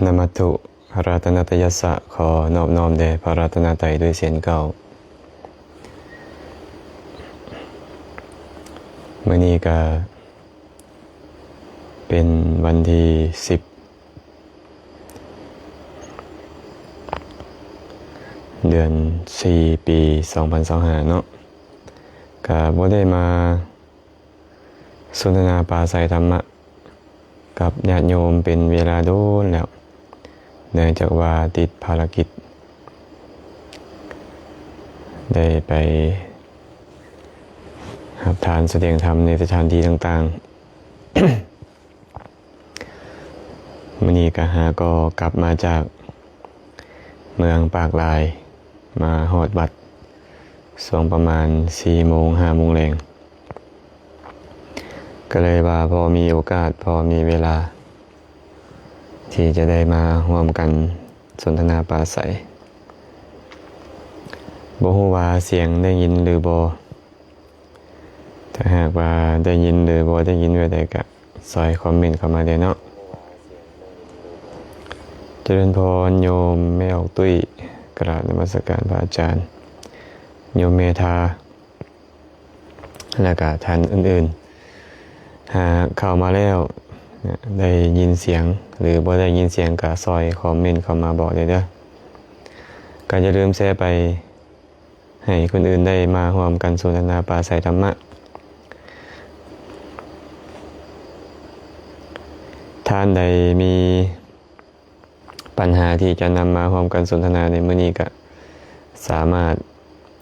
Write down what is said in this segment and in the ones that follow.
ນະມັດຖຸ ລັດຕະນະຕະຍັດສະ ຂໍນອບນ້ອມແດ່ພະລັດຕະນະໄຕດ້ວຍເຊັ່ນເກົ່າ. ມື້ນີ້ກະເປັນວັນທີສິບ ເດືອນສີ່ ປີສອງພັນຊາວຫ້າເນາະ, ກະບໍ່ໄດ້ມາ ສົນທະນາປາໄສທຳມະກັບຍາດໂຍມເປັນເວລາດົນແລ້ວ, ເນື່ອງຈາກວ່າຕິດພາລະກິດ ໄດ້ໄປຮັບທານສະແດງທຳໃນສະຖານທີ່ຕ່າງໆ. ມື້ນີ້ກະຫາກໍກັບມາຈາກເມືອງປາກລາຍ ມາຮອດວັດຊ່ວງປະມານສີ່ໂມງ ຫ້າໂມງແລງ, ກໍເລີຍວ່າພໍມີໂອກາດ ພໍມີເວລາ ທີ່ຈະໄດ້ມາຮ່ວມກັນສົນທະນາປາໄສ. ບໍ່ຮູ້ວ່າສຽງໄດ້ຍິນຫຼືບໍ່? ຖ້າຫາກວ່າໄດ້ຍິນ ຫຼື ບໍ່ໄດ້ຍິນແບບໃດ ກະຊ່ອຍຄອມເມັນເຂົ້າມາແດ່ເນາະ. ຈະເລີນພອນໂຍມແມ່ອອກຕຸ້ຍ, ກະລາບນະມັດສະການພະອາຈານໂຍມເມທາ ແລະກະທ່ານອື່ນໆ. ຫາກເຂົ້າມາແລ້ວໄດ້ຍິນສຽງ ຫຼື ບໍ່ໄດ້ຍິນສຽງ ກະຊ່ອຍຄອມເມັນເຂົ້າມາບອກແດ່ເດີ. ກະຢ່າລືມແຊໄປ ໃຫ້ຄົນອື່ນໄດ້ມາຮ່ວມກັນສົນທະນາປາໄສທຳມະ. ທ່ານໃດມີປັນຫາທີ່ຈະນຳມາຮ່ວມກັນສົນທະນາໃນມື້ນີ້ ກະສາມາດ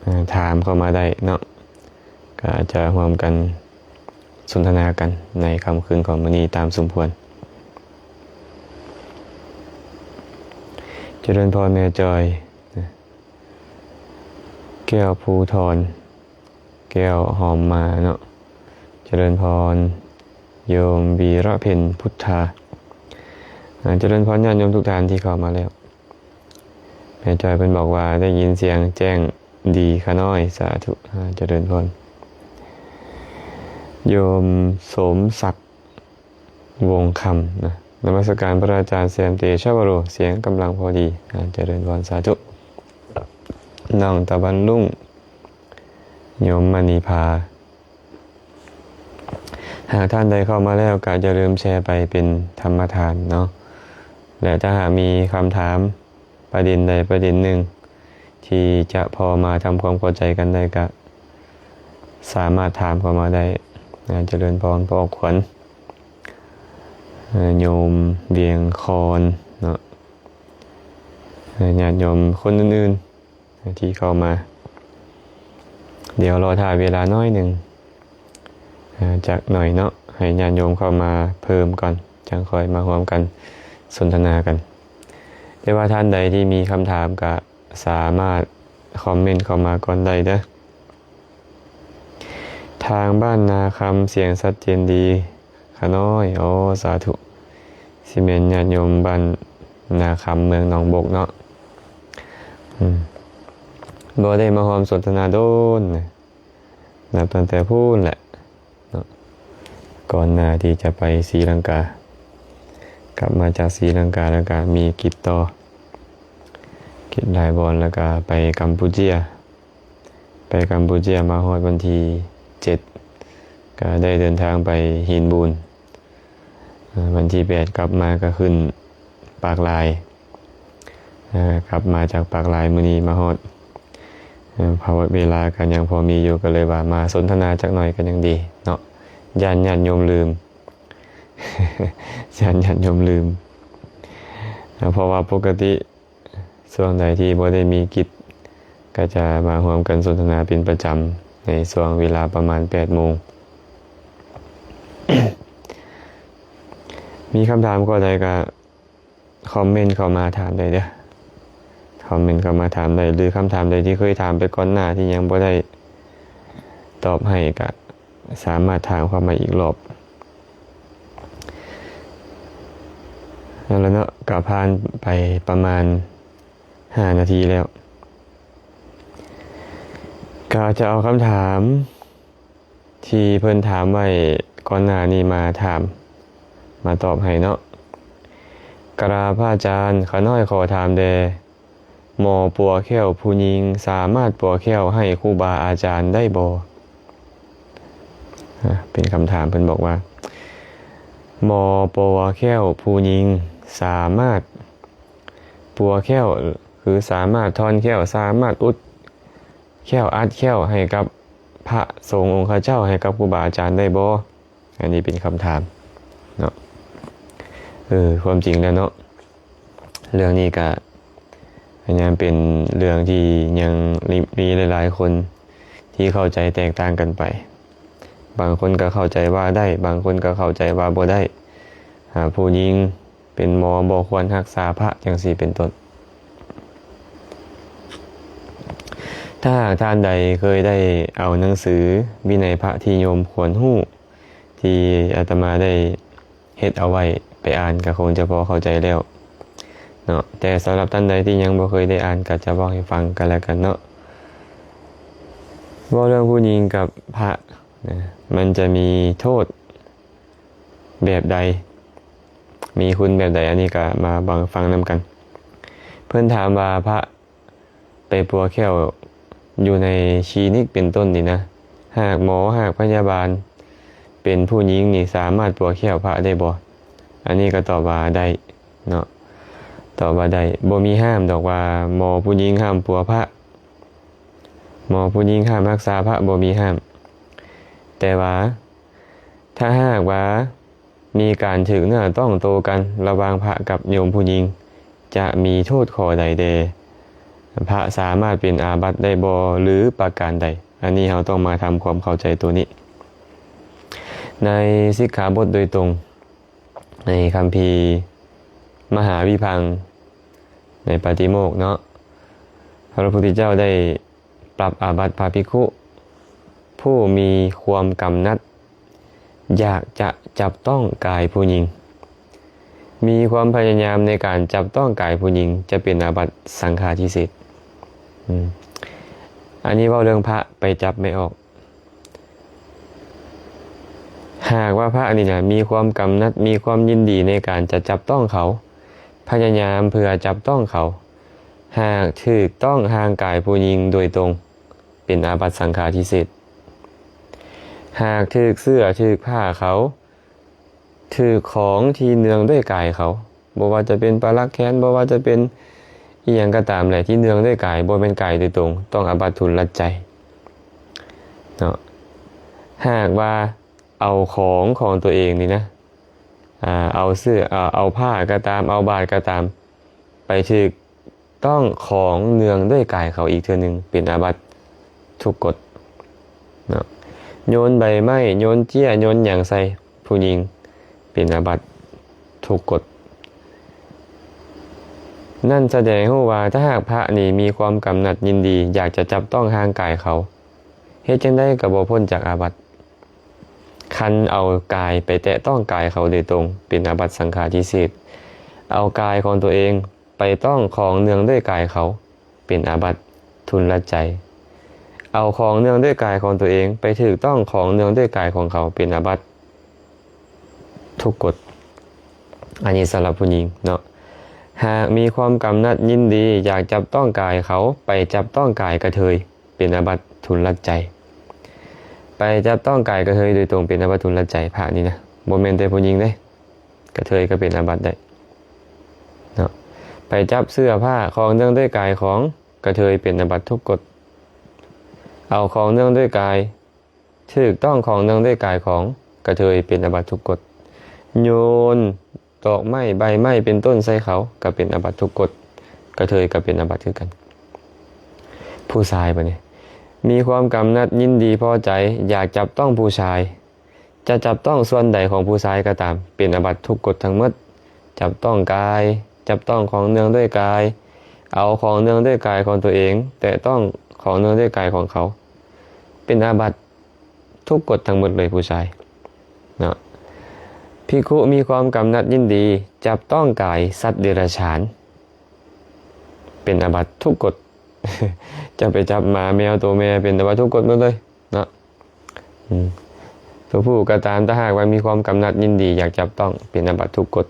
ເອີ່ ຖາມເຂົ້າມາໄດ້ເນາະ, ກະຈະຮ່ວມກັນສົນທະນາກັນໃນຄ່ຳຄືນຂອງມື້ນີ້ຕາມສົມຄວນ. ຈະເລີນພອນແມ່ຈອຍ. ແກ້ວພູທອນ ແກ້ວຫອມມາເນາະ. ຈະເລີນພອນໂຍມວີລະເພັນພຸດທາ. ອາ ຈະເລີນພອນຍາດໂຍມທຸກທ່ານທີ່ເຂົ້າມາແລ້ວ. ແມ່ຈອຍເພິ່ນບອກວ່າໄດ້ຍິນສຽງແຈ້ງດີຂະນ້ອຍ. ສາທຸ. ອາ ຈະເລີນພອນ. ໂຍມສົມສັກ ວົງຄຳນະ, ນະມັດສະການພະອາຈານແຊມເຕຊະວະໂຣ, ສຽງກຳລັງພໍດີ. ອາ ຈະເລີນພອນ ສາທຸ. ນ້ອງຕາວັນລຸ້ງ ໂຍມມະນີພາ. ຫາກທ່ານໃດເຂົ້າມາແລ້ວ ກະຢ່າລືມແຊໄປເປັນທຳມະທານເນາະ, ແລະ ຖ້າຫາກມີຄຳຖາມ ປະເດັນໃດປະເດັນໜຶ່ງທີ່ຈະພໍມາທຳຄວາມເຂົ້າໃຈກັນໄດ້ ກະສາມາດຖາມເຂົ້າມາໄດ້. ອາ ຈະເລີນພອນ ພໍ່ຂວັນ ໂຍມວຽງຄອນເນາະ, ຍາດໂຍມຄົນອື່ນໆທີ່ເຂົ້າມາ. ດຽວລໍຖ້າເວລາໜ້ອຍໜຶ່ງ ອາ ຈັກໜ້ອຍເນາະ, ໃຫ້ຍາດໂຍມເຂົ້າມາເພີ່ມກ່ອນ ຈັ່ງຄ່ອຍມາຮ່ວມກັນສົນທະນາກັນ. ແຕ່ວ່າທ່ານໃດທີ່ມີຄຳຖາມກະສາມາດຄອມເມັນເຂົ້າມາກ່ອນໄດ້ເດີ. ທາງບ້ານນາຄຳ ສຽງຊັດເຈນດີຂະນ້ອຍ. ໂອ ສາທຸ. ຊິແມ່ນຍາດໂຍມບ້ານນາຄຳ ເມືອງໜອງບົກເນາະ. ອືມ ບໍ່ໄດ້ມາຮ່ວມສົນທະນາດົນນະ. ນັບຕັ້ງແຕ່ພຸ້ນແຫຼະເນາະ, ກ່ອນໜ້າທີ່ຈະໄປສີລັງກາ, ກັບມາຈາກສີລັງກາແລ້ວກະມີກິດຕໍ່, ກິດຫຼາຍບ່ອນ, ແລ້ວກະໄປກຳປູເຈຍ, ໄປກຳປູເຈຍມາຮອດວັນທີເຈັດ ກະໄດ້ເດີນທາງໄປຫີນບູນ. ເອີ່ ວັນທີແປດກັບມາກະຂຶ້ນປາກລາຍ, ເອີ່ ກັບມາຈາກປາກລາຍມື້ນີ້ມາຮອດ, ເອີ່ ເພາະວ່າເວລາກະຍັງພໍມີຢູ່ ກະເລີຍວ່າມາສົນທະນາຈັກໜ້ອຍກະຍັງດີເນາະ, ຢ້ານຍາດໂຍມລືມ, ຢ້ານຍາດໂຍມລືມ, ເພາະວ່າປົກກະຕິ ຊ່ວງໃດທີ່ບໍ່ໄດ້ມີກິດ ກໍຈະມາຮ່ວມກັນສົນທະນາເປັນປະຈຳໃນຊ່ວງເວລາປະມານແປດໂມງ. ມີຄຳຖາມຂໍ້ໃດກໍຄອມເມັນເຂົ້າມາຖາມໄດ້ເດີ້, ຄອມເມັນເຂົ້າມາຖາມໄດ້ ຫຼື ຄຳຖາມໃດທີ່ເຄີຍຖາມໄປກ່ອນໜ້າທີ່ຍັງບໍ່ໄດ້ຕອບໃຫ້ ກໍ ສາມາດຖາມເຂົ້າມາອີກລອບ. ນັ້ນລະເນາະ, ກໍຜ່ານໄປປະມານຫ້ານາທີແລ້ວ, ກໍຈະເອົາຄຳຖາມທີ່ເພິ່ນຖາມໄວ້ກ່ອນໜ້ານີ້ມາຖາມ ມາຕອບໃຫ້ເນາະ. ກະລາບພະອາຈານ, ຂ້ານ້ອຍຂໍຖາມແດ່, ໝໍປົວແຂ້ວຜູ້ຍິງສາມາດປົວແຂ້ວໃຫ້ຄູບາອາຈານໄດ້ບໍ່? ອາ ເປັນຄຳຖາມ, ເພິ່ນບອກວ່າ ໝໍປົວແຂ້ວຜູ້ຍິງສາມາດປົວແຂ້ວ ຄືສາມາດຖອນແຂ້ວ, ສາມາດອຸດແຂ້ວ, ອັດແຂ້ວໃຫ້ກັບພະສົງອົງຄະເຈົ້າ, ໃຫ້ກັບຄູບາອາຈານໄດ້ບໍ່? ອັນນີ້ເປັນຄຳຖາມເນາະ. ເອີ ຄວາມຈິງແລ້ວເນາະ, ເລື່ອງນີ້ກະຍັງເປັນເລື່ອງທີ່ຍັງມີຫຼາຍໆຄົນທີ່ເຂົ້າໃຈແຕກຕ່າງກັນໄປ. ບາງຄົນກໍເຂົ້າໃຈວ່າໄດ້, ບາງຄົນກໍເຂົ້າໃຈວ່າບໍ່ໄດ້. ອາ ຜູ້ຍິງເປັນໝໍບໍ່ຄວນຮັກສາພະ ຈັ່ງຊີ້ເປັນຕົ້ນ. ຖ້າຫາກທ່ານໃດເຄີຍໄດ້ເອົາໜັງສືວິໄນພະທີ່ໂຍມຄວນຮູ້ ທີ່ອາດຕະມາໄດ້ເຮັດເອົາໄວ້ໄປອ່ານ ກໍຄົງຈະພໍເຂົ້າໃຈແລ້ວເນາະ, ແຕ່ສຳລັບທ່ານໃດທີ່ຍັງບໍ່ເຄີຍໄດ້ອ່ານ ກໍຈະເວົ້າໃຫ້ຟັງກັນແລ້ວກັນເນາະ. ເວົ້າເລື່ອງຜູ້ຍິງກັບພະນະ, ມັນຈະມີໂທດແບບໃດ ມີຄຸນແບບໃດ, ອັນນີ້ກໍມາຟັງນຳກັນ. ເພິ່ນຖາມວ່າ ພະ ໄປປົວແຂ້ວຢູ່ໃນຄລີນິກເປັນຕົ້ນນີ້ນະ, ຫາກໝໍ ຫາກພະຍາບານເປັນຜູ້ຍິງນີ້ ສາມາດປົວແຂ້ວພະໄດ້ບໍ່? ອັນນີ້ກໍຕອບວ່າໄດ້ເນາະ, ຕອບວ່າໄດ້. ບໍ່ມີຫ້າມດອກວ່າໝໍຜູ້ຍິງຫ້າມປົວພະ, ໝໍຜູ້ຍິງຫ້າມຮັກສາພະ, ບໍ່ມີຫ້າມ. ແຕ່ວ່າຖ້າຫາກວ່າ ມີການຖືກເນື້ອຕ້ອງໂຕກັນລະຫວ່າງພະກັບໂຍມຜູ້ຍິງ ຈະມີໂທດຂໍ້ໃດແດ່? ພະສາມາດເປັນອາບັດໄດ້ບໍ່ ຫຼື ປະການໃດ? ອັນນີ້ເຮົາຕ້ອງມາທຳຄວາມເຂົ້າໃຈໂຕນີ້. ໃນສິກຂາບົດໂດຍຕົງ ໃນຄຳພີມະຫາວິພັງ ໃນປາຕິໂມກເນາະ, ພະພຸດທະເຈົ້າໄດ້ ປັບອາບັດພະພິກຂຸຜູ້ມີຄວາມກຳໜັດຢາກຈະຈັບຕ້ອງກາຍຜູ້ຍິງ, ມີຄວາມພະຍາຍາມໃນການຈັບຕ້ອງກາຍຜູ້ຍິງ ຈະເປັນອາບັດສັງຄາທິເສດ. ອືມ ອັນນີ້ເວົ້າເລື່ອງພະໄປຈັບແມ່ອອກ. ຫາກວ່າພະນີ້ນະ ມີຄວາມກຳໜັດ ມີຄວາມຍິນດີໃນການຈະຈັບຕ້ອງເຂົາ, ພະຍາຍາມເພື່ອຈັບຕ້ອງເຂົາ, ຫາກຖືກຕ້ອງຮ່າງກາຍຜູ້ຍິງໂດຍຕົງ ເປັນອາບັດສັງຄາທິເສດ. ຫາກຖືກເສື້ອຖືກຜ້າເຂົາ, ຖືກຂອງທີ່ເນື່ອງດ້ວຍກາຍເຂົາ, ບໍ່ວ່າຈະເປັນປະຫຼັກແຂນ, ບໍ່ວ່າຈະເປັນອີ່ຫຍັງກໍຕາມແຫຼະ ທີ່ເນື່ອງດ້ວຍກາຍ, ບໍ່ແມ່ນກາຍໂດຍຕົງ, ຕ້ອງອາບັດທຸນລະໃຈເນາະ. ຫາກວ່າເອົາຂອງຂອງຕົວເອງນີ້ນະ, ອາ, ເອົາເສື້ອ, ອາ, ເອົາຜ້າກໍຕາມ, ເອົາບາດກໍຕາມ, ໄປຖືກ ຕ້ອງຂອງເນື່ອງດ້ວຍກາຍເຂົາອີກເທື່ອໜຶ່ງ ເປັນອາບັດທຸກກົດເນາະ. ໂຍນໃບໄມ້, ໂຍນເຈ້ຍ, ໂຍນຫຍັງໃສ່ຜູ້ຍິງ ເປັນອາບັດທຸກກົດ. ນັ້ນສະແດງໃຫ້ຮູ້ວ່າ ຖ້າຫາກພະນີ້ມີຄວາມກຳໜັດຍິນດີ ຢາກຈະຈັບຕ້ອງຮ່າງກາຍເຂົາ, ເຮັດຈັ່ງໃດກໍບໍ່ພົ້ນຈາກອາບັດ. ຄັນເອົາກາຍໄປແຕະຕ້ອງກາຍເຂົາໂດຍຕົງ ເປັນອາບັດສັງຄາທິເສດ. ເອົາກາຍຂອງຕົວເອງ ໄປຕ້ອງຂອງເນື່ອງດ້ວຍກາຍເຂົາ ເປັນອາບັດທຸນລະໃຈ. ເອົາຂອງເນື່ອງດ້ວຍກາຍຂອງຕົວເອງ ໄປຖືກຕ້ອງຂອງເນື່ອງດ້ວຍກາຍຂອງເຂົາ ເປັນອາບັດທຸກກົດ. ອັນນີ້ສຳລັບຜູ້ຍິງເນາະ. ຫາກມີຄວາມກຳໜັດຍິນດີຢາກຈັບຕ້ອງກາຍເຂົາ ໄປຈັບຕ້ອງກາຍກະເທີຍ ເປັນອາບັດທຸນລະໃຈ. ໄປຈັບຕ້ອງກາຍກະເທີຍໂດຍຕົງ ເປັນອາບັດທຸນລະໃຈ. ພະນີ້ນະ ບໍ່ແມ່ນແຕ່ຜູ້ຍິງເດ້, ກະເທີຍກໍເປັນອາບັດໄດ້ເນາະ. ໄປຈັບເສື້ອຜ້າ ຂອງເນື່ອງດ້ວຍກາຍຂອງກະເທີຍ ເປັນອາບັດທຸກກົດ. ເອົາຂອງເນື່ອງດ້ວຍກາຍ, ຖືກຕ້ອງຂອງເນື່ອງດ້ວຍກາຍຂອງກະເທີຍ ເປັນອາບັດທຸກກົດ. ໂຍນ ດອກໄມ້ ໃບໄມ້ ເປັນຕົ້ນ ໃສ່ເຂົາ ກໍເປັນອາບັດທຸກກົດ, ກະເທີຍກໍເປັນອາບັດຄືກັນ. ຜູ້ຊາຍບາດນີ້ ມີຄວາມກຳໜັດຍິນດີພໍໃຈ ຢາກຈັບຕ້ອງຜູ້ຊາຍ, ຈະຈັບຕ້ອງສ່ວນໃດຂອງຜູ້ຊາຍກໍຕາມ ເປັນອາບັດທຸກກົດທັງໝົດ. ຈັບຕ້ອງກາຍ, ຈັບຕ້ອງຂອງເນື່ອງດ້ວຍກາຍ, ເອົາຂອງເນື່ອງດ້ວຍກາຍຂອງຕົວເອງ ແຕະຕ້ອງຂອງເນື່ອງດ້ວຍກາຍຂອງເຂົາ ເປັນອາບັດ ທຸກກົດທັງໝົດເລີຍຜູ້ຊາຍເນາະ. ພິກຂຸມີຄວາມກຳໜັດຍິນດີ ຈັບຕ້ອງກາຍສັດເດຍລະສານ ເປັນອາບັດທຸກກົດ. ຈະໄປຈັບໝາແມວໂຕແມ່ ເປັນອາບັດທຸກກົດໝົດເລີຍເນາະ. ອືມ ຕົວຜູ້ກໍຕາມ ຖ້າຫາກວ່າມີຄວາມກຳໜັດຍິນດີຢາກຈັບຕ້ອງ ເປັນອາບັດທຸກກົດ.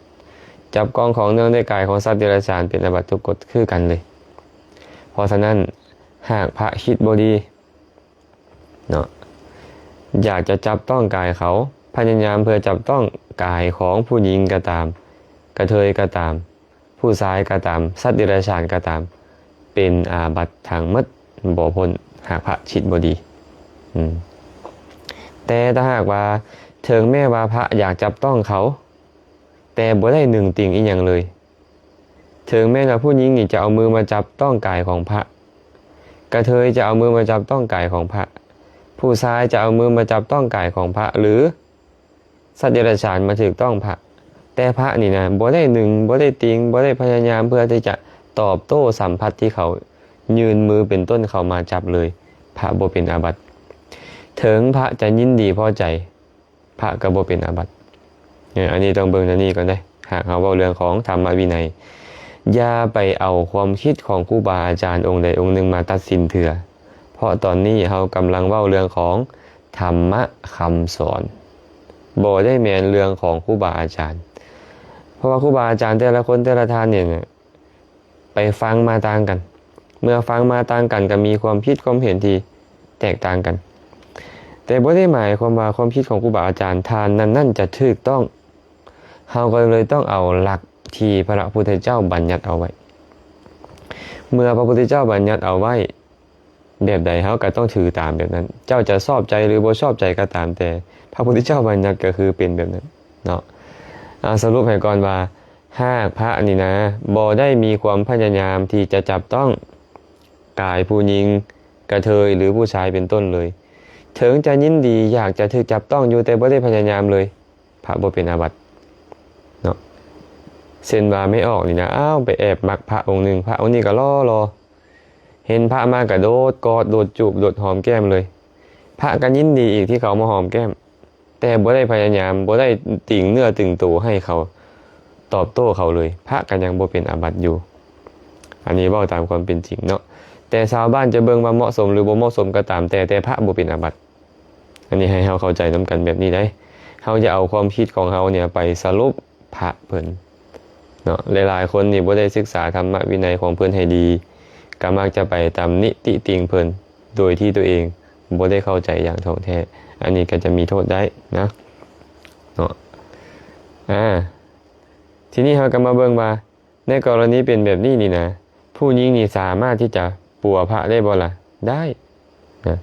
ຈັບຕ້ອງຂອງເນື່ອງດ້ວຍກາຍຂອງສັດເດຍລະສານເປັນອາບັດທຸກກົດຄືກັນເລີຍ. ເພາະສະນັ້ນ ຫາກພະຄິດບໍ່ດີເນາະ ຢາກຈະຈັບຕ້ອງກາຍເຂົາ, ພະຍາຍາມເພື່ອຈັບຕ້ອງກາຍຂອງຜູ້ຍິງກໍຕາມ, ກະເທີຍກໍຕາມ, ຜູ້ຊາຍກໍຕາມ, ສັດເດຍລະສານກໍຕາມ, ເປັນອາບັດທັງໝົດ, ບໍ່ພົ້ນ, ຫາກພະຄິດບໍ່ດີ. ອືມ ແຕ່ຖ້າຫາກວ່າ ເຖິງແມ້ວ່າພະຢາກຈັບຕ້ອງເຂົາ, ແຕ່ບໍ່ໄດ້ໜຶ່ງຕິ່ງອີ່ຫຍັງເລີຍ, ເຖິງແມ່ນວ່າຜູ້ຍິງນີ້ຈະເອົາມືມາຈັບຕ້ອງກາຍຂອງພະ, ກະເທີຍຈະເອົາມືມາຈັບຕ້ອງກາຍຂອງພະ, ຜູ້ຊາຍຈະເອົາມືມາຈັບຕ້ອງກາຍຂອງພະ ຫຼື ສັດເດຍລະສານມາຖືກຕ້ອງພະ, ແຕ່ພະນີ້ນະ ບໍ່ໄດ້ໜຶ່ງ, ບໍ່ໄດ້ຕິ່ງ, ບໍ່ໄດ້ພະຍາຍາມເພື່ອທີ່ຈະຕອບໂຕ້ສຳຜັດທີ່ເຂົາຍື່ນມືເປັນຕົ້ນເຂົ້າມາຈັບເລີຍ, ພະບໍ່ເປັນອາບັດ. ເຖິງພະຈະຍິນດີພໍໃຈ, ພະກໍບໍ່ເປັນອາບັດ. ເອີ ອັນນີ້ຕ້ອງເບິ່ງແນວນີ້ກ່ອນເດ້. ຫາກເຮົາເວົ້າເລື່ອງຂອງທຳມະວິໄນ, ຢ່າໄປເອົາຄວາມຄິດຂອງຄູບາອາຈານອົງໃດອົງໜຶ່ງມາຕັດສິນເທື່ອ, ເພາະຕອນນີ້ເຮົາກຳລັງເວົ້າເລື່ອງຂອງທຳມະຄຳສອນ, ບໍ່ໄດ້ແມ່ນເລື່ອງຂອງຄູບາອາຈານ. ເພາະວ່າຄູບາອາຈານແຕ່ລະຄົນແຕ່ລະທ່ານນີ້ນະ ໄປຟັງມາຕ່າງກັນ, ເມື່ອຟັງມາຕ່າງກັນກໍມີຄວາມຄິດຄວາມເຫັນທີ່ແຕກຕ່າງກັນ, ແຕ່ບໍ່ໄດ້ໝາຍຄວາມວ່າຄວາມຄິດຂອງຄູບາອາຈານທ່ານນັ້ນໆຈະຖືກຕ້ອງ. ເຮົາກໍເລີຍຕ້ອງເອົາຫຼັກທີ່ພະພຸດທະເຈົ້າບັນຍັດເອົາໄວ້. ເມື່ອພະພຸດທະເຈົ້າບັນຍັດເອົາໄວ້ແບບໃດ ເຮົາກໍຕ້ອງຖືຕາມແບບນັ້ນ. ເຈົ້າຈະຊອບໃຈຫຼືບໍ່ຊອບໃຈກໍຕາມແຕ່, ພະພຸດທະເຈົ້າບັນຍັດກໍຄືເປັນແບບນັ້ນເນາະ. ເອົາ ສະຫຼຸບໃຫ້ກ່ອນວ່າ ຫາກພະນີ້ນະ ບໍ່ໄດ້ມີຄວາມພະຍາຍາມທີ່ຈະຈັບຕ້ອງກາຍຜູ້ຍິງ, ກະເທີຍ ຫຼື ຜູ້ຊາຍເປັນຕົ້ນເລີຍ, ເຖິງຈະຍິນດີຢາກຈະຖືກຈັບຕ້ອງຢູ່ ແຕ່ບໍ່ໄດ້ພະຍາຍາມເລີຍ, ພະບໍ່ເປັນອາບັດເນາະ. ເຊັ່ນວ່າແມ່ອອກນີ້ນະ ອ້າວ ໄປແອບມັກພະອົງໜຶ່ງ, ພະອົງນີ້ກໍຫຼໍ່ໆ, ເຫັນພະມາກະໂດດກອດ ໂດດຈູບ ໂດດຫອມແກ້ມເລີຍ, ພະກໍຍິນດີອີກທີ່ເຂົາມາຫອມແກ້ມ. ແຕ່ບໍ່ໄດ້ພະຍາຍາມ, ບໍ່ໄດ້ຕຶງເນື້ອຕຶງໂຕໃຫ້ເຂົາ, ຕອບໂຕ້ເຂົາເລີຍ, ພະກໍຍັງບໍ່ເປັນອາບັດຢູ່. ອັນນີ້ເວົ້າຕາມຄວາມເປັນຈິງເນາະ, ແຕ່ຊາວບ້ານຈະເບິ່ງວ່າເໝາະສົມຫຼືບໍ່ເໝາະສົມກໍຕາມແຕ່, ແຕ່ພະບໍ່ເປັນອາບັດ. ອັນນີ້ໃຫ້ເຮົາເຂົ້າໃຈນຳກັນແບບນີ້ໄດ໋. ເຮົາຢ່າເອົາຄວາມຄິດຂອງເຮົານີ້ໄປສະຫຼຸບພະເພິ່ນເນາະ. ຫຼາຍໆຄົນນີ້ບໍ່ໄດ້ສຶກສາທຳມະວິໄນຂອງເພິ່ນໃຫ້ດີ, ກໍມັກຈະໄປຕຳໜິຕິຕິງເພິ່ນ ໂດຍທີ່ຕົວເອງບໍ່ໄດ້ເຂົ້າໃຈຢ່າງທ່ອງແທ້, ອັນນີ້ກໍຈະມີໂທດໄດ້ນະເນາະ. ອາ ທີນີ້ເຮົາກໍມາເບິ່ງວ່າ ໃນກໍລະນີເປັນແບບນີ້ນີ້ນະ ຜູ້ຍິງນີ້ສາມາດທີ່ຈະປົວພະໄດ້ບໍ່ລະ? ໄດ້ນະ,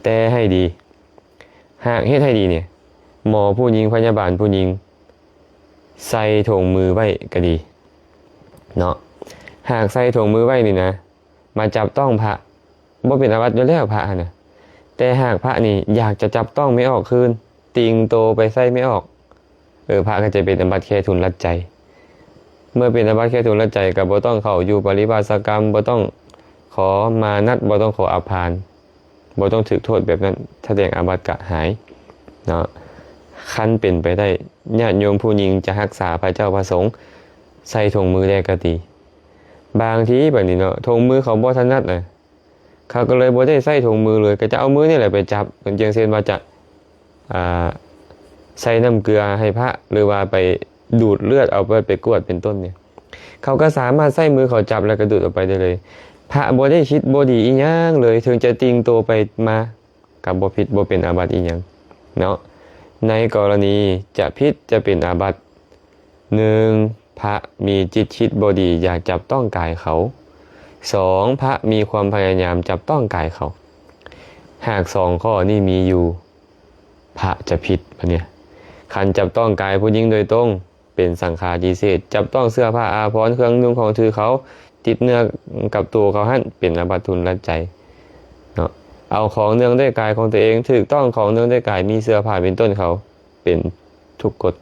ແຕ່ໃຫ້ດີ, ຫາກເຮັດໃຫ້ດີນີ້ ໝໍຜູ້ຍິງ, ພະຍາບານຜູ້ຍິງ ໃສ່ຖົງມືໄວ້ກໍດີເນາະ. ຫາກໃສ່ຖົງມືໄວ້ນີ້ນະ ມາຈັບຕ້ອງພະ ບໍ່ເປັນອາບັດຢູ່ແລ້ວພະຫັ້ນນະ, ແຕ່ຫາກພະນີ້ຢາກຈະຈັບຕ້ອງແມ່ອອກຄືນ, ຕິ່ງໂຕໄປໃສ່ແມ່ອອກ, ເອີ ພະກໍຈະເປັນອາບັດແຄ່ທຶນລັດໃຈ. ເມື່ອເປັນອາບັດແຄ່ທຶນລັດໃຈ ກໍບໍ່ຕ້ອງເຂົ້າຢູ່ປະລິວາສະກຳ, ບໍ່ຕ້ອງຂໍມານັດ, ບໍ່ຕ້ອງຂໍອາພານ, ບໍ່ຕ້ອງຖືກໂທດແບບນັ້ນ, ສະແດງອາບັດກະຫາຍເນາະ. ຄັນເປັນໄປໄດ້ ຍາດໂຍມຜູ້ຍິງຈະຮັກສາພະເຈົ້າພະສົງໃສ່ຖົງມືແດ່ກໍດີ. ບາງທີບັດນີ້ເນາະ ຖົງມືເຂົາບໍ່ຖະໜັດນະ, ເຂົາກໍເລີຍບໍ່ໄດ້ໃຊ້ຖົງມືເລີຍ, ກໍຈະເອົາມືນີ້ແຫຼະໄປຈັບ, ເປັນຈັ່ງເຊັ່ນວ່າຈະ ອ່າ ໃສ່ນ້ຳເກືອໃຫ້ພະ ຫຼືວ່າໄປດູດເລືອດເອົາໄປ ໄປກວດເປັນຕົ້ນນີ້, ເຂົາກໍສາມາດໃຊ້ມືເຂົາຈັບແລ້ວກໍດູດອອກໄປໄດ້ເລີຍ. ພະບໍ່ໄດ້ຄິດບໍ່ດີອີ່ຫຍັງເລີຍ, ເຖິງຈະຕິ່ງໂຕໄປມາ ກໍບໍ່ຜິດ ບໍ່ເປັນອາບັດອີ່ຫຍັງເນາະ. ໃນກໍລະນີຈະຜິດຈະເປັນອາບັດ, ໜຶ່ງ ພະມີຈິດຄິດບໍ່ດີຢາກຈັບຕ້ອງກາຍເຂົາ, ສອງ ພະມີຄວາມພະຍາຍາມຈັບຕ້ອງກາຍເຂົາ. ຫາກສອງຂໍ້ນີ້ມີຢູ່ ພະຈະຜິດ ບັດນີ້ ຄັນຈັບຕ້ອງກາຍຜູ້ຍິງໂດຍຕົງ ເປັນສັງຄາທິເສດ, ຈັບຕ້ອງເສື້ອຜ້າອາພອນເຄື່ອງນຸ່ງຂອງຖືເຂົາ, ຕິດເນື້ອກັບໂຕເຂົາຫັ້ນ ເປັນອາບັດທຸນລັດໃຈເນາະ. ເອົາຂອງເນື່ອງດ້ວຍກາຍຂອງຕົວເອງ, ຖືກຕ້ອງຂອງເນື່ອງດ້ວຍກາຍ, ມີເສື້ອຜ້າເປັນຕົ້ນເຂົາ ເປັນທຸກກົດ,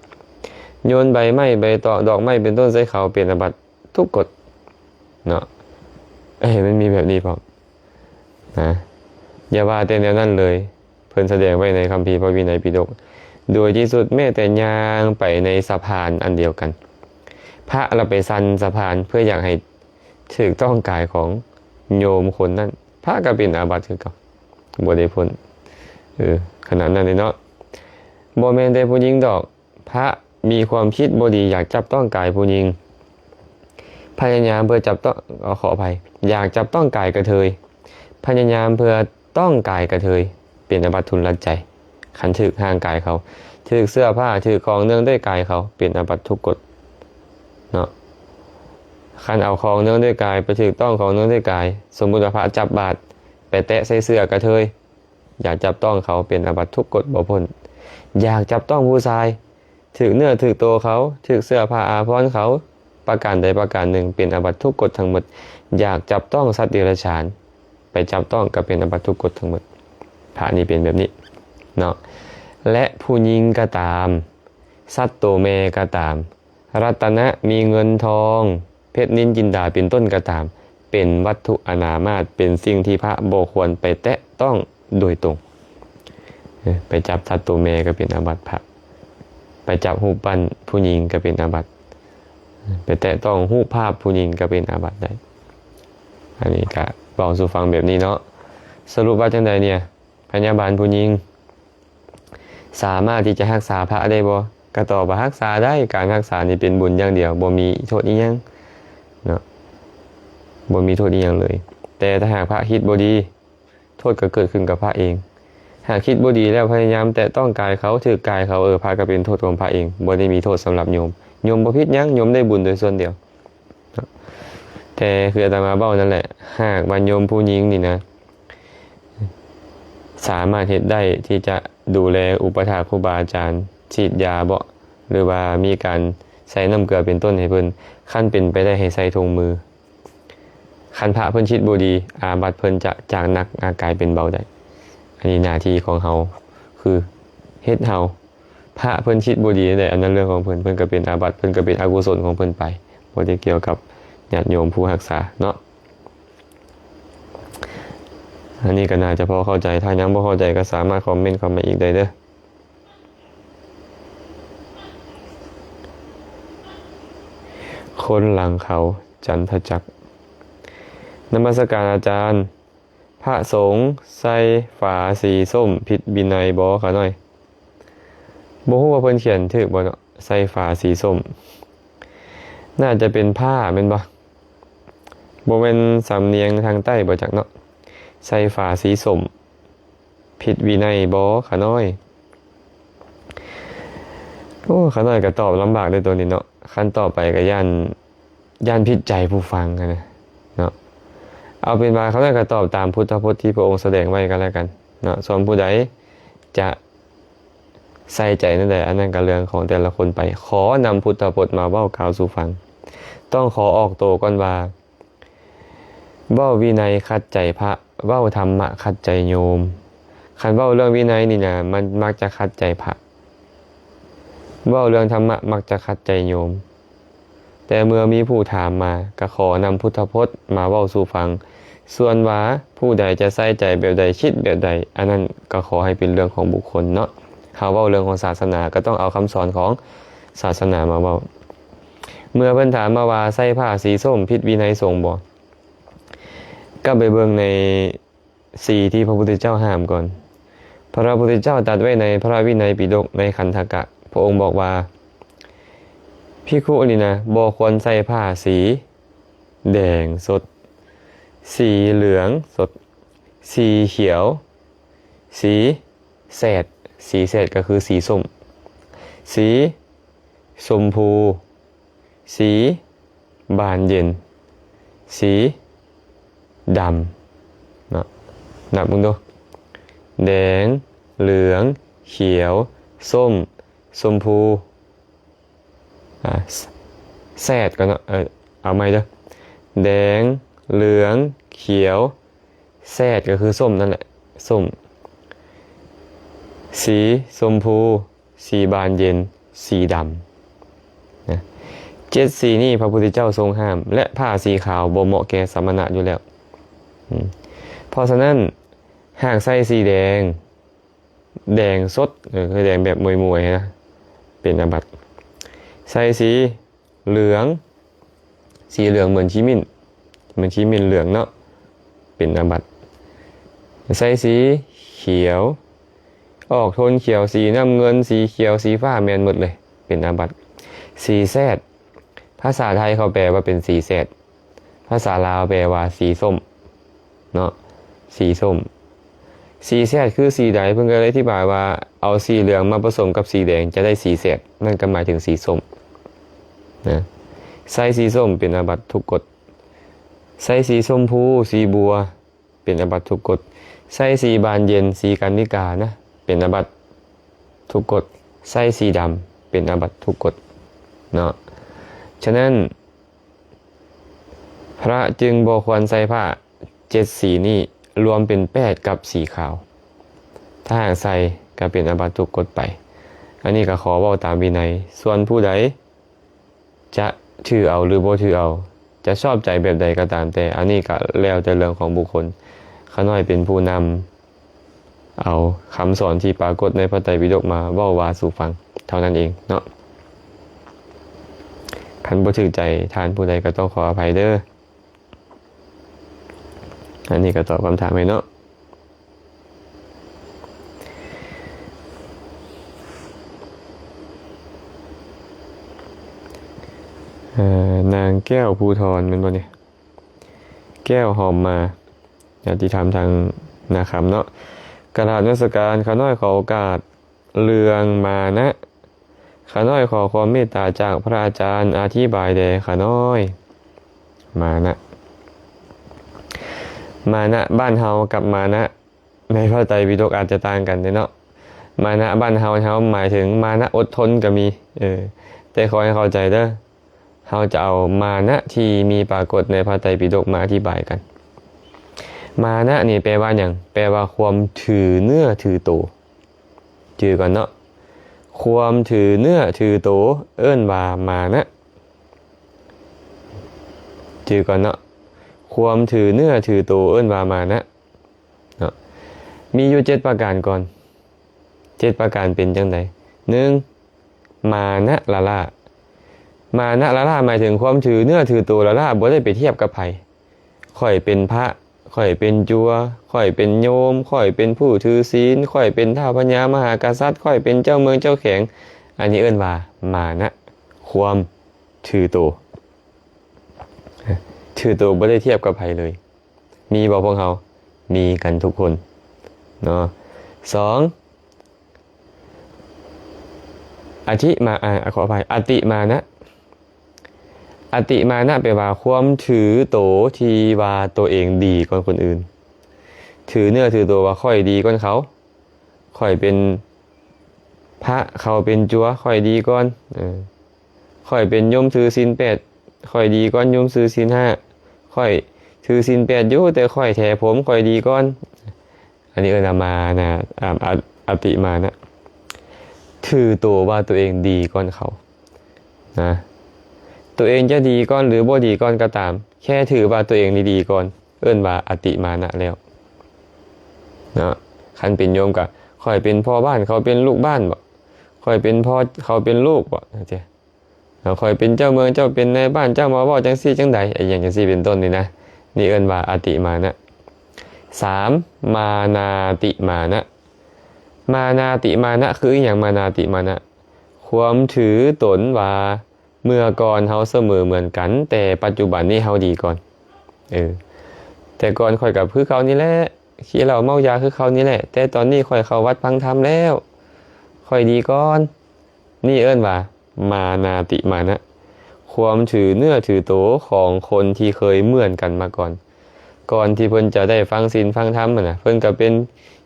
ໂຍນໃບໄມ້ ໃບຕອກ ດອກໄມ້ເປັນຕົ້ນໃສ່ເຂົາ ເປັນອາບັດທຸກກົດເນາະ. ເອີ ມັນມີແບບນີ້ພ້ອມນະ, ຢ່າວ່າແຕ່ແນວນັ້ນເລີຍ, ເພິ່ນສະແດງໄວ້ໃນຄຳພີພະວິໄນປິດົກ, ໂດຍທີ່ສຸດແມ້ແຕ່ຍ່າງໄປໃນສະພານອັນດຽວກັນ, ພະລະໄປສັ່ນສະພານເພື່ອຢາກໃຫ້ຖືກຕ້ອງກາຍຂອງໂຍມຄົນນັ້ນ, ພະກໍເປັນອາບັດຄືເກົ່າ, ບໍ່ໄດ້ພົ້ນ. ເອີ ຂະໜາດນັ້ນເດເນາະ, ບໍ່ແມ່ນແຕ່ຜູ້ຍິງດອກ, ພະ ມີຄວາມຄິດບໍ່ດີ ຢາກຈັບຕ້ອງກາຍຜູ້ຍິງ, ພະຍາຍາມເພື່ອຈັບຕ້ອງ ເອີ ຂໍອະໄພ ຢາກຈັບຕ້ອງກາຍກະເທີຍ, ພະຍາຍາມເພື່ອຕ້ອງກາຍກະເທີຍ ເປັນອາບັດທຸນລັດໃຈ. ຄັນຖືກຮ່າງກາຍເຂົາ, ຖືກເສື້ອຜ້າ, ຖືກຂອງເນື່ອງດ້ວຍກາຍເຂົາ ເປັນອາບັດທຸກກົດເນາະ. ຄັນເອົາຂອງເນື່ອງດ້ວຍກາຍ ໄປຖືກຕ້ອງຂອງເນື່ອງດ້ວຍກາຍ, ສົມມຸດວ່າພະຈັບບາດ ໄປແຕະໃສ່ເສື້ອກະເທີຍ, ຢາກຈັບຕ້ອງເຂົາ ເປັນອາບັດທຸກກົດບໍ່ພົ້ນ. ຢາກຈັບຕ້ອງຜູ້ຊາຍ, ຖືກເນື້ອຖືກໂຕເຂົາ, ຖືກເສື້ອຜ້າອາພອນເຂົາ ປະການໃດປະການໜຶ່ງ ເປັນອາບັດທຸກກົດທັງໝົດ. ຢາກຈັບຕ້ອງສັດເດຍລະສານ ໄປຈັບຕ້ອງກໍເປັນອາບັດທຸກກົດທັງໝົດ. ພະນີ້ເປັນແບບນີ້ເນາະ. ແລະ ຜູ້ຍິງກໍຕາມ, ສັດໂຕແມ່ກໍຕາມ, ລັດຕະນະມີເງິນທອງ, ເພັດນິນຈິນດາເປັນຕົ້ນກໍຕາມ, ເປັນວັດຖຸອະນາມາດ, ເປັນສິ່ງທີ່ພະບໍ່ຄວນໄປແຕະຕ້ອງໂດຍຕົງ. ເອີ ໄປຈັບສັດໂຕແມ່ກໍເປັນອາບັດພະ, ໄປຈັບຮູບປັ້ນຜູ້ຍິງກໍເປັນອາບັດ, ໄປແຕະຕ້ອງຮູບພາບຜູ້ຍິງກໍເປັນອາບັດໄດ້. ອັນນີ້ກະເວົ້າສູ່ຟັງແບບນີ້ເນາະ. ສະຫຼຸບວ່າຈັ່ງໃດເນຍ? ພະຍາບານຜູ້ຍິງ ສາມາດທີ່ຈະຮັກສາພະໄດ້ບໍ່? ກໍຕອບວ່າຮັກສາໄດ້, ການຮັກສານີ້ເປັນບຸນຢ່າງດຽວ, ບໍ່ມີໂທດອີ່ຫຍັງເນາະ, ບໍ່ມີໂທດອີ່ຫຍັງເລີຍ. ແຕ່ຖ້າຫາກພະຄິດບໍ່ດີ, ໂທດກໍເກີດຂຶ້ນກັບພະເອງ. ຫາກຄິດບໍ່ດີແລ້ວພະຍາຍາມແຕະຕ້ອງກາຍເຂົາ, ຖືກກາຍເຂົາ, ເອີ, ພະກໍເປັນໂທດຂອງພະເອງ, ບໍ່ໄດ້ມີໂທດສຳລັບໂຍມ. ໂຍມບໍ່ຜິດຫຍັງ, ໂຍມໄດ້ບຸນໂດຍສ່ວນດຽວ. ແຕ່ຄືອາດຕະມາເວົ້ານັ້ນແຫຼະ, ຫາກວ່າໂຍມຜູ້ຍິງນີ້ນະ ສາມາດເຮັດໄດ້ທີ່ຈະດູແລອຸປະຖາກຄູບາອາຈານ, ສີດຢາເບາະ ຫຼືວ່າມີການໃສ່ນ້ຳເກືອເປັນຕົ້ນໃຫ້ເພິ່ນ, ຄັນເປັນໄປໄດ້ໃຫ້ໃສ່ຖົງມື. ຄັນພະເພິ່ນຈິດບໍ່ດີ, ອາບັດເພິ່ນຈະຈາກໜັກ ອາ ກາຍເປັນເບົາໄດ້. ອັນນີ້ໜ້າທີ່ຂອງເຮົາ ຄືເຮັດເຮົາ ພະເພິ່ນຈິດບໍ່ດີໃດ໋ ອັນນັ້ນເລື່ອງຂອງເພິ່ນ, ເພິ່ນກໍເປັນອາບັດ, ເພິ່ນກໍເປັນອະກຸສົນຂອງເພິ່ນໄປ, ບໍ່ໄດ້ກ່ຽວກັບຍາດໂຍມຜູ້ຮັກສາເນາະ. ອັນນີ້ກໍໜ້າຈະພໍເຂົ້າໃຈ, ຖ້າຍັງບໍ່ເຂົ້າໃຈກໍສາມາດຄອມເມັນເຂົ້າມາອີກໄດ້ເດີ້. ຄົນຫຼັງເຂົາ ຈັນທະຈັກ. ນະມັດສະການອາຈານ. ພະສົງໃສ່ຝາສີສົ້ມ ຜິດວິໄນບໍ່ຂະນ້ອຍ? ບໍ່ຮູ້ວ່າເພິ່ນຂຽນຖືກບໍ່ເນາະ, ໃສ່ຝາສີສົ້ມ. ໜ້າຈະເປັນຜ້າແມ່ນບໍ່? ບໍ່ແມ່ນສຳນຽງທາງໃຕ້ບໍ່ຈັກເນາະ? ໃສ່ຝາສີສົ້ມ ຜິດວິໄນບໍ່ຂະນ້ອຍ? ໂອ້ ຂະນ້ອຍກໍຕອບລຳບາກເດ້ໂຕນີ້ເນາະ, ຄັນຕອບໄປກໍຢ້ານ ຢ້ານຜິດໃຈຜູ້ຟັງຫັ້ນນະເນາະ. ເອົາເປັນວ່າຂ້ານ້ອຍກໍຕອບຕາມພຸດທະພົດທີ່ພະອົງສະແດງໄວ້ກໍແລ້ວກັນເນາະ, ສ່ວນຜູ້ໃດຈະໃສ່ໃຈແນວໃດ ອັນນັ້ນກໍເລື່ອງຂອງແຕ່ລະຄົນໄປ. ຂໍນຳພຸດທະພົດມາເວົ້າກ່າວສູ່ຟັງ. ຕ້ອງຂໍອອກໂຕກ່ອນວ່າ ເວົ້າວິໄນຂັດໃຈພະ, ເວົ້າທຳມະຂັດໃຈໂຍມ. ຄັນເວົ້າເລື່ອງວິໄນນີ້ນະ ມັນມັກຈະຂັດໃຈພະ, ເວົ້າເລື່ອງທຳມະມັກຈະຂັດໃຈໂຍມ. ແຕ່ເມື່ອມີຜູ້ຖາມມາ ກໍຂໍນຳພຸດທະພົດມາເວົ້າສູ່ຟັງ. ສ່ວນວ່າຜູ້ໃດຈະໃສ່ໃຈແບບໃດ, ຄິດແບບໃດ, ອັນນັ້ນກໍຂໍໃຫ້ເປັນເລື່ອງຂອງບຸກຄົນເນາະ. ເຮົາເວົ້າເລື່ອງຂອງສາສະໜາ ກໍຕ້ອງເອົາຄຳສອນຂອງສາສະໜາມາເວົ້າ. ເມື່ອເພິ່ນຖາມມາວ່າ ໃສ່ຜ້າສີສົ້ມຜິດວິໄນສົງບໍ່? ກັບໄປເບິ່ງໃນ ສີທີ່ພະພຸດທະເຈົ້າຫ້າມກ່ອນ. ພະພຸດທະເຈົ້າຕັດໄວ້ໃນພະວິໄນປິດົກໃນຂັນທະກະ, ພະອົງບອກວ່າ ພິກຂຸນີ້ນະ ບໍ່ຄວນໃສ່ຜ້າສີແດງສົດ, ສີເຫຼືອງສົດ, ສີຂຽວ, ສີແສດ, ສີແສດກໍຄືສີສົ້ມ, ສີຊົມພູ, ສີບານເຢັນ, ສີດຳເນາະ. ນັບເບິ່ງດູ. ແດງ, ເຫຼືອງ, ຂຽວ, ສົ້ມ, ຊົມພູ, ອາ ແສດກ່ອນເນາະ. ເອີ ເອົາໃໝ່ເດີ້. ແດງ, ເຫຼືອງ, ຂຽວ, ແສດກໍຄືສົ້ມນັ້ນແຫຼະ, ສົ້ມ, ສີຊົມພູ, ສີບານເຢັນ, ສີດຳນະ. ເຈັດສີນີ້ພະພຸດທະເຈົ້າຊົງຫ້າມ ແລະ ຜ້າສີຂາວບໍ່ເໝາະແກ່ສະມະນະຢູ່ແລ້ວ. ອືມ ເພາະສະນັ້ນ ຫາກໃສ່ສີແດງ, ແດງສົດ, ເອີ ຄືແດງແບບມວຍໆນະ, ເປັນອາບັດ. ໃສ່ສີ ເຫຼືອງ, ສີເຫຼືອງເໝືອນຂີ້ມິ້ນ, ເໝືອນຂີ້ມິ້ນເຫຼືອງເນາະ, ເປັນອາບັດ. ໃສ່ສີຂຽວ, ອອກໂທນຂຽວ, ສີນ້ຳເງິນ, ສີຂຽວ, ສີຟ້າ, ແມ່ນໝົດເລີຍ. ເປັນອາບັດ. ສີແຊດ ພາສາໄທເຂົາແປວ່າເປັນສີແຊດ ພາສາລາວແປວ່າສີສົ້ມເນາະ ສີສົ້ມ. ສີແຊດຄືສີໃດ? ເພິ່ນກໍເລີຍອະທິບາຍວ່າ ເອົາສີເຫຼືອງມາປະສົມກັບສີແດງຈະໄດ້ສີແຊດ ນັ້ນກໍໝາຍເຖິງສີສົ້ມນະ. ໃສ່ສີສົ້ມເປັນອາບັດທຸກກົດ ໃສ່ສີຊົມພູ ສີບົວ ເປັນອາບັດທຸກກົດ. ໃສ່ສີບານເຢັນ ສີກັນນິການະ ເປັນອາບັດທຸກກົດ. ໃສ່ສີດຳ ເປັນອາບັດທຸກກົດເນາະ. ສະນັ້ນ ພະຈຶ່ງບໍ່ຄວນໃສ່ຜ້າເຈັດສີນີ້ ລວມເປັນແປດກັບສີຂາວ. ຖ້າຫາກໃສ່ກໍເປັນອາບັດທຸກກົດໄປ. ອັນນີ້ກໍຂໍເວົ້າຕາມວິໄນ. ສ່ວນຜູ້ໃດ ຈະຖືເອົາຫຼືບໍ່ຖືເອົາ ຈະຊອບໃຈແບບໃດກໍຕາມແຕ່ ອັນນີ້ກໍແລ້ວແຕ່ເລື່ອງຂອງບຸກຄົນ. ຂ້ານ້ອຍເປັນຜູ້ນຳເອົາຄຳສອນທີ່ປາກົດໃນພະໄຕປິດົກມາເວົ້າວ່າສູ່ຟັງເທົ່ານັ້ນເອງເນາະ. ຄັນບໍ່ຖືກໃຈທ່ານຜູ້ໃດກໍຕ້ອງຂໍອະໄພເດີ້. ອັນນີ້ກໍຕອບຄຳຖາມໃຫ້ເນາະ. ເອີ ນາງແກ້ວພູທອນແມ່ນບໍ່ນີ້? ແກ້ວຫອມມາ ຍາດຕິທຳທາງນາຄຳເນາະ. ກະລາບນະມັດສະການ ຂ້ານ້ອຍຂໍໂອກາດ ເລື່ອງມານະ ຂ້ານ້ອຍຂໍຄວາມເມດຕາຈາກພະອາຈານອະທິບາຍແດ່ຂ້ານ້ອຍ. ມານະ ມານະບ້ານເຮົາກັບມານະໃນພະໄຕປິດົກອາດຈະຕ່າງກັນເດ້ເນາະ. ມານະບ້ານເຮົາ ເຮົາໝາຍເຖິງມານະອົດທົນກໍມີ ເອີ ແຕ່ຂໍໃຫ້ເຂົ້າໃຈເດີ້ ເຮົາຈະເອົາມານະທີ່ມີປາກົດໃນພະໄຕປິດົກມາອະທິບາຍກັນ. ມານະນີ້ແປວ່າຫຍັງ? ແປວ່າຄວາມຖືເນື້ອຖືໂຕ. ຈື່ກ່ອນເນາະ ຄວາມຖືເນື້ອຖືໂຕເອີ້ນວ່າມານະ. ຈື່ກ່ອນເນາະ ຄວາມຖືເນື້ອຖືໂຕເອີ້ນວ່າມານະເນາະ. ມີຢູ່ເຈັດປະການກ່ອນ. ເຈັດປະການເປັນຈັ່ງໃດ? ໜຶ່ງ ມານະລ້າໆ. ມານະລ້າໆໝາຍເຖິງຄວາມຖືເນື້ອຖືໂຕລ້າໆ ບໍ່ໄດ້ໄປທຽບກັບໃຜ. ຂ້ອຍເປັນພະ, ຂ້ອຍເປັນຈົວ, ຂ້ອຍເປັນໂຍມ, ຂ້ອຍເປັນຜູ້ຖືສິນ, ຂ້ອຍເປັນທ້າວພະຍາມະຫາກະສັດ, ຂ້ອຍເປັນເຈົ້າເມືອງເຈົ້າແຂວງ. ອັນນີ້ເອີ້ນວ່າມານະ, ຄວາມຖືໂຕ. ຖືໂຕບໍ່ໄດ້ທຽບກັບໃຜເລີຍ. ມີບໍ່ພວກເຮົາ? ມີກັນທຸກຄົນເນາະ. ສອງ ອະທິມາ ອາ ຂໍອະໄພ ອະຕິມານະ. ອະຕິມານະແປວ່າຄວາມຖືໂຕທີ່ວ່າໂຕເອງດີກ່ອນຄົນອື່ນ. ຖືເນື້ອຖືໂຕວ່າຂ້ອຍດີກ່ອນເຂົາ. ຂ້ອຍເປັນພະ ເຂົາເປັນຈົວ ຂ້ອຍດີກ່ອນ. ເອີ ຂ້ອຍເປັນໂຍມຖືສິນແປດ ຂ້ອຍດີກ່ອນໂຍມຖືສິນຫ້າ. ຂ້ອຍຖືສິນແປດຢູ່ ແຕ່ຂ້ອຍແຖຜົມ ຂ້ອຍດີກ່ອນ. ອັນນີ້ເອີ້ນວ່າມານະ ອາ ອະ ອະຕິມານະ ຖືໂຕວ່າຕົວເອງດີກ່ອນເຂົານະ. ຕົວເອງຈະດີກ່ອນ ຫຼື ບໍ່ດີກ່ອນກໍຕາມ ແຄ່ຖືວ່າຕົວເອງນີ້ດີກ່ອນ ເອີ້ນວ່າອະຕິມານະແລ້ວເນາະ. ຄັນເປັນໂຍມກໍ ຂ້ອຍເປັນພໍ່ບ້ານ ເຂົາເປັນລູກບ້ານບໍ? ຂ້ອຍເປັນພໍ່ ເຂົາເປັນລູກບໍ? ຈັ່ງຊີ້. ຂ້ອຍເປັນເຈົ້າເມືອງ ເຈົ້າເປັນນາຍບ້ານ ເຈົ້າມາເວົ້າຈັ່ງຊີ້ຈັ່ງໃດ ອີ່ຫຍັງຈັ່ງຊີ້ເປັນຕົ້ນນີ້ນະ. ນີ້ເອີ້ນວ່າອະຕິມານະ. ສາມ ມານາຕິມານະ. ມານາຕິມານະຄືອີ່ຫຍັງ? ມານາຕິມານະ ຄວາມຖືຕົນວ່າເມື່ອກ່ອນເຮົາສະເໝີເໝືອນກັນ ແຕ່ປັດຈຸບັນນີ້ເຮົາດີກ່ອນ. ເອີ ແຕ່ກ່ອນຂ້ອຍກໍຄືເຂົານີ້ແຫຼະ ຂີ້ເຫຼົ້າເມົາຢາຄືເຂົານີ້ແຫຼະ ແຕ່ຕອນນີ້ຂ້ອຍເຂົ້າວັດຟັງທຳແລ້ວ ຂ້ອຍດີກ່ອນ. ນີ້ເອີ້ນວ່າ ມານາຕິມານະ ຄວາມຖືເນື້ອຖືໂຕຂອງຄົນທີ່ເຄີຍເໝືອນກັນມາກ່ອນ. ກ່ອນທີ່ເພິ່ນຈະໄດ້ຟັງສິນຟັງທຳຫັ້ນນະ ເພິ່ນກໍເປັນ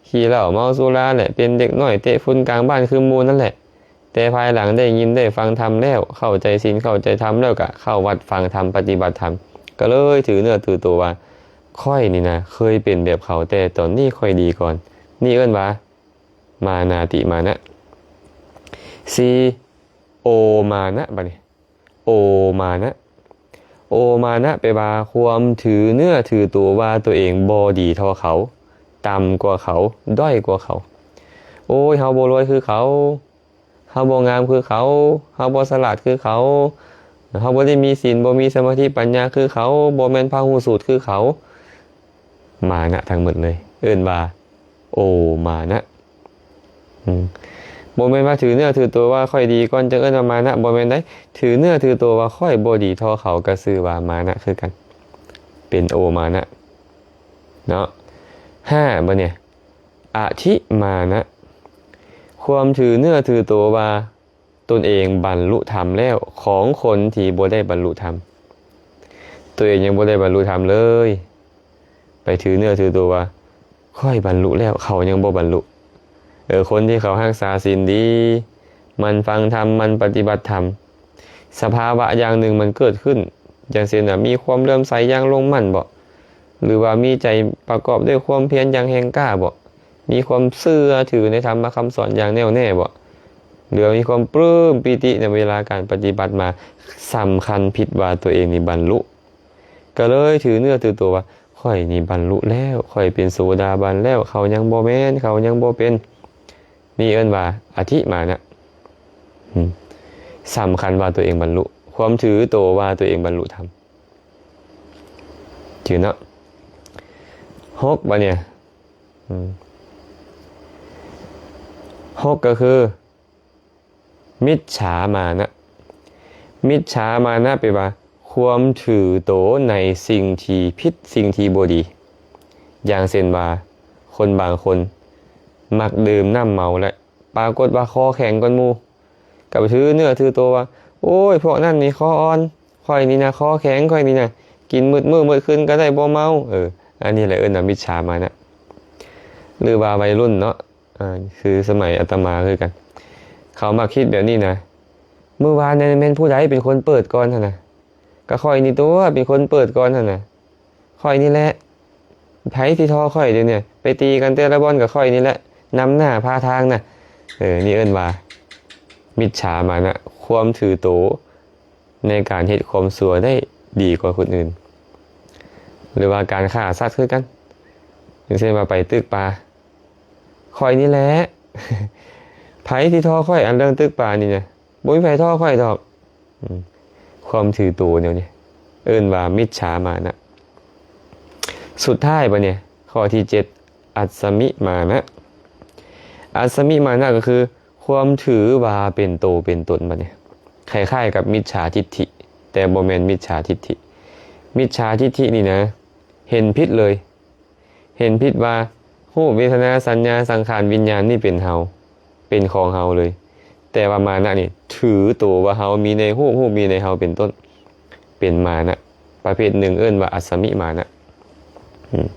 ຂີ້ເຫຼົ້າເມົາສຸລາແຫຼະ ເປັນເດັກນ້ອຍເຕະຝຸ່ນກາງບ້ານຄືໝູ່ນັ້ນແຫຼະ. ແຕ່ພາຍຫຼັງໄດ້ຍິນໄດ້ຟັງທຳແລ້ວ ເຂົ້າໃຈສິນເຂົ້າໃຈທຳແລ້ວ ກໍເຂົ້າວັດຟັງທຳປະຕິບັດທຳ ກໍເລີຍຖືເນື້ອຖືໂຕວ່າ ຂ້ອຍນີ້ນະເຄີຍເປັນແບບເຂົາ ແຕ່ຕອນນີ້ຂ້ອຍດີກ່ອນ. ນີ້ເອີ້ນວ່າ ມານາຕິມານະ. ສີ່ ໂອມານະ ບາດນີ້ ໂອມານະ. ໂອມານະແປວ່າຄວາມຖືເນື້ອຖືໂຕວ່າຕົວເອງບໍ່ດີເທົ່າເຂົາ ຕ່ຳກວ່າເຂົາ ດ້ອຍກວ່າເຂົາ. ໂອ້ຍ ເຮົາບໍ່ລວຍຄືເຂົາ ເຮົາບໍ່ງາມຄືເຂົາ ເຮົາບໍ່ສະຫຼາດຄືເຂົາ ເຮົາບໍ່ໄດ້ມີສິນ ບໍ່ມີສະມາທິປັນຍາຄືເຂົາ ບໍ່ແມ່ນພະຫູສູດຄືເຂົາ. ມານະທັງໝົດເລີຍ ເອີ້ນວ່າໂອມານະ. ອືມ ບໍ່ແມ່ນວ່າຖືເນື້ອຖືໂຕວ່າຂ້ອຍດີກ່ອນ ຈຶ່ງເອີ້ນວ່າມານະ ບໍ່ແມ່ນໃດ໋. ຖືເນື້ອຖືໂຕວ່າຂ້ອຍບໍ່ດີທໍ່ເຂົາ ກໍຊື່ວ່າມານະຄືກັນ ເປັນໂອມານະເນາະ. ຫ້າ ບັດນີ້ ອະທິມານະ ຄວາມຖືເນື້ອຖືໂຕວ່າຕົນເອງບັນລຸທຳແລ້ວ ຂອງຄົນທີ່ບໍ່ໄດ້ບັນລຸທຳ. ຕົວເອງຍັງບໍ່ໄດ້ບັນລຸທຳເລີຍ ໄປຖືເນື້ອຖືໂຕວ່າ ຂ້ອຍບັນລຸແລ້ວ ເຂົາຍັງບໍ່ບັນລຸ. ເອີ ຄົນທີ່ເຂົາຮັກສາສິນດີ ໝັ່ນຟັງທຳ ໝັ່ນປະຕິບັດທຳ ສະພາວະຢ່າງໜຶ່ງມັນເກີດຂຶ້ນ ຢ່າງເຊັ່ນວ່າ ມີຄວາມເຫຼື້ອມໃສຢ່າງລົງໝັ້ນບໍ ຫຼືວ່າມີໃຈປະກອບດ້ວຍຄວາມພຽນຢ່າງແຮງກ້າບໍ ມີຄວາມເຊື່ອຖືໃນທຳມະຄຳສອນຢ່າງແນ່ວແນ່ບໍ ຫຼືວ່າມີຄວາມປຶ້ມປີຕິໃນເວລາການປະຕິບັດມາ ສຳຄັນຜິດວ່າຕົວເອງນີ້ບັນລຸ ກໍເລີຍຖືເນື້ອຖືໂຕວ່າ ຂ້ອຍນີ້ບັນລຸແລ້ວ ຂ້ອຍເປັນໂສດາບັນແລ້ວ ເຂົາຍັງບໍ່ແມ່ນ ເຂົາຍັງບໍ່ເປັນ. ນີ້ເອີ້ນວ່າອະທິມານະ ອືມ ສຳຄັນວ່າຕົວເອງບັນລຸ ຄວາມຖືໂຕວ່າຕົວເອງບັນລຸທຳ ຈື່ເນາະ. ຫົກ ບັດນີ້ ອືມ ຫົກ ກໍຄື ມິດສາມານະ ມິດສາມານະແປວ່າ ຄວາມຖືໂຕໃນສິ່ງທີ່ຜິດ ສິ່ງທີ່ບໍ່ດີ. ຢ່າງເຊັ່ນວ່າ ຄົນບາງຄົນມັກດື່ມນ້ຳເມົາ ແລະ ປາກົດວ່າຄໍແຂງກ່ອນໝູ່ ກໍໄປຖືເນື້ອຖືໂຕວ່າ ໂອ້ຍ ພວກນັ້ນນີ້ຄໍອ່ອນ ຂ້ອຍນີ້ນະຄໍແຂງ ຂ້ອຍນີ້ນະກິນໝົດມື້ໝົດຄືນກໍໄດ້ ບໍ່ເມົາ. ເອີ ອັນນີ້ແຫຼະເອີ້ນວ່າມິດສາມານະ. ຫຼືວ່າໄວລຸ້ນເນາະ ອ່າ ຄືສະໄໝອາດຕະມາຄືກັນ ເຂົາມັກຄິດແບບນີ້ນະ ມື້ວານນີ້ແມ່ນຜູ້ໃດເປັນຄົນເປີດກ່ອນຫັ້ນນະ? ກໍຂ້ອຍນີ້ຕົວະເປັນຄົນເປີດກ່ອນຫັ້ນນະ ຂ້ອຍນີ້ແຫຼະ ໃຜຊິທໍ່ຂ້ອຍດຽວນີ້ ໄປຕີກັນແຕ່ລະບ່ອນກໍຂ້ອຍນີ້ແຫຼະ ນຳໜ້າພາທາງນະ. ເອີ ນີ້ເອີ້ນວ່າມິດສາມານະ ຄວາມຖືໂຕໃນການເຮັດຄວາມຊົ່ວໄດ້ດີກວ່າຄົນອື່ນ. ຫຼືວ່າການຂ້າສັດຄືກັນ ຢ່າງເຊັ່ນວ່າໄປຕຶກປາ ຂ້ອຍນີ້ແຫຼະ ໃຜຊິທໍ່ຂ້ອຍ ອັນເລື່ອງຕຶກປານີ້ນະ ບໍ່ມີໃຜທໍ່ຂ້ອຍດອກ. ອືມ ຄວາມຖືໂຕແນວນີ້ເອີ້ນວ່າມິດສາມານະ. ສຸດທ້າຍບັດນີ້ ຂໍ້ທີເຈັດ ອັດສະມິມານະ. ອັດສະມິມານະກໍຄື ຄວາມຖືວ່າເປັນໂຕເປັນຕົນ. ບັດນີ້ຄ້າຍໆກັບມິດສາທິດຖິ ແຕ່ບໍ່ແມ່ນມິດສາທິດຖິ. ມິດສາທິດຖິນີ້ນະ ເຫັນຜິດເລີຍ ເຫັນຜິດວ່າຮູບ ເວທະນາ ສັນຍາ ສັງຂານ ວິນຍານນີ້ເປັນເຮົາ ເປັນຂອງເຮົາເລີຍ. ແຕ່ວ່າມານະນີ້ຖືໂຕວ່າເຮົາມີໃນຮູບ ຮູບມີໃນເຮົາເປັນຕົ້ນ ເປັນມານະປະເພດໜຶ່ງ ເອີ້ນວ່າອັດສະມິມານະ. ອືມ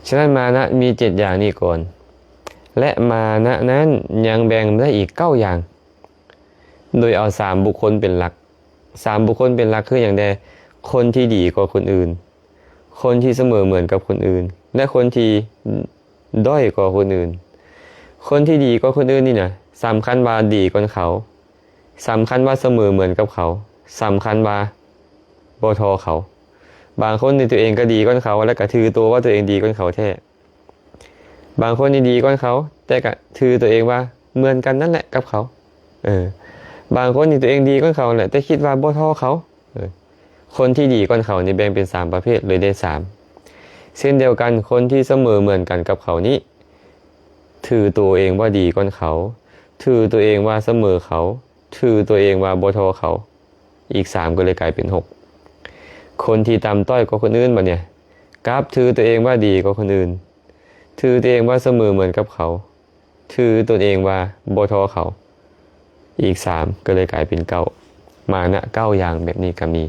ສະນັ້ນມານະມີເຈັດຢ່າງນີ້ກ່ອນ ແລະ ມານະນັ້ນຍັງແບ່ງໄດ້ອີກເກົ້າຢ່າງ ໂດຍເອົາສາມບຸກຄົນເປັນຫຼັກ. ສາມບຸກຄົນເປັນຫຼັກຄືຫຍັງແດ່? ຄົນທີ່ດີກວ່າຄົນອື່ນ, ຄົນທີ່ສະເໝີເໝືອນກັບຄົນອື່ນ ແລະ ຄົນທີ່ດ້ອຍກວ່າຄົນອື່ນ. ຄົນທີ່ດີກວ່າຄົນອື່ນນີ້ນະ ສຳຄັນວ່າດີກ່ອນເຂົາ, ສຳຄັນວ່າສະເໝີເໝືອນກັບເຂົາ, ສຳຄັນວ່າບໍ່ທໍ່ເຂົາ. ບາງຄົນນີ້ຕົວເອງກໍດີກ່ອນເຂົາ ແລະ ກໍຖືໂຕວ່າຕົວເອງດີກ່ອນເຂົາແທ້. ບາງຄົນນີ້ດີກ່ອນເຂົາ ແຕ່ກະຖືຕົວເອງວ່າເໝືອນກັນນັ້ນແຫຼະກັບເຂົາ. ເອີ ບາງຄົນນີ້ຕົວເອງດີກ່ອນເຂົາແຫຼະ ແຕ່ຄິດວ່າບໍ່ທໍ່ເຂົາ. ເອີ ຄົນທີ່ດີກ່ອນເຂົານີ້ແບ່ງເປັນສາມປະເພດ ຫຼື ໄດ້ສາມ. ເຊັ່ນດຽວກັນ ຄົນທີ່ສະເໝີເໝືອນກັນກັບເຂົານີ້ ຖືຕົວເອງວ່າດີກ່ອນເຂົາ, ຖືຕົວເອງວ່າສະເໝີເຂົາ, ຖືຕົວເອງວ່າບໍ່ທໍ່ເຂົາ. ອີກສາມກໍເລີຍກາຍເປັນຫົກ. ຄົນທີ່ຕ່ຳຕ້ອຍກວ່າຄົນອື່ນບັດນີ້ ກັບຖືຕົວເອງວ່າດີກວ່າຄົນອື່ນ, ຖືຕົວເອງວ່າສະເໝີເໝືອນກັບເຂົາ, ຖືຕົນເອງວ່າບໍ່ທໍ່ເຂົາ. ອີກສາມກໍເລີຍກາຍເປັນເກົ້າ. ມານະເກົ້າຢ່າງແບບນີ້ກໍມີ.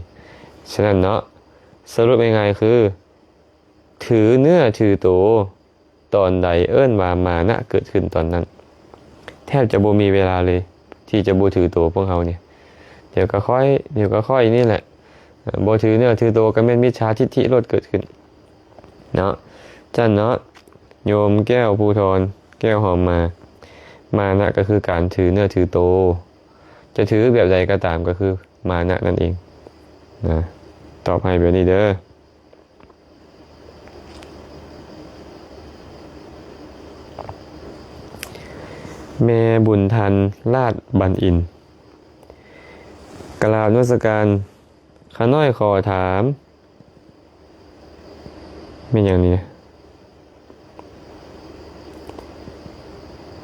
ສະນັ້ນເນາະ ສະຫຼຸບງ່າຍໆຄື ຖືເນື້ອຖືໂຕ ຕອນໃດເອີ້ນວ່າມານະເກີດຂຶ້ນຕອນນັ້ນ. ແທບຈະບໍ່ມີເວລາເລີຍທີ່ຈະບໍ່ຖືໂຕພວກເຮົານີ້. ດຽວກໍຂ້ອຍ ດຽວກໍຂ້ອຍນີ້ແຫຼະ. ບໍ່ຖືເນື້ອຖືໂຕກໍແມ່ນມິດສາທິດຖິໂລດເກີດຂຶ້ນເນາະ. ຊັ້ນເນາະ ໂຍມແກ້ວພູທອນ ແກ້ວຫອມມາ, ມານະກໍຄືການຖືເນື້ອຖືໂຕ. ຈະຖືແບບໃດກໍຕາມ ກໍຄືມານະນັ້ນເອງນະ. ຕອບໃຫ້ແບບນີ້ເດີ. ແມ່ບຸນທັນ ລາດບັນອິນ. ກະລາບນະມັດສະການ ຂ້ານ້ອຍຂໍຖາມ ແມ່ນຫຍັງນີ້?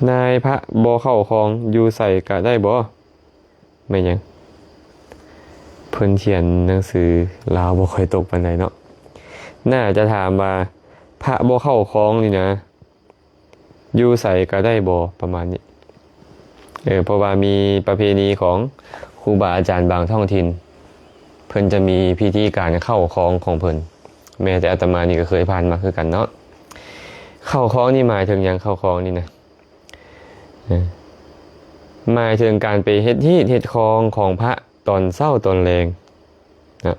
ນາຍພະບໍ່ເຂົ້າຄອງ ຢູ່ໃສກະໄດ້ບໍ່? ແມ່ນຫຍັງ? ເພິ່ນຂຽນໜັງສືລາວບໍ່ຄ່ອຍຕົກປານໃດເນາະ. ໜ້າຈະຖາມວ່າ ພະບໍ່ເຂົ້າຄອງນີ້ນະ ຢູ່ໃສກະໄດ້ບໍ່? ປະມານນີ້. ເອີ ເພາະວ່າມີປະເພນີຂອງຄູບາອາຈານບາງທ້ອງຖິ່ນ ເພິ່ນຈະມີພິທີການເຂົ້າຄອງຂອງເພິ່ນ. ແມ້ແຕ່ອາດຕະມານີ້ກໍເຄີຍຜ່ານມາຄືກັນເນາະ. ເຂົ້າຄອງນີ້ໝາຍເຖິງຫຍັງ? ເຂົ້າຄອງນີ້ນະ ເອີ ໝາຍເຖິງການໄປເຮັດຮີດເຮັດຄອງຂອງພະຕອນເຊົ້າຕອນແລງນະ.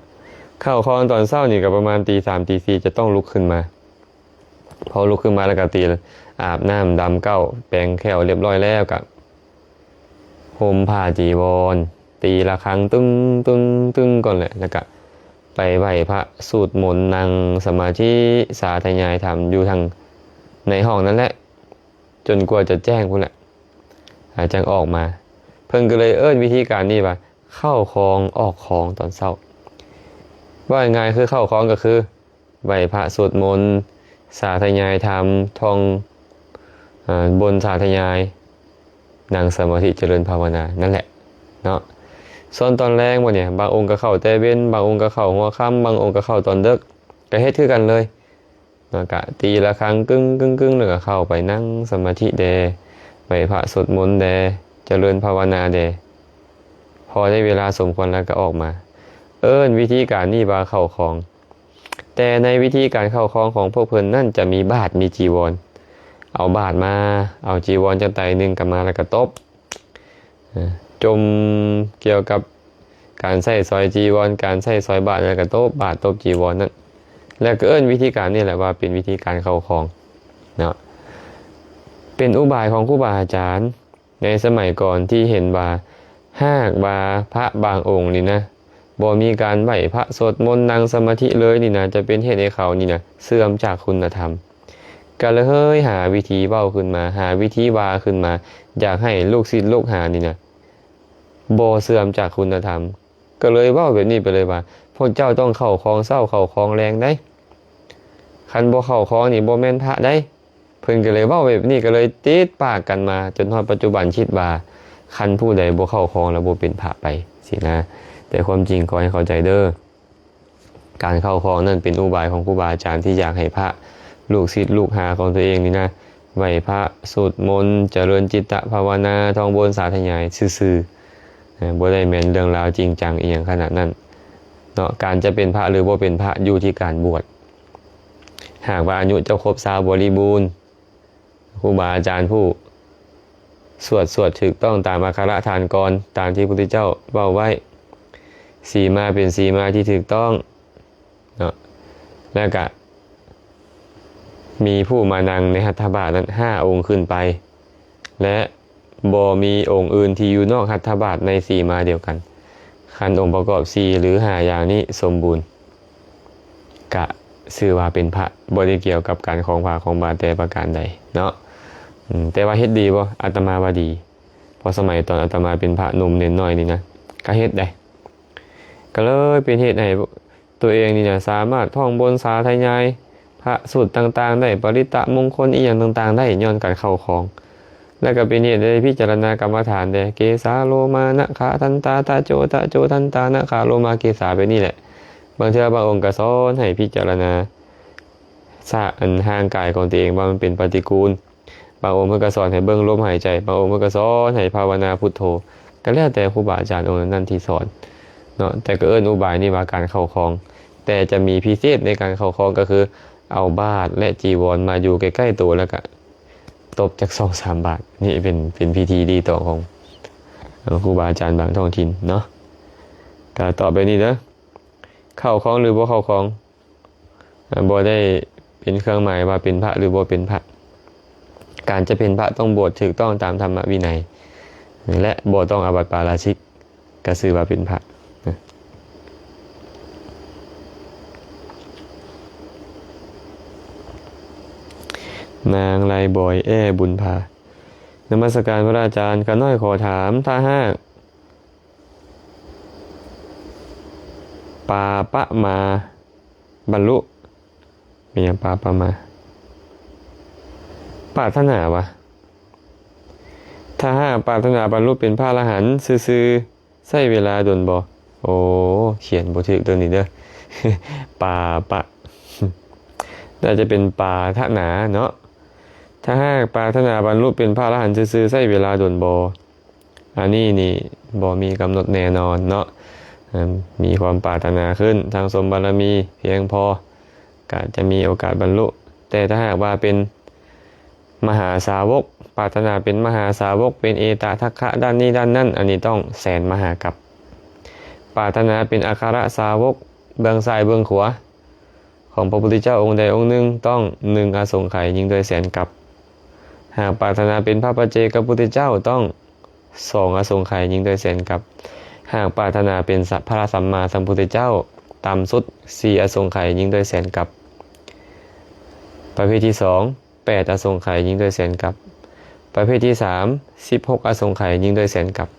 ເຂົ້າຄອງຕອນເຊົ້ານີ້ກໍປະມານຕີສາມຕີສີ່ ຈະຕ້ອງລຸກຂຶ້ນມາ. ພໍລຸກຂຶ້ນມາແລ້ວກໍຕີ ອາບນ້ຳດຳເກົ້າ ແປງແຂ້ວຮຽບຮ້ອຍແລ້ວ ກໍຫົ່ມຜ້າຈີວອນ ຕີລະຄັງຕຶ້ງໆໆກ່ອນແຫຼະ ແລ້ວກໍໄປໄຫວ້ພະ ສູດມົນ ນັ່ງສະມາທິ ສາທະຍາຍທຳຢູ່ທາງໃນຫ້ອງນັ້ນແຫຼະ ຈົນກວ່າຈະແຈ້ງພຸ້ນແຫຼະ ອາ ຈັ່ງອອກມາ. ເພິ່ນກໍເລີຍເອີ້ນວິທີການນີ້ວ່າ ເຂົ້າຄອງອອກຄອງຕອນເຊົ້າ. ເວົ້າງ່າຍໆ ຄືເຂົ້າຄອງກໍຄື ໄຫວ້ພະ ສວດມົນ ສາທະຍາຍທຳ ທ່ອງ ເອີ ບົນສາທະຍາຍ ນັ່ງສະມາທິ ຈະເລີນພາວະນາ ນັ້ນແຫຼະເນາະ. ສ່ວນຕອນແລງບັດນີ້ ບາງອົງກໍເຂົ້າແຕ່ເວັນ ບາງອົງກໍເຂົ້າຫົວຄ່ຳ ບາງອົງກໍເຂົ້າຕອນເດິກ ກໍເຮັດຄືກັນເລີຍເນາະ. ກະຕີລະຄັງກຶ້ງໆໆ ແລ້ວກໍເຂົ້າໄປນັ່ງສະມາທິແດ່ ໄຫວ້ພະ ສວດມົນແດ່ ຈະເລີນພາວະນາແດ່ ພໍໄດ້ເວລາສົມຄວນແລ້ວກໍອອກມາ. ເອີ້ນວິທີການນີ້ວ່າເຂົ້າຄອງ. ແຕ່ໃນວິທີການເຂົ້າຄອງຂອງພວກເພິ່ນນັ້ນ ຈະມີບາດ ມີຈີວອນ. ເອົາບາດມາ ເອົາຈີວອນຈັກໄຕໜຶ່ງກັບມາ ແລ້ວກໍຕົບ ເອີ ຈົ່ມກ່ຽວກັບການໃຊ້ສອຍຈີວອນ ການໃຊ້ສອຍບາດ ແລ້ວກໍຕົບບາດ ຕົບຈີວອນນັ້ນ ແລ້ວກໍເອີ້ນວິທີການນີ້ແຫຼະວ່າເປັນວິທີການເຂົ້າຄອງເນາະ. ເປັນອຸບາຍຂອງຄູບາອາຈານ ໃນສະໄໝກ່ອນທີ່ເຫັນວ່າ ຫາກວ່າພະບາງອົງນີ້ນະ ບໍ່ມີການໄຫວ້ພະ ສວດມົນ ນັ່ງສະມາທິເລີຍນີ້ນະ ຈະເປັນເຫດໃຫ້ເຂົານີ້ນະ ເສື່ອມຈາກຄຸນນະທຳ. ກໍເລີຍຫາວິທີເວົ້າຂຶ້ນມາ ຫາວິທີວ່າຂຶ້ນມາ ຢາກໃຫ້ລູກສິດລູກຫານີ້ນະ ບໍ່ເສື່ອມຈາກຄຸນນະທຳ. ກໍເລີຍເວົ້າແບບນີ້ໄປເລີຍວ່າ ພວກເຈົ້າຕ້ອງເຂົ້າຄອງເຊົ້າ ເຂົ້າຄອງແລງໃດ໋ ຄັນບໍ່ເຂົ້າຄອງນີ້ບໍ່ແມ່ນພະໃດ໋. ເພິ່ນກໍເລີຍເວົ້າແບບນີ້ ກໍເລີຍຕິດປາກກັນມາຈົນຮອດປັດຈຸບັນ ຄິດວ່າຄັນຜູ້ໃດບໍ່ເຂົ້າຄອງແລ້ວບໍ່ເປັນພະໄປຊີ້ນະ. ແຕ່ຄວາມຈິງຂໍໃຫ້ເຂົ້າໃຈເດີ້ ການເຂົ້າຄອງນັ້ນເປັນອຸບາຍຂອງຄູບາອາຈານທີ່ຢາກໃຫ້ພະ ລູກສິດລູກຫາຂອງຕົວເອງນີ້ນະ ໄຫວ້ພະ ສູດມົນ ຈະເລີນຈິດຕະພາວະນາ ທ່ອງບົນສາທະຍາຍຊື່ໆ ເອີ ບໍ່ໄດ້ແມ່ນເລື່ອງລາວຈິງຈັງອີ່ຫຍັງຂະໜາດນັ້ນເນາະ. ການຈະເປັນພະ ຫຼື ບໍ່ເປັນພະ ຢູ່ທີ່ການບວດ. ຫາກວ່າອາຍຸເຈົ້າຄົບຊາວບໍລິບູນ ຄູບາອາຈານຜູ້ສວດ ສວດຖືກຕ້ອງຕາມອັກຂະລະຖານກອນ ຕາມທີ່ພະພຸດທະເຈົ້າເວົ້າໄວ້ ສີມາເປັນສີມາທີ່ຖືກຕ້ອງເນາະ ແລ້ວກະມີຜູ້ມານັ່ງໃນຫັດຖະບາດນັ້ນຫ້າອົງຂຶ້ນໄປ ແລະ ບໍ່ມີອົງອື່ນທີ່ຢູ່ນອກຫັດຖະບາດໃນສີມາດຽວກັນ. ຄັນອົງປະກອບສີ່ ຫຼື ຫ້າຢ່າງນີ້ສົມບູນ ກະຊື່ວ່າເປັນພະ ບໍ່ໄດ້ກ່ຽວກັບການຄອງຜ້າຄອງບາດແຕ່ປະການໃດເນາະ. ອືມ ແຕ່ວ່າເຮັດດີບໍ່? ອາດຕະມາວ່າດີ ເພາະສະໄໝຕອນອາດຕະມາເປັນພະໜຸ່ມເນນນ້ອຍນີ້ນະ ກະເຮັດໄດ໋ ກະເລີຍເປັນເຫດໃຫ້ຕົວເອງນີ້ນະ ສາມາດທ່ອງບົນສາທະຍາຍ ພະສູດຕ່າງໆໄດ້ ປະລິດຕະມົງຄົນອີ່ຫຍັງຕ່າງໆໄດ້ ຍ້ອນການເຂົ້າຄອງ. ແລ້ວກໍເປັນເຫດໃຫ້ໄດ້ພິຈາລະນາກຳມະຖານແດ່ ເກສາໂລມານະຂາທັນຕາຕະໂຈຕະໂຈທັນຕານະຂາໂລມາເກສາ ແບບນີ້ແຫຼະ. ບາງເທື່ອບາງອົງກໍສອນໃຫ້ພິຈາລະນາສະ ອັນຮ່າງກາຍຂອງຕົວເອງວ່າມັນເປັນປະຕິກູນ. ບາງອົງເພິ່ນກໍສອນໃຫ້ເບິ່ງລົມຫາຍໃຈ, ບາງອົງເພິ່ນກໍສອນໃຫ້ພາວະນາພຸດໂທ, ກໍແລ້ວແຕ່ຄູບາອາຈານອົງນັ້ນໆທີ່ສອນເນາະ. ແຕ່ກໍເອີ້ນອຸບາຍນີ້ວ່າການເຂົ້າຄອງ, ແຕ່ຈະມີພິເສດໃນການເຂົ້າຄອງກໍຄື ເອົາບາດ ແລະ ຈີວອນມາຢູ່ໃກ້ໆໂຕ ແລ້ວກໍຕົບຈັກສອງສາມບາດ. ນີ້ເປັນ, ເປັນພິທີລີຕອງຂອງ ເອີ ຄູບາອາຈານບາງທ້ອງຖິ່ນເນາະ. ກໍຕອບແບບນີ້ເດີ, ເຂົ້າຄອງ ຫຼື ບໍ່ເຂົ້າຄອງ ບໍ່ໄດ້ເປັນເຄື່ອງໝາຍວ່າເປັນພະ ຫຼື ບໍ່ເປັນພະ. ການຈະເປັນພະຕ້ອງບວດຖືກຕ້ອງຕາມທຳມະວິໄນ ແລະ ບໍ່ຕ້ອງອາບັດປາລາຊິກ ກໍຊື່ວ່າເປັນພະ. ນາງໄລບອຍ ແອ ບຸນພາ. ນະມັດສະການພະອາຈານ, ຂ້ານ້ອຍຂໍຖາມ, ຖ້າຫາກ ປາປະມາບັນລຸ ແມ່ນຫຍັງ? ປາປະມາ ປາດຖະໜາວະ? ຖ້າຫາກປາດຖະໜາບັນລຸເປັນພະອະລະຫັນຊື່ໆ ໃຊ້ເວລາດົນບໍ່? ໂອ້ ຂຽນບໍ່ຖືກໂຕນີ້ເດີ ປາປະ ໜ້າຈະເປັນປາຖະໜາເນາະ. ຖ້າຫາກປາດຖະໜາບັນລຸເປັນພະອະລະຫັນຊື່ໆ ໃຊ້ເວລາດົນບໍ່? ອັນນີ້ນີ້ບໍ່ມີກຳນົດແນ່ນອນເນາະ. ມີຄວາມປາດຖະໜາຂຶ້ນ, ສັ່ງສົມບາລະມີພຽງພໍ, ກໍຈະມີໂອກາດບັນລຸ. ແຕ່ຖ້າຫາກວ່າເປັນມະຫາສາວົກ, ປາດຖະໜາເປັນມະຫາສາວົກ, ເປັນເອຕະທັກຂະດ້ານນີ້ດ້ານນັ້ນ, ອັນນີ້ຕ້ອງແສນມະຫາກັບ. ປາດຖະໜາເປັນອັກຄະລະສາວົກ, ເບື້ອງຊ້າຍເບື້ອງຂວາ ຂອງພະພຸດທະເຈົ້າອົງໃດອົງໜຶ່ງ ຕ້ອງໜຶ່ງອະສົງໄຂຍິ່ງດ້ວຍແສນກັບ. ຫາກປາດຖະໜາເປັນພະປັດເຈກະພຸດທະເຈົ້າ ຕ້ອງສອງອະສົງໄຂຍິ່ງດ້ວຍແສນກັບ. ຫາກປາດຖະໜາເປັນສະ ພະສຳມາສຳພຸດທະເຈົ້າ ຕ່ຳສຸດສີ່ອະສົງໄຂຍິ່ງດ້ວຍແສນກັບ. ປະເພດທີສອງ ແປດອະສົງໄຂຍິ່ງດ້ວຍແສນກັບ. ປະເພດທີສາມ ສິບຫົກອະສົງໄຂຍິ່ງດ້ວຍແສນກັບ.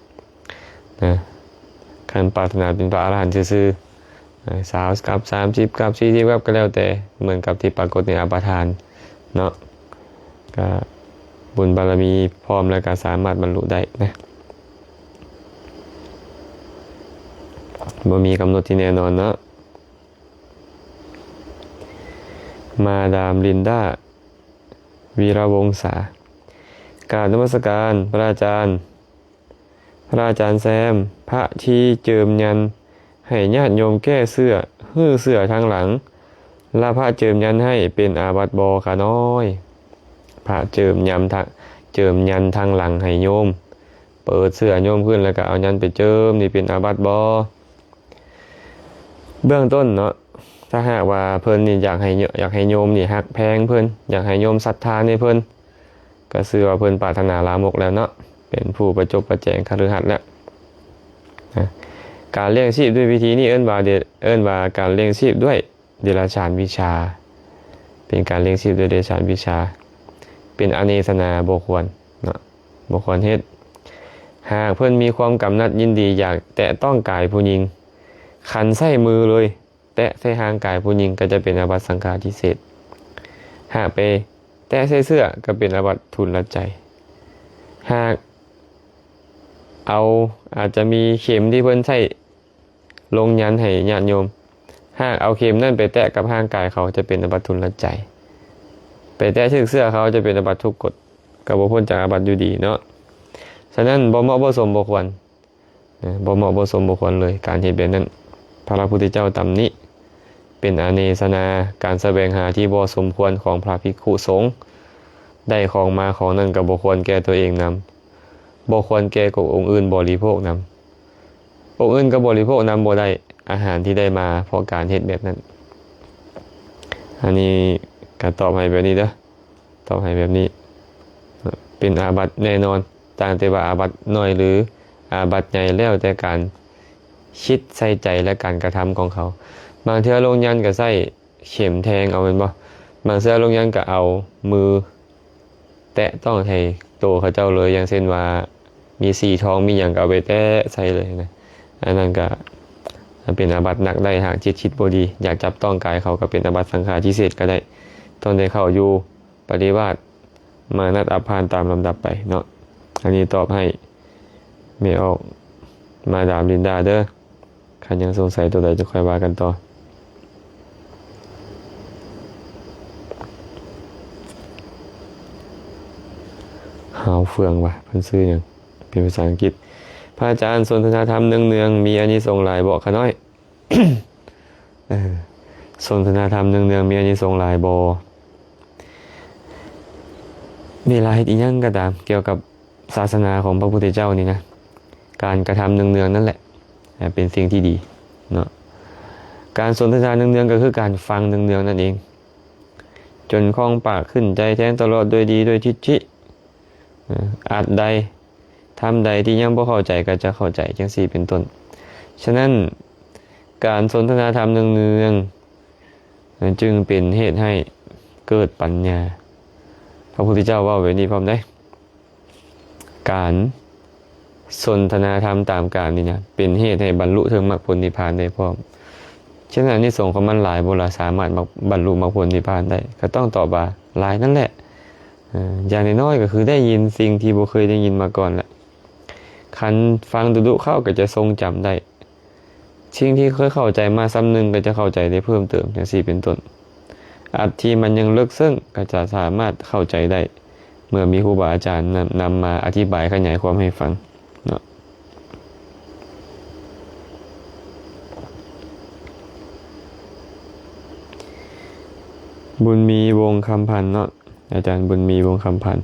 ນະ ຄັນປາດຖະໜາເປັນພະອະລະຫັນຊື່ໆ ນະ ຊາວກັບ ສາມສິບກັບ ສີ່ສິບກັບ ກໍແລ້ວແຕ່ ເໝືອນກັບທີ່ປາກົດໃນອາປະທານເນາະ. ກະບຸນບາລະມີພ້ອມແລ້ວກະສາມາດບັນລຸໄດ້ນະ ບໍ່ມີກຳນົດທີ່ແນ່ນອນເນາະ. ມາດາມລິນດາ ວີລະວົງສາ ກາບນະມັດສະການພະອາຈານ. ພະອາຈານແຊມ, ພະທີ່ເຈີມຍັນໃຫ້ຍາດໂຍມແກ້ເສື້ອ, ຮື້ເສື້ອທາງຫຼັງ ແລະ ພະເຈີມຍັນໃຫ້ເປັນອາບັດບໍ່ຂະນ້ອຍ? ພະເຈີມຍັນທາງ, ເຈີມຍັນທາງຫຼັງໃຫ້ໂຍມ, ເປີດເສື້ອໂຍມຂຶ້ນ ແລ້ວກໍເອົາຍັນໄປເຈີມ, ນີ້ເປັນອາບັດບໍ່? ເບື້ອງຕົ້ນເນາະ, ຖ້າຫາກວ່າເພິ່ນນີ້ຢາກໃຫ້ໂຍ, ຢາກໃຫ້ໂຍມນີ້ຮັກແພງເພິ່ນ, ຢາກໃຫ້ໂຍມສັດທາໃນເພິ່ນ, ກໍຊື່ວ່າເພິ່ນປາດຖະໜາລາມົກແລ້ວເນາະ, ເປັນຜູ້ປະຈົບປະແຈງຄະລືຫັດແລ້ວນະ. ການລ້ຽງຊີບດ້ວຍວິທີນີ້ເອີ້ນວ່າເດ, ເອີ້ນວ່າການລ້ຽງຊີບດ້ວຍເດລະສານວິຊາ, ເປັນການລ້ຽງຊີບດ້ວຍເດລະສານວິຊາ, ເປັນອະເນສະນາ, ບໍ່ຄວນເນາະ, ບໍ່ຄວນເຮັດ. ຫາກເພິ່ນມີຄວາມກຳໜັດຍິນດີຢາກແຕະຕ້ອງກາຍຜູ້ຍິງ, ຄັນໃຊ້ມືເລີຍ ແຕະໃສ່ຮ່າງກາຍຜູ້ຍິງກໍຈະເປັນອາບັດສັງຄາທິເສດ. ຫາກໄປແຕະໃສ່ເສື້ອກໍເປັນອາບັດທຸນລະໃຈ. ຫາກເອົາ, ອາດຈະມີເຂັມທີ່ເພິ່ນໃຊ້ລົງຍັນໃຫ້ຍາດໂຍມ, ຫາກເອົາເຂັມນັ້ນໄປແຕະກັບຮ່າງກາຍເຂົາ ຈະເປັນອາບັດທຸນລະໃຈ. ໄປແຕະຖືກເສື້ອເຂົາ ຈະເປັນອາບັດທຸກກົດ, ກໍບໍ່ພົ້ນຈາກອາບັດຢູ່ດີເນາະ. ສະນັ້ນ ບໍ່ເໝາະບໍ່ສົມບໍ່ຄວນ. ນະ ບໍ່ເໝາະບໍ່ສົມບໍ່ຄວນເລີຍ ການເຮັດແບບນັ້ນ. ພະພຸດທະເຈົ້າຕຳໜິ ເປັນອະເນສະນາ, ການສະແຫວງຫາທີ່ບໍ່ສົມຄວນຂອງພະພິກຂຸສົງ, ໄດ້ຂອງມາຂອງນັ້ນກໍບໍ່ຄວນແກ່ຕົວເອງນຳ, ບໍ່ຄວນແກ່ອົງອື່ນບໍລິໂພກນຳ. ອົງອື່ນກໍບໍລິໂພກນຳບໍ່ໄດ້ ອາຫານທີ່ໄດ້ມາເພາະການເຮັດແບບນັ້ນ. ອັນນີ້ກໍຕອບໃຫ້ແບບນີ້ເດີ. ຕອບໃຫ້ແບບນີ້ ເປັນອາບັດແນ່ນອນ, ຕ່າງແຕ່ວ່າອາບັດນ້ອຍ ຫຼື ອາບັດໃຫຍ່ ແລ້ວແຕ່ການຄິດໃສ່ໃຈ ແລະ ການກະທຳຂອງເຂົາ. ບາງເທື່ອລົງຍັນກໍໃຊ້ເຂັມແທງເອົາແມ່ນບໍ່? ບາງເທື່ອລົງຍັນກໍເອົາມືແຕະຕ້ອງໃສ່ໂຕເຂົາເຈົ້າເລີຍ, ຢ່າງເຊັ່ນວ່າ ມີສີທອງມີຫຍັງກໍເອົາໄປແຕະໃສ່ເລີຍນະ. ອັນນັ້ນກໍເປັນອາບັດໜັກໄດ້ ຫາກຈິດຄິດບໍ່ດີ ຢາກຈັບຕ້ອງກາຍເຂົາ ກໍເປັນອາບັດສັງຄາທິເສດກໍໄດ້. ຕ້ອງໄດ້ເຂົ້າຢູ່ປະລິວາດມານັດອາພານຕາມລຳດັບໄປເນາະ. ອັນນີ້ຕອບໃຫ້ແມ່ອອກມາດາມລິນດາເດີ. ຄັນຍັງສົງໄສຕົວໃດ ຈະຄ່ອຍວ່າກັນຕໍ່. ຫາວເຟືອງວ່າ ເພິ່ນຊື່ຫຍັງ? ເປັນພາສາອັງກິດ. ພະອາຈານ, ສົນທະນາທຳເນືອງໆ ມີອານິສົງຫຼາຍບໍ່ຂະນ້ອຍ? ເອີ ສົນທະນາທຳເນືອງໆ ມີອານິສົງຫຼາຍບໍ່? ເວລາເຮັດອີ່ຫຍັງກໍຕາມ ກ່ຽວກັບ ສາສະໜາຂອງພະພຸດທະເຈົ້ານີ້ນະ, ການກະທຳເນືອງໆນັ້ນແຫຼະ ເປັນສິ່ງທີ່ດີເນາະ. ການສົນທະນາເນືອງໆ ກໍຄືການຟັງເນືອງໆນັ້ນເອງ, ຈົນຄ່ອງປາກຂຶ້ນໃຈແທງຕະຫຼອດດ້ວຍດີດ້ວຍທິດຖິ, ອາດໃດ ທຳໃດທີ່ຍັງບໍ່ເຂົ້າໃຈກໍຈະເຂົ້າໃຈ ຈັ່ງຊີ້ເປັນຕົ້ນ. ສະນັ້ນ ການສົນທະນາທຳເນືອງໆ ຈຶ່ງເປັນເຫດໃຫ້ເກີດປັນຍາ. ພະພຸດທະເຈົ້າເວົ້າແບບນີ້ພ້ອມໃດ໋. ການສົນທະນາທຳຕາມການນີ້ນະ ເປັນເຫດໃຫ້ບັນລຸເຖິງມັກຜົນນິບພານໄດ້ພ້ອມ. ສະນັ້ນ ອານິສົງຂອງມັນຫຼາຍບໍ່ລະ? ສາມາດບັນລຸມັກຜົນນິບພານໄດ້? ກໍຕ້ອງຕອບວ່າຫຼາຍນັ້ນແຫຼະ. ເອີ ຢ່າງນ້ອຍໆກໍຄືໄດ້ຍິນສິ່ງທີ່ບໍ່ເຄີຍໄດ້ຍິນມາກ່ອນແຫຼະ. ຄັນຟັງດຸໆເຂົ້າກໍຈະຊົງຈຳໄດ້. ສິ່ງທີ່ເຄີຍເຂົ້າໃຈມາສ່ຳໜຶ່ງກໍຈະເຂົ້າໃຈໄດ້ເພີ່ມເຕີມ ຈັ່ງຊີ້ເປັນຕົ້ນ. ອັດທີ່ມັນຍັງເລິກເຊິ່ງກໍຈະສາມາດເຂົ້າໃຈໄດ້ ເມື່ອມີຄູບາອາຈານນຳ ນຳມາອະທິບາຍຂະຫຍາຍຄວາມໃຫ້ຟັງເນາະ. ບຸນມີ ວົງຄຳພັນເນາະ, ອາຈານບຸນມີ ວົງຄຳພັນ.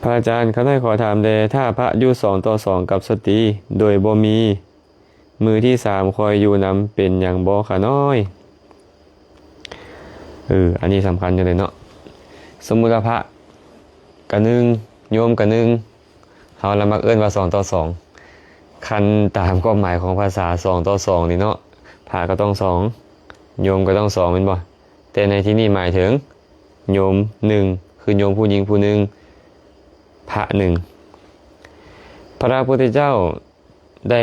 ພະອາຈານ, ຂ້ານ້ອຍຂໍຖາມແດ່, ຖ້າພະຢູ່ສອງຕໍ່ສອງກັບສະຕີ ໂດຍບໍ່ມີມືທີສາມຄອຍຢູ່ນຳ ເປັນຫຍັງບໍ່ຂ້ານ້ອຍ? ເອີ ອັນນີ້ສຳຄັນຢູ່ເດ້ເນາະ. ສົມມຸດວ່າພະກະໜຶ່ງ, ໂຍມກະໜຶ່ງ, ເຮົາລະມັກເອີ້ນວ່າສອງຕໍ່ສອງ. ຄັນຕາມຄວາມໝາຍຂອງພາສາ ສອງຕໍ່ສອງນີ້ເນາະ, ພະກໍຕ້ອງສອງ, ໂຍມກໍຕ້ອງສອງ ແມ່ນບໍ່? ແຕ່ໃນທີ່ນີ້ໝາຍເຖິງໂຍມໜຶ່ງ, ຄືໂຍມຜູ້ຍິງຜູ້ໜຶ່ງ, ພະໜຶ່ງ. ພະພຸດທະເຈົ້າໄດ້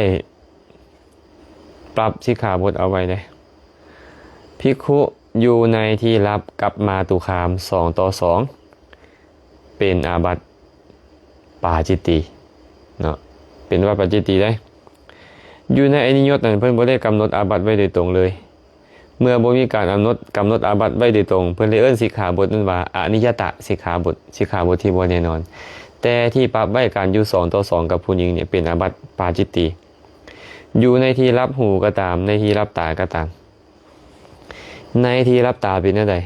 ປັບສິກຂາບົດເອົາໄວ້ເດ້. ພິກຂຸຢູ່ໃນທີ່ລັບກັບມາຕຸຄາມສອງຕໍ່ສອງ ເປັນອາບັດປາຈິດຕີເນາະ, ເປັນອາບັດປາຈິດຕີເດ້. ຢູ່ໃນອະນິຍົດນັ້ນ ເພິ່ນບໍ່ໄດ້ກຳນົດອາບັດໄວ້ໂດຍຕົງເລີຍ. ເມື່ອບໍ່ມີການກຳນົດ ກຳນົດອາບັດໄວ້ໂດຍຕົງ, ເພິ່ນເລີຍເອີ້ນສິກຂາບົດນັ້ນວ່າອະນິຍະຕະສິກຂາບົດ, ສິກຂາບົດທີ່ບໍ່ແນ່ນອນ. ແຕ່ທີ່ປັບໄວ້ການຢູ່ສອງຕໍ່ສອງກັບຜູ້ຍິງນີ້ ເປັນອາບັດປາຈິດຕີ. ຢູ່ໃນທີ່ລັບຫູກໍຕາມ, ໃນທີ່ລັບຕາກໍຕາມ. ໃນທີ່ລັບຕາເປັນແນວໃດ?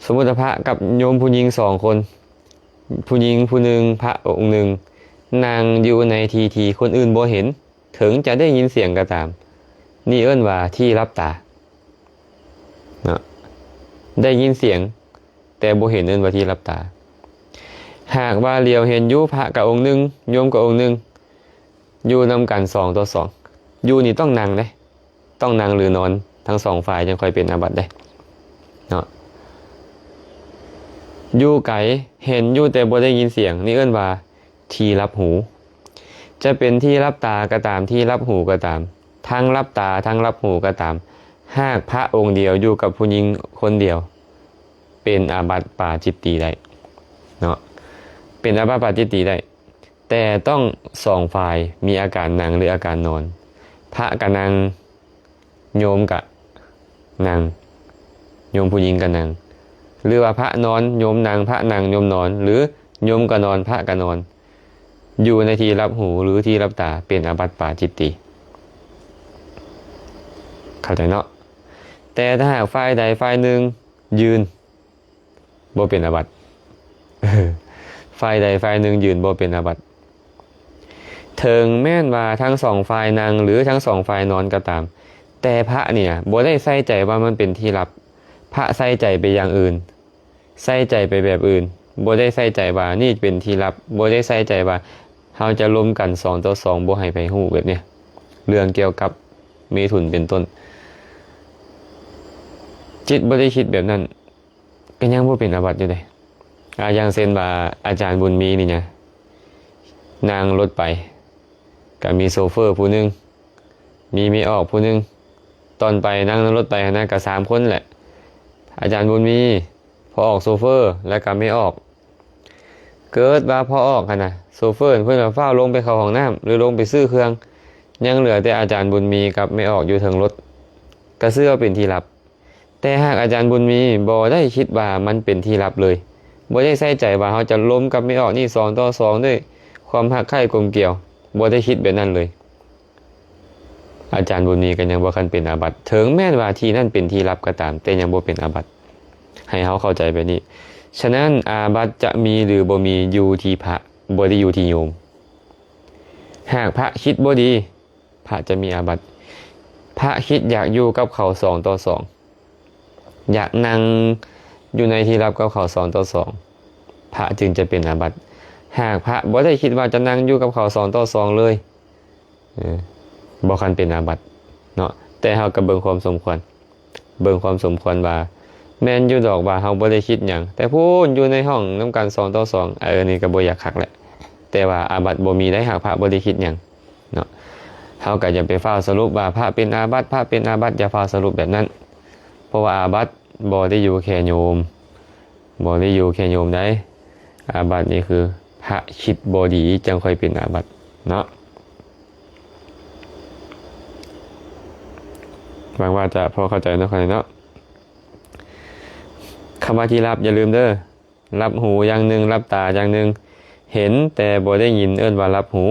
ສົມມຸດວ່າພະກັບໂຍມຜູ້ຍິງສອງຄົນ, ຜູ້ຍິງຜູ້ໜຶ່ງ, ພະອົງໜຶ່ງ, ນັ່ງຢູ່ໃນທີ່ທີ່ຄົນອື່ນບໍ່ເຫັນ, ເຖິງຈະໄດ້ຍິນສຽງກໍຕາມ. ນີ້ເອີ້ນວ່າທີ່ລັບຕາເນາະ, ໄດ້ຍິນສຽງແຕ່ບໍ່ເຫັນ ເອີ້ນວ່າທີ່ລັບຕາ. ຫາກວ່າຫຼຽວເຫັນຢູ່, ພະກໍອົງໜຶ່ງ, ໂຍມກໍອົງໜຶ່ງ, ຢູ່ນຳກັນສອງຕໍ່ສອງ, ຢູ່ນີ້ຕ້ອງນັ່ງເດ້. ຕ້ອງນັ່ງ ຫຼື ນອນ ທັງສອງຝ່າຍ ຈັ່ງຄ່ອຍເປັນອາບັດເດ້ເນາະ. ຢູ່ໄກ, ເຫັນຢູ່ແຕ່ບໍ່ໄດ້ຍິນສຽງ, ນີ້ເອີ້ນວ່າທີ່ລັບຫູ. ຈະເປັນທີ່ລັບຕາກໍຕາມ, ທີ່ລັບຫູກໍຕາມ, ທັງລັບຕາ ທັງລັບຫູກໍຕາມ, ຫາກພະອົງດຽວຢູ່ກັບຜູ້ຍິງຄົນດຽວ ເປັນອາບັດປາຈິດຕີໄດ້ເນາະ, ເປັນອາບັດປາຈິດຕີໄດ້. ແຕ່ຕ້ອງສອງຝ່າຍມີອາການນັ່ງ ຫຼື ອາການນອນ. ພະກະນັ່ງ, ໂຍມກະນັ່ງ, ໂຍມຜູ້ຍິງກະນັ່ງ. ຫຼືວ່າພະນອນ, ໂຍມນັ່ງ, ພະນັ່ງ, ໂຍມນອນ, ຫຼື ໂຍມກະນອນ, ພະກະນອນ. ຢູ່ໃນທີ່ລັບຫູ ຫຼື ທີ່ລັບຕາ ເປັນອາບັດປາຈິດຕີ. ເຂົ້າໃຈເນາະ? ແຕ່ຖ້າຫາກຝ່າຍໃດຝ່າຍໜຶ່ງຢືນ, ບໍ່ເປັນອາບັດ. ເອີ ຝ່າຍໃດຝ່າຍໜຶ່ງຢືນບໍ່ເປັນອາບັດ. ເຖິງແມ່ນວ່າທັງສອງຝ່າຍນັ່ງ ຫຼື ທັງສອງຝ່າຍນອນກໍຕາມ, ແຕ່ພະນີ້ນະ ບໍ່ໄດ້ໃສ່ໃຈວ່າມັນເປັນທີ່ລັບ. ພະໃສ່ໃຈໄປຢ່າງອື່ນ, ໃສ່ໃຈໄປແບບອື່ນ, ບໍ່ໄດ້ໃສ່ໃຈວ່ານີ້ເປັນທີ່ລັບ, ບໍ່ໄດ້ໃສ່ໃຈວ່າເຮົາຈະລົມກັນສອງຕໍ່ສອງ ບໍ່ໃຫ້ໃຜຮູ້ ແບບນີ້. ເລື່ອງກ່ຽວກັບເມຖຸນເປັນຕົ້ນ, ຈິດບໍ່ໄດ້ຄິດແບບນັ້ນ. ກໍຍັງບໍ່ເປັນອາບັດຢູ່ເດ້. ອາ ຢ່າງເຊັ່ນວ່າອາຈານບຸນມີນີ້ນະ ນັ່ງລົດໄປ, ກໍມີໂຊເຟີຜູ້ໜຶ່ງ, ມີແມ່ອອກຜູ້ໜຶ່ງ. ຕອນໄປນັ່ງນຳລົດໄປຫັ້ນນະ ກໍສາມຄົນແຫຼະ, ອາຈານບຸນມີ, ພໍ່ອອກ, ໂຊເຟີ ແລ້ວກໍແມ່ອອກ. ເກີດວ່າພໍ່ອອກຫັ້ນນະ, ໂຊເຟີເພິ່ນວ່າຟ້າວລົງໄປເຂົ້າຫ້ອງນ້ຳ ຫຼື ລົງໄປຊື້ເຄື່ອງ, ຍັງເຫຼືອແຕ່ອາຈານບຸນມີກັບແມ່ອອກຢູ່ເທິງລົດ, ກໍຊື່ວ່າເປັນທີ່ລັບ. ແຕ່ຫາກອາຈານບຸນມີບໍ່ໄດ້ຄິດວ່າມັນເປັນທີ່ລັບເລີຍ, ບໍ່ໄດ້ໃສ່ໃຈວ່າເຮົາຈະລົມກັບແມ່ອອກນີ້ສອງຕໍ່ສອງດ້ວຍຄວາມຮັກໃຄ່ກົມກຽວ, ບໍ່ໄດ້ຄິດແບບນັ້ນເລີຍ, ອາຈານບຸນມີກໍຍັງບໍ່ທັນເປັນອາບັດ. ເຖິງແມ່ນວ່າທີ່ນັ້ນເປັນທີ່ລັບກໍຕາມ, ແຕ່ຍັງບໍ່ເປັນອາບັດ. ໃຫ້ເຮົາເຂົ້າໃຈແບບນີ້. ສະນັ້ນ ອາບັດຈະມີ ຫຼື ບໍ່ມີ ຢູ່ທີ່ພະ, ບໍ່ໄດ້ຢູ່ທີ່ໂຍມ. ຫາກພະຄິດບໍ່ດີ, ພະຈະມີອາບັດ. ພະຄິດຢາກຢູ່ກັບເຂົາສອງຕໍ່ສອງ, ຢາກນັ່ງຢູ່ໃນທີ່ລັບກັບເຂົາສອງຕໍ່ສອງ, ພະຈຶ່ງຈະເປັນອາບັດ. ຫາກພະບໍ່ໄດ້ຄິດວ່າຈະນັ່ງຢູ່ກັບເຂົາສອງຕໍ່ສອງເລີຍ, ເອີ ບໍ່ຄັນເປັນອາບັດເນາະ. ແຕ່ເຮົາກໍເບິ່ງຄວາມສົມຄວນ, ເບິ່ງຄວາມສົມຄວນວ່າ ແມ່ນຢູ່ດອກວ່າເຮົາບໍ່ໄດ້ຄິດຫຍັງ, ແຕ່ພຸ້ນຢູ່ໃນຫ້ອງນຳກັນສອງຕໍ່ສອງ, ເອີ ນີ້ກໍບໍ່ຢາກຄັກແຫຼະ. ແຕ່ວ່າອາບັດບໍ່ມີໄດ້ ຫາກພະບໍ່ໄດ້ຄິດຫຍັງເນາະ. ເຮົາກໍຢ່າໄປຟ້າວສະຫຼຸບວ່າພະເປັນອາບັດ, ພະເປັນອາບັດ, ຢ່າຟ້າວສະຫຼຸບແບບນັ້ນ. ເພາະວ່າອາບັດບໍ່ໄດ້ຢູ່ແຄ່ໂຍມ, ບໍ່ໄດ້ຢູ່ແຄ່ໂຍມໃດ. ອາບັດນີ້ຄືພະຄິດບໍ່ດີ ຈັ່ງຄ່ອຍເປັນອາບັດເນາະ. ຫວັງວ່າຈະພໍເຂົ້າໃຈເນາະ ຂ້ອຍເນາະ. ຄຳວ່າທີ່ຫຼັບ ຢ່າລືມເດີ. ຫຼັບຫູຢ່າງໜຶ່ງ, ຫຼັບຕາຢ່າງໜຶ່ງ. ເຫັນແຕ່ບໍ່ໄດ້ຍິນ ເອີ້ນວ່າຫຼັບຫູ.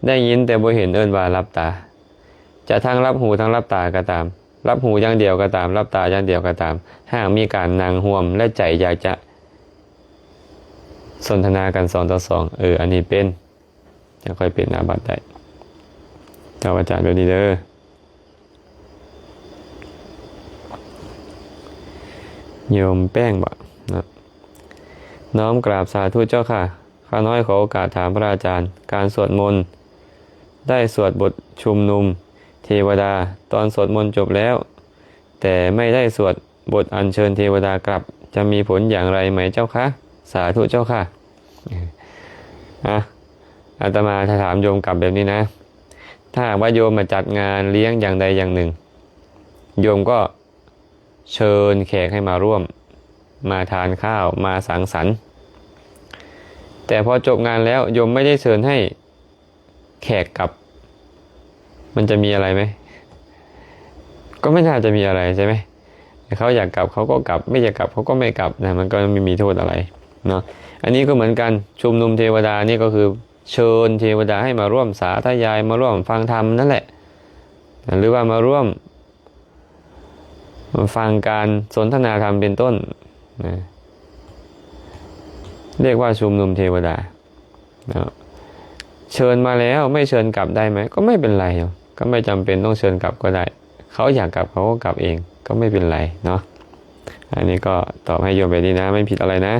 ໄດ້ຍິນແຕ່ບໍ່ເຫັນ ເອີ້ນວ່າຫຼັບຕາ. ຈະທັງຫຼັບຫູທັງຫຼັບຕາກໍຕາມ, ຫຼັບຫູຢ່າງດຽວກໍຕາມ, ຫຼັບຕາຢ່າງດຽວກໍຕາມ, ຫາກມີການນັ່ງຮ່ວມ ແລະ ໃຈຢາກຈະສົນທະນາກັນສອງຕໍ່ສອງ, ເອີ ອັນນີ້ເປັນ, ຈັ່ງຄ່ອຍເປັນອາບັດໄດ້. ເຈົ້າອາຈານແບບນີ້ເດີ. ໂຍມແປ້ງບໍເນາະ? ນ້ອມກາບສາທຸເຈົ້າຄ່ະ. ຂ້ານ້ອຍຂໍໂອກາດຖາມພະອາຈານ, ການສວດມົນ ໄດ້ສວດບົດຊຸມນຸມເທວະດາ ຕອນສວດມົນຈົບແລ້ວ ແຕ່ໄມ່ໄດ້ສວດບົດອັນເຊີນເທວະດາກັບ ຈະມີຜົນຢ່າງໃດໄໝເຈົ້າຄະ? ສາທຸເຈົ້າຄ່ະ. ອາ ອາດຕະມາຈະຖາມໂຍມກັບແບບນີ້ນະ, ຖ້າຫາກວ່າໂຍມມາຈັດງານລ້ຽງຢ່າງໃດຢ່າງໜຶ່ງ, ໂຍມກໍເຊີນແຂກໃຫ້ມາຮ່ວມ, ມາທານຂ້າວ, ມາສັງສັນ, ແຕ່ພໍຈົບງານແລ້ວ ໂຍມໄມ່ໄດ້ເຊີນໃຫ້ ແຂກກັບ ມັນຈະມີອະໄລໄໝ? ກໍໄມ່ໜ້າຈະມີອະໄລ ໃຊ່ໄໝ? ເຂົາຢາກກັບເຂົາກໍກັບ, ໄມ່ຢາກກັບເຂົາກໍໄມ່ກັບນະ, ມັນກໍໄມ່ມີໂທດອະໄລເນາະ. ອັນນີ້ກໍເໝືອນກັນ, ຊຸມນຸມເທວະດານີ້ກໍຄືເຊີນເທວະດາໃຫ້ມາຮ່ວມສາທະຍາຍ, ມາຮ່ວມຟັງທຳນັ້ນແຫຼະ ນະ ຫຼືວ່າມາຮ່ວມ ມາຟັງການສົນທະນາທຳເປັນຕົ້ນນະ, ຮຽກວ່າຊຸມນຸມເທວະດາເນາະ. ເຊີນມາແລ້ວໄມ່ເຊີນກັບໄດ້ໄໝ? ກໍໄມ່ເປັນໄລເນາະ, ກໍໄມ່ຈຳເປັນຕ້ອງເຊີນກັບກໍໄດ້, ເຂົາຢາກກັບເຂົາກໍກັບເອງ ກໍໄມ່ເປັນໄລເນາະ. ອັນນີ້ກໍຕອບໃຫ້ໂຍມແບບນີ້ນະ, ໄມ່ຜິດອະໄລນະ.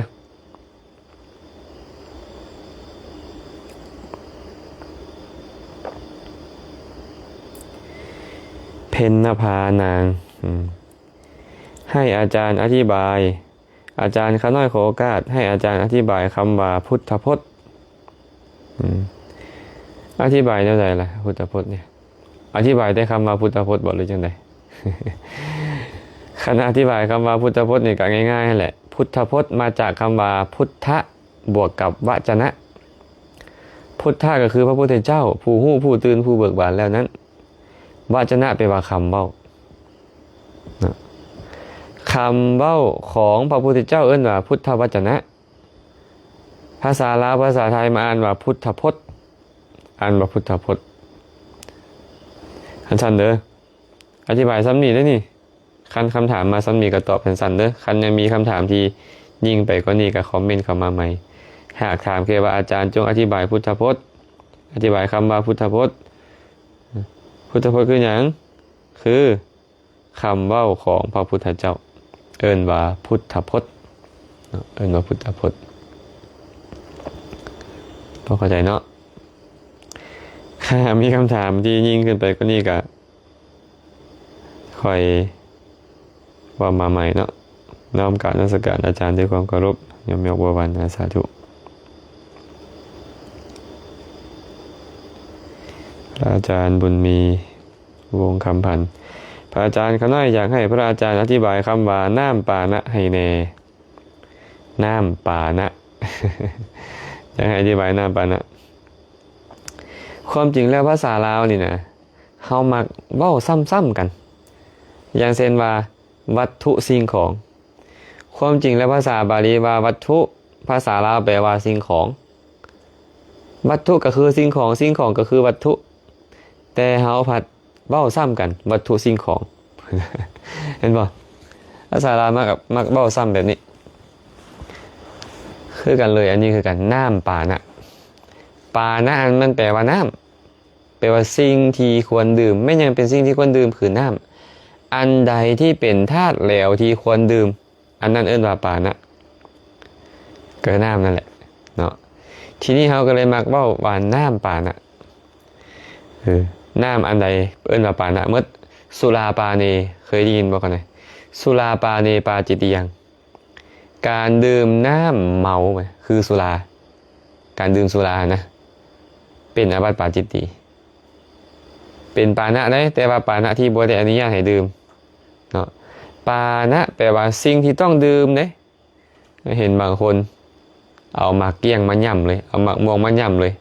ເພັນນະພານາງ ອືມ ໃຫ້ອາຈານອະທິບາຍ, ອາຈານຂ້ານ້ອຍຂໍໂອກາດໃຫ້ອາຈານອະທິບາຍຄຳວ່າພຸດທະພົດ. ອືມ ອະທິບາຍແນວໃດລະ ພຸດທະພົດນີ້? ອະທິບາຍແຕ່ຄຳວ່າພຸດທະພົດບໍ ຫຼືຈັ່ງໃດ? ຄັນອະທິບາຍຄຳວ່າພຸດທະພົດນີ້ກໍງ່າຍໆຫັ້ນແຫຼະ. ພຸດທະພົດມາຈາກຄຳວ່າພຸດທະ ບວກກັບວະຈະນະ. ພຸດທະກໍຄືພະພຸດທະເຈົ້າ, ຜູ້ຮູ້, ຜູ້ຕື່ນ, ຜູ້ເບີກບານແລ້ວນັ້ນ. ວະຈະນະແປວ່າຄຳເວົ້າເນາະ. ຄຳເວົ້າຂອງພະພຸດທະເຈົ້າເອີ້ນວ່າພຸດທະວະຈະນະ. ພາສາລາວ, ພາສາໄທມາອ່ານວ່າພຸດທະພົດ, ອ່ານວ່າພຸດທະພົດ. ຄັນຊັ້ນເດີ, ອະທິບາຍສ່ຳນີ້ເດີນີ້. ຄັນຄຳຖາມມາສ່ຳນີ້ກໍຕອບສັ້ນໆເດີ. ຄັນຍັງມີຄຳຖາມທີ່ຍິ່ງໄປກວ່ານີ້ກໍຄອມເມັນເຂົ້າມາໃໝ່. ຫາກຖາມແຄ່ວ່າ ອາຈານຈົ່ງອະທິບາຍພຸດທະພົດ, ອະທິບາຍຄຳວ່າພຸດທະພົດ. ພຸດທະພົດຄືຫຍັງ? ຄືຄຳເວົ້າຂອງພະພຸດທະເຈົ້າ, ເອີ້ນວ່າພຸດທະພົດເນາະ, ເອີ້ນວ່າພຸດທະພົດ. ພໍເຂົ້າໃຈເນາະ? ຖ້າມີຄຳຖາມທີ່ຍິ່ງຂຶ້ນໄປກວ່ານີ້ກໍ ຄ່ອຍເວົ້າມາໃໝ່ເນາະ. ນ້ອມກາບນະມັດສະການອາຈານດ້ວຍຄວາມເຄົາລົບ, ຍອມຍົກບົວວັນນະ. ສາທຸ. ພະອາຈານບຸນມີ ວົງຄຳພັນ. ພະອາຈານ ຂ້ານ້ອຍຢາກໃຫ້ພະອາຈານອະທິບາຍຄຳວ່ານ້ຳປານະໃຫ້ແດ່. ນ້ຳປານະ ຢາກໃຫ້ອະທິບາຍນ້ຳປານະ. ຄວາມຈິງແລ້ວພາສາລາວນີ້ນະ ເຮົາມັກເວົ້າຊ້ຳໆກັນ, ຢ່າງເຊັ່ນວ່າ ວັດຖຸສິ່ງຂອງ. ຄວາມຈິງແລ້ວພາສາບາລີວ່າວັດຖຸ, ພາສາລາວແປວ່າສິ່ງຂອງ. ວັດຖຸກໍຄືສິ່ງຂອງ, ສິ່ງຂອງກໍຄືວັດຖຸ, ແຕ່ເຮົາພັດເວົ້າຊ້ຳກັນ, ວັດຖຸສິ່ງຂອງ. ເຫັນບໍ່? ພາສາລາວມັກ, ມັກເວົ້າຊ້ຳແບບນີ້. ຄືກັນເລີຍ, ອັນນີ້ຄືກັນ, ນ້ຳປານະ. ປານະນັ້ນມັນແປວ່ານ້ຳ. ແປວ່າສິ່ງທີ່ຄວນດື່ມ. ແມ່ນຫຍັງເປັນສິ່ງທີ່ຄວນດື່ມ? ຄືນ້ຳ. ອັນໃດທີ່ເປັນທາດແຫຼວທີ່ຄວນດື່ມ, ອັນນັ້ນເອີ້ນວ່າປານະ, ກໍນ້ຳນັ້ນແຫຼະເນາະ. ທີນີ້ເຮົາກໍເລີຍມັກເວົ້າວ່ານ້ຳປານະ. ເອີ ນ້ຳອັນໃດເອີ້ນວ່າປານະໝົດ. ສຸລາປາເນ, ເຄີຍໄດ້ຍິນບໍ່? ສຸລາປາເນປາຈິດຕິຍັງ. ການດື່ມນ້ຳເມົາຄືສຸລາ, ການດື່ມສຸລານະ ເປັນອາບັດປາຈິດຕິ, ເປັນປານະໄດ໋, ແຕ່ວ່າປານະທີ່ບໍ່ໄດ້ອະນຸຍາດໃຫ້ດື່ມເນາະ. ປານະແປວ່າສິ່ງທີ່ຕ້ອງດື່ມເດ້. ເຫັນບາງຄົນເອົາໝາກກ້ຽງມາຫຍ້ຳເລີຍ, ເອົາໝາກມ່ວງມາຫຍ້ຳເລີຍ,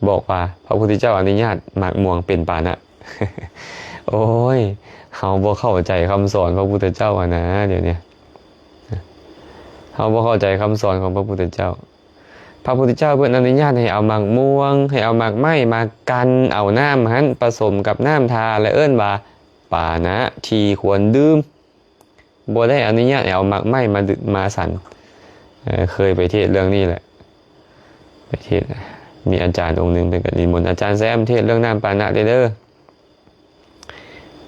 ບອກວ່າພະພຸດທະເຈົ້າອະນຸຍາດໝາກມ່ວງເປັນປານະ. ໂອ້ຍ, ເຮົາບໍ່ເຂົ້າໃຈຄຳສອນພະພຸດທະເຈົ້າຫັ້ນນາ ດຽວນີ້. ເຮົາບໍ່ເຂົ້າໃຈຄຳສອນຂອງພະພຸດທະເຈົ້າ. ພະພຸດທະເຈົ້າເພິ່ນອະນຸຍາດໃຫ້ເອົາໝາກມ່ວງ, ໃຫ້ເອົາໝາກໄມ້ມາກັ່ນເອົານ້ຳຫັ້ນປະສົມກັບນ້ຳທາ ແລະ ເອີ້ນວ່າປານະທີ່ຄວນດື່ມ. ບໍ່ໄດ້ອະນຸຍາດໃຫ້ເອົາໝາກໄມ້ມາດື່ມ ມາສັນ. ເອີ ເຄີຍໄປເທດເລື່ອງນີ້ແຫຼະ, ໄປເທດ ມີອາຈານອົງໜຶ່ງເພິ່ນກໍນິມົນ ອາຈານແຊມ ເທດເລື່ອງນ້ຳປານະເດີ້.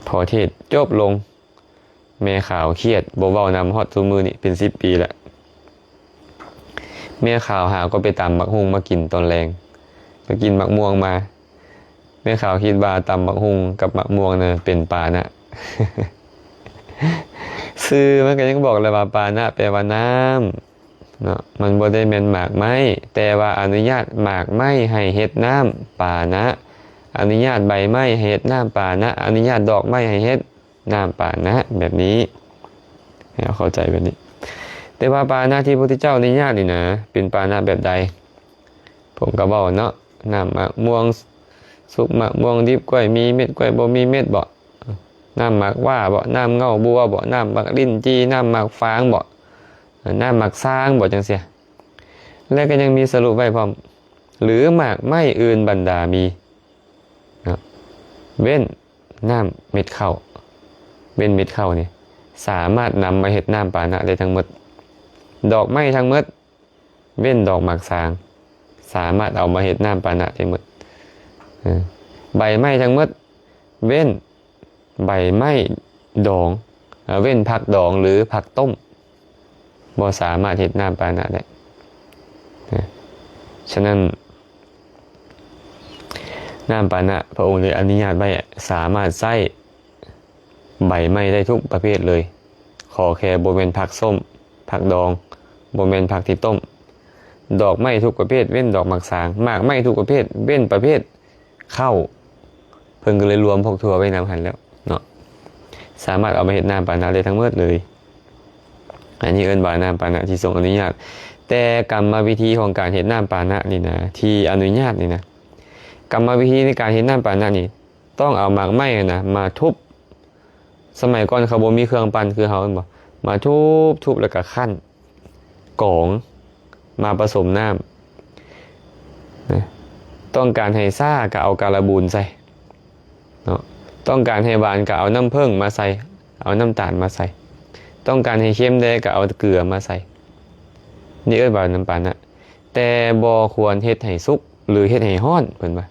ພໍເທດຈົບລົງ ແມ່ຂາວຄຽດ ບໍ່ເວົ້ານຳຮອດທຸກມື້ນີ້ເປັນສິບປີແລ້ວ. ແມ່ຂາວຫາກໍໄປຕຳໝາກຫຸ່ງມາກິນຕອນແລງ, ໄປກິນໝາກມ່ວງມາ. ແມ່ຂາວຄິດວ່າຕຳໝາກຫຸ່ງກັບໝາກມ່ວງນະເປັນປານະ. ຊື່ມັນກໍຍັງບອກແລ້ວວ່າປານະແປວ່ານ້ຳເນາະ, ມັນບໍ່ໄດ້ແມ່ນໝາກໄມ້, ແຕ່ວ່າອະນຸຍາດໝາກໄມ້ໃຫ້ເຮັດນ້ຳປານະ, ອະນຸຍາດໃບໄມ້ໃຫ້ເຮັດນ້ຳປານະ, ອະນຸຍາດດອກໄມ້ໃຫ້ເຮັດ ນ້ຳປານະແບບນີ້ ໃຫ້ເຮົາເຂົ້າໃຈແບບນີ້. ແຕ່ວ່າປານະທີ່ພະພຸດທະເຈົ້າອະນຸຍາດນີ້ນະ ເປັນປານະແບບໃດ? ຜົມກໍເວົ້າເນາະ, ນ້ຳໝາກມ່ວງສຸກ, ໝາກມ່ວງດິບ, ກ້ວຍມີເມັດ, ກ້ວຍບໍ່ມີເມັດບໍ? ນ້ຳໝາກຫວ້າບໍ? ນ້ຳເຫງົ້າບົວບໍ? ນ້ຳໝາກລິ້ນຈີ່? ນ້ຳໝາກຟາງບໍ? ນ້ຳໝາກຊາງບໍ? ຈັ່ງຊີ້. ແລະ ກໍຍັງມີສະຫຼຸບໄວ້ພ້ອມ, ຫຼື ໝາກໄມ້ອື່ນບັນດາມີເນາະ, ເວັ້ນ ນ້ຳເມັດເຂົ້າ, ເວັ້ນເມັດເຂົ້ານີ້ ສາມາດນຳມາເຮັດນ້ຳປານະໄດ້ທັງໝົດ. ດອກໄມ້ທັງໝົດ ເວັ້ນດອກໝາກຊາງ ສາມາດເອົາມາເຮັດນ້ຳປານະໄດ້ໝົດ. ເອີ ໃບໄມ້ທັງໝົດ ເວັ້ນໃບໄມ້ດອງ, ເອີ ເວັ້ນຜັກດອງ ຫຼື ຜັກຕົ້ມ ບໍ່ສາມາດເຮັດນ້ຳປານະໄດ້. ນະ ສະນັ້ນ ນ້ຳປານະ ພະອົງໄດ້ອະນຸຍາດໄວ້ ສາມາດໃຊ້ໃບໄມ້ໄດ້ທຸກປະເພດເລີຍ, ຂໍແຄ່ບໍ່ແມ່ນຜັກສົ້ມ, ຜັກດອງ, ບໍ່ແມ່ນຜັກທີ່ຕົ້ມ. ດອກໄມ້ທຸກປະເພດ ເວັ້ນດອກໝາກຊາງ, ໝາກໄມ້ທຸກປະເພດ ເວັ້ນປະເພດເຂົ້າ. ເພິ່ນກໍເລີຍລວມພວກຖົ່ວໄວ້ນຳຫັ້ນແລ້ວເນາະ, ສາມາດເອົາມາເຮັດນ້ຳປານະໄດ້ທັງໝົດເລີຍ. ອັນນີ້ເອີ້ນວ່ານ້ຳປານະທີ່ຊົງອະນຸຍາດ. ແຕ່ກຳມະວິທີຂອງການເຮັດນ້ຳປານະນີ້ນະ ທີ່ອະນຸຍາດນີ້ນະ, ກຳມະວິທີໃນການເຮັດນ້ຳປານະນີ້ ຕ້ອງເອົາໝາກໄມ້ຫັ້ນນະມາທຸບ. ສະໄໝກ່ອນເຂົາບໍ່ມີເຄື່ອງປັ່ນຄືເຮົາແມ່ນບໍ່? ມາທຸບໆ ແລ້ວກະຄັ້ນ ກອງ ມາປະສົມນ້ຳນະ. ຕ້ອງການໃຫ້ຊ້າກະເອົາກາລະບູນໃສ່ເນາະ, ຕ້ອງການໃຫ້ຫວານກະເອົານ້ຳເຜິ້ງມາໃສ່, ເອົານ້ຳຕານມາໃສ່, ຕ້ອງການໃຫ້ເຄັມແດ່ກະເອົາເກືອມາໃສ່. ນີ້ເອີ້ນວ່ານ້ຳປານະ. ແຕ່ບໍ່ຄວນເຮັດໃຫ້ສຸກ ຫຼື ເຮັດໃຫ້ຮ້ອນ ເພິ່ນວ່າ.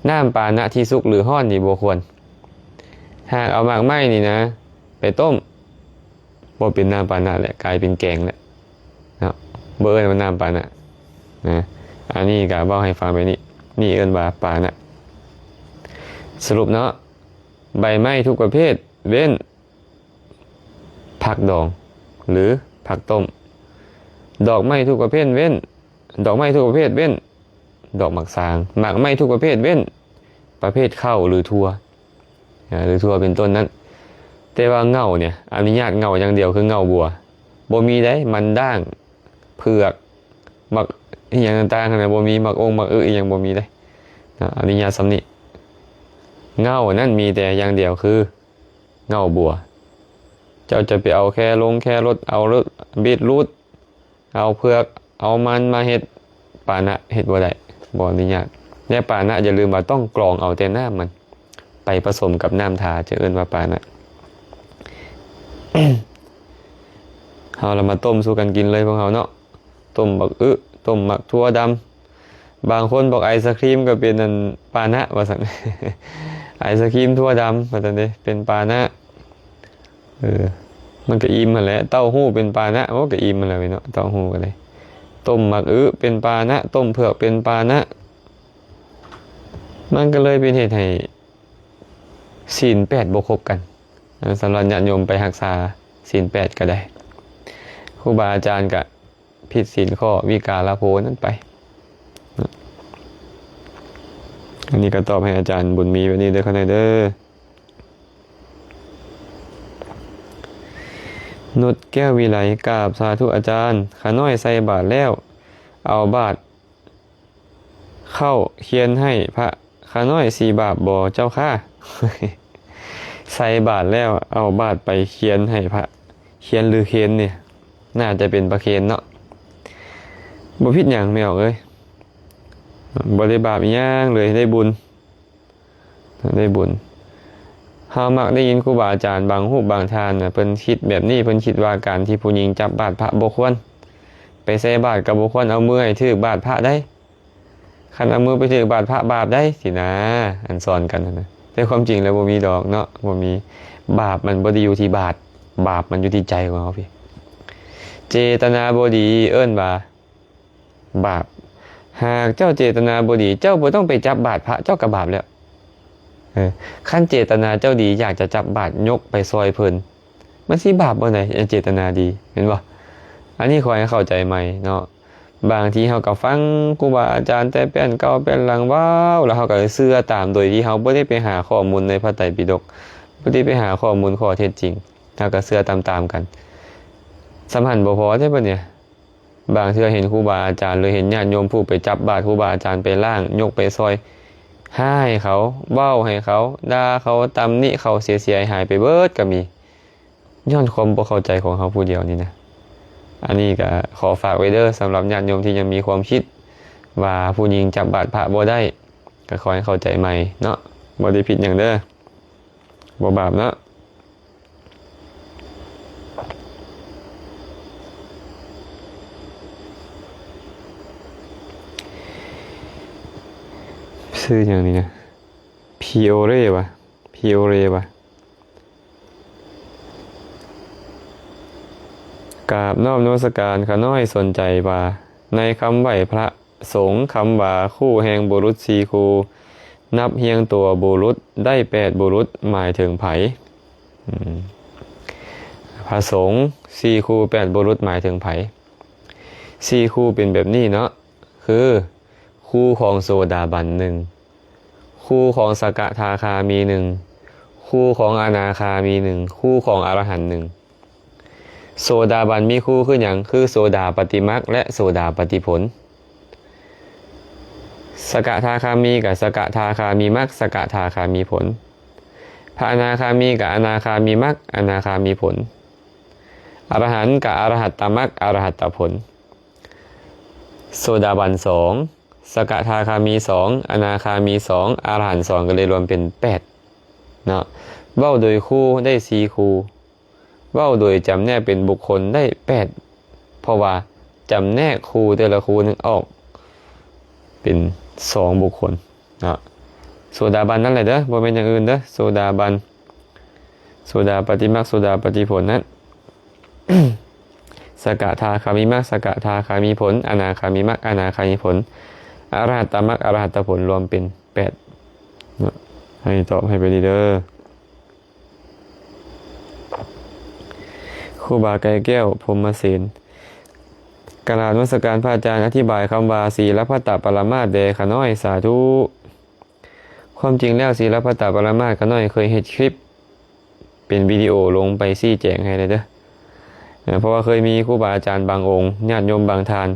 ນ້ຳປານະທີ່ສຸກ ຫຼື ຮ້ອນນີ້ບໍ່ຄວນ. ຫາກເອົາໝາກໄມ້ນີ້ນະໄປຕົ້ມ ບໍ່ເປັນນ້ຳປານະແຫຼະ, ກາຍເປັນແກງແຫຼະເນາະ, ບໍ່ເອີ້ນວ່ານ້ຳປານະນະ. ອັນນີ້ກະເວົ້າໃຫ້ຟັງແບບນີ້, ນີ້ເອີ້ນວ່າປານະ. ສະຫຼຸບເນາະ, ໃບໄມ້ທຸກປະເພດ ເວັ້ນ ຜັກດອງ ຫຼື ຜັກຕົ້ມ. ດອກໄມ້ທຸກປະເພດເວັ້ນ, ດອກໄມ້ທຸກປະເພດເວັ້ນ ດອກໝາກຊາງ. ໝາກໄມ້ທຸກປະເພດເວັ້ນປະເພດເຂົ້າ ຫຼື ຖົ່ວ ອາ ຫຼື ຖົ່ວເປັນຕົ້ນນັ້ນ. ແຕ່ວ່າເຫງົ້ານີ້ ອະນຸຍາດເຫງົ້າຢ່າງດຽວ ຄືເຫງົ້າບົວ. ບໍ່ມີໃດ ມັນດ້າງ, ເຜືອກ, ໝາກອີ່ຫຍັງຕ່າງໆຫັ້ນນະ ບໍ່ມີ. ໝາກອົງໝາກອຶອີ່ຫຍັງບໍ່ມີໃດ ອະນຸຍາດສ່ຳນີ້. ເຫງົ້ານັ້ນມີແຕ່ຢ່າງດຽວ ຄື ເຫງົ້າບົວ. ເຈົ້າຈະໄປເອົາແຄລົງແຄລົດ, ເອົາບີດຣູດ, ເອົາເຜືອກ, ເອົາມັນມາເຮັດປານະ ເຮັດບໍ່ໄດ້, ບໍ່ອະນຸຍາດ. ແລະ ປານະຢ່າລືມວ່າຕ້ອງກອງເອົາແຕ່ນ້ຳມັນໄປປະສົມກັບນ້ຳທາ ຈຶ່ງເອີ້ນວ່າປານະ. ເຮົາລະມາຕົ້ມສູ່ກັນກິນເລີຍພວກເຮົາເນາະ. ຕົ້ມບັກອຶ, ຕົ້ມໝາກຖົ່ວດຳ. ບາງຄົນບອກໄອສະຄຣີມກໍເປັນອັນປານະວ່າຊັ້ນ, ໄອສະຄຣີມຖົ່ວດຳວ່າຊັ້ນເດ້ ເປັນປານະ. ເອີ ມັນກໍອີ່ມຫັ້ນແຫຼະ, ເຕົ້າຫູ້ເປັນປານະ, ໂອ້ ກໍອີ່ມຫັ້ນແຫຼະເນາະ, ເຕົ້າຫູ້ກໍໄດ້. ຕົ້ມໝາກອຶເປັນປານະ, ຕົ້ມເຜືອກເປັນປານະ. ມັນກໍເລີຍເປັນເຫດໃຫ້ ສິນແປດບໍ່ຄົບກັນ. ສຳລັບຍາດໂຍມໄປຮັກສາສິນແປດກໍໄດ້, ຄູບາອາຈານກະຜິດສິນຂໍ້ວິກາລະໂພນັ້ນໄປ. ອັນນີ້ກໍຕອບໃຫ້ອາຈານບຸນມີແບບນີ້ເດີ້ ຂ້ານ້ອຍເດີ້. ນຸດ ແກ້ວວິໄລ ກາບສາທຸອາຈານ, ຂ້ານ້ອຍໃສ່ບາດແລ້ວ ເອົາບາດເຂົ້າຄຽນໃຫ້ພະ, ຂ້ານ້ອຍຊິບາບບໍ່ເຈົ້າຂ້າ? ໃສ່ບາດແລ້ວເອົາບາດໄປຄຽນໃຫ້ພະ, ຄຽນຫຼືເຄນນີ້? ໜ້າຈະເປັນປະເຄນເນາະ. ບໍ່ຜິດຫຍັງແມ່ອອກເອີຍ, ບໍ່ໄດ້ບາບອີ່ຫຍັງເລີຍ, ໄດ້ບຸນ. ໄດ້ບຸນ. ເຮົາມັກໄດ້ຍິນຄູບາອາຈານບາງຮູບບາງທ່ານນະ ເພິ່ນຄິດແບບນີ້, ເພິ່ນຄິດວ່າການທີ່ຜູ້ຍິງຈັບບາດພະບໍ່ຄວນ, ໄປໃສ່ບາດກໍບໍ່ຄວນເອົາມືໃຫ້ຖືກບາດພະໄດ໋, ຄັນເອົາມືໄປຖືກບາດພະບາບໄດ໋ ຊີ້ນະ, ອັນສອນກັນຫັ້ນນະ. ແຕ່ຄວາມຈິງແລ້ວບໍ່ມີດອກເນາະ, ບໍ່ມີ. ບາບມັນບໍ່ໄດ້ຢູ່ທີ່ບາດ, ບາບມັນຢູ່ທີ່ໃຈຂອງເຮົາພີ້. ເຈຕະນາບໍ່ດີເອີ້ນວ່າ ບາບ. ຫາກເຈົ້າເຈຕະນາບໍ່ດີ, ເຈົ້າບໍ່ຕ້ອງໄປຈັບບາດພະ, ເຈົ້າກໍບາບແລ້ວ. ເອີ, ຄັນເຈຕະນາເຈົ້າດີ, ຢາກຈະຈັບບາດຍົກໄປຊ່ອຍເພິ່ນ, ມັນຊິບາບບໍ່ໄດ້, ອັນເຈຕະນາດີ, ແມ່ນບໍ່? ອັນນີ້ຂໍໃຫ້ເຂົ້າໃຈໃໝ່ເນາະ. ບາງທີເຮົາກໍຟັງຄູບາອາຈານແຕ່ແປ້ນເກົ່າແປ້ນຫຼັງເວົ້າ, ແລ້ວເຮົາກໍເຊື່ອຕາມໂດຍທີ່ເຮົາບໍ່ໄດ້ໄປຫາຂໍ້ມູນໃນພະໄຕປິດົກ, ບໍ່ໄດ້ໄປຫາຂໍ້ມູນຂໍ້ເທັດຈິງ, ເຮົາກໍເຊື່ອຕາມໆກັນ. ສ່ຳຫັ້ນບໍ່ພໍເດ້ບັດນີ້. ບາງເທື່ອເຫັນຄູບາອາຈານ ຫຼື ເຫັນຍາດໂຍມຜູ້ໄປຈັບບາດຄູບາອາຈານ ໄປລ້າງ ຍົກໄປຊ່ອຍ ຮ້າຍເຂົາ ເວົ້າໃຫ້ເຂົາ ດ່າເຂົາ ຕຳໜິເຂົາເສຍໆຫາຍໆໄປເບິດກໍມີ ຍ້ອນຄວາມບໍ່ເຂົ້າໃຈຂອງເຮົາຜູ້ດຽວນີ້ນະ. ອັນນີ້ກໍຂໍຝາກໄວ້ເດີ ສຳລັບຍາດໂຍມທີ່ຍັງມີຄວາມຄິດວ່າຜູ້ຍິງຈັບບາດພະບໍ່ໄດ້ ກໍຂໍໃຫ້ເຂົ້າໃຈໃໝ່ເນາະ, ບໍ່ໄດ້ຜິດຫຍັງເດີ ບໍ່ບາບເນາະ. ຊື່ຫຍັງນີ້ນະ? ພິໂອເຣຫວາ? ພິໂອເຣຫວາ? ກາບນອບນະມັດສະການ. ຂ້ານ້ອຍສົນໃຈວ່າ ໃນຄຳໄຫວ້ພະ ສົງຄຳວ່າຄູ່ແຫ່ງບຸລຸດສີ່ຄູ່ ນັບຮຽງຕົວບຸລຸດໄດ້ແປດບຸລຸດ ໝາຍເຖິງໃຜ? ອືມ ພະສົງສີ່ຄູ່ແປດບຸລຸດ ໝາຍເຖິງໃຜ? ສີ່ຄູ່ເປັນແບບນີ້ເນາະ, ຄື ຄູ່ຂອງໂສດາບັນໜຶ່ງ, ຄູ່ຂອງສະກະທາຄາມີໜຶ່ງ, ຄູ່ຂອງອະນາຄາມີໜຶ່ງ, ຄູ່ຂອງອະລະຫັນໜຶ່ງ. ໂສດາບັນມີຄູ່ຄືຫຍັງ? ຄືໂສດາປະຕິມັກ ແລະ ໂສດາປະຕິຜົນ. ສະກະທາຄາມີກໍສະກະທາຄາມີມັກ ສະກະທາຄາມີຜົນ. ພະອະນາຄາມີກໍອະນາຄາມີມັກ ອະນາຄາມີຜົນ. ອະລະຫັນກໍອະລະຫັດຕະມັກ ອະລະຫັດຕະຜົນ. ໂສດາບັນສອງ ສະກະທາຄາມີສອງ ອະນາຄາມີສອງ ອະລະຫັນສອງ ກໍເລີຍລວມເປັນແປດເນາະ. ເວົ້າໂດຍຄູ່ໄດ້ສີ່ຄູ່, ເວົ້າໂດຍຈຳແນກເປັນບຸກຄົນໄດ້ແປດ ເພາະວ່າຈຳແນກຄູ່ແຕ່ລະຄູ່ນັ້ນອອກເປັນສອງບຸກຄົນເນາະ. ໂສດາບັນນັ້ນແຫຼະເດີ ບໍ່ແມ່ນຢ່າງອື່ນເດີ ໂສດາບັນ ໂສດາປະຕິມັກ ໂສດາປະຕິຜົນນັ້ນ ສະກະທາຄາມີມັກ ສະກະທາຄາມີຜົນ ອະນາຄາມີມັກ ອະນາຄາມີຜົນ ອະລະຫັດຕະມັກ ອະລະຫັດຕະຜົນ ລວມເປັນແປດເນາະ. ໃຫ້ຕອບໃຫ້ໄປດີເດີ ຄູບາໄກ່ແກ້ວ ພົມມະເສນ. ກະລາບນະມັດສະການພະອາຈານ, ອະທິບາຍຄຳວ່າ ສີລະພັດຕະປະລະມາດແດ່ຂ້ານ້ອຍ. ສາທຸ. ຄວາມຈິງແລ້ວ ສີລະພັດຕະປະລະມາດ ຂ້ານ້ອຍເຄີຍເຮັດຄລິບເປັນວິດີໂອລົງໄປຊີ້ແຈງໃຫ້ແດ່ເດີ. ເພາະວ່າເຄີຍມີຄູບາອາຈານບາງອົງ, ຍາດໂຍມບາງທ່ານ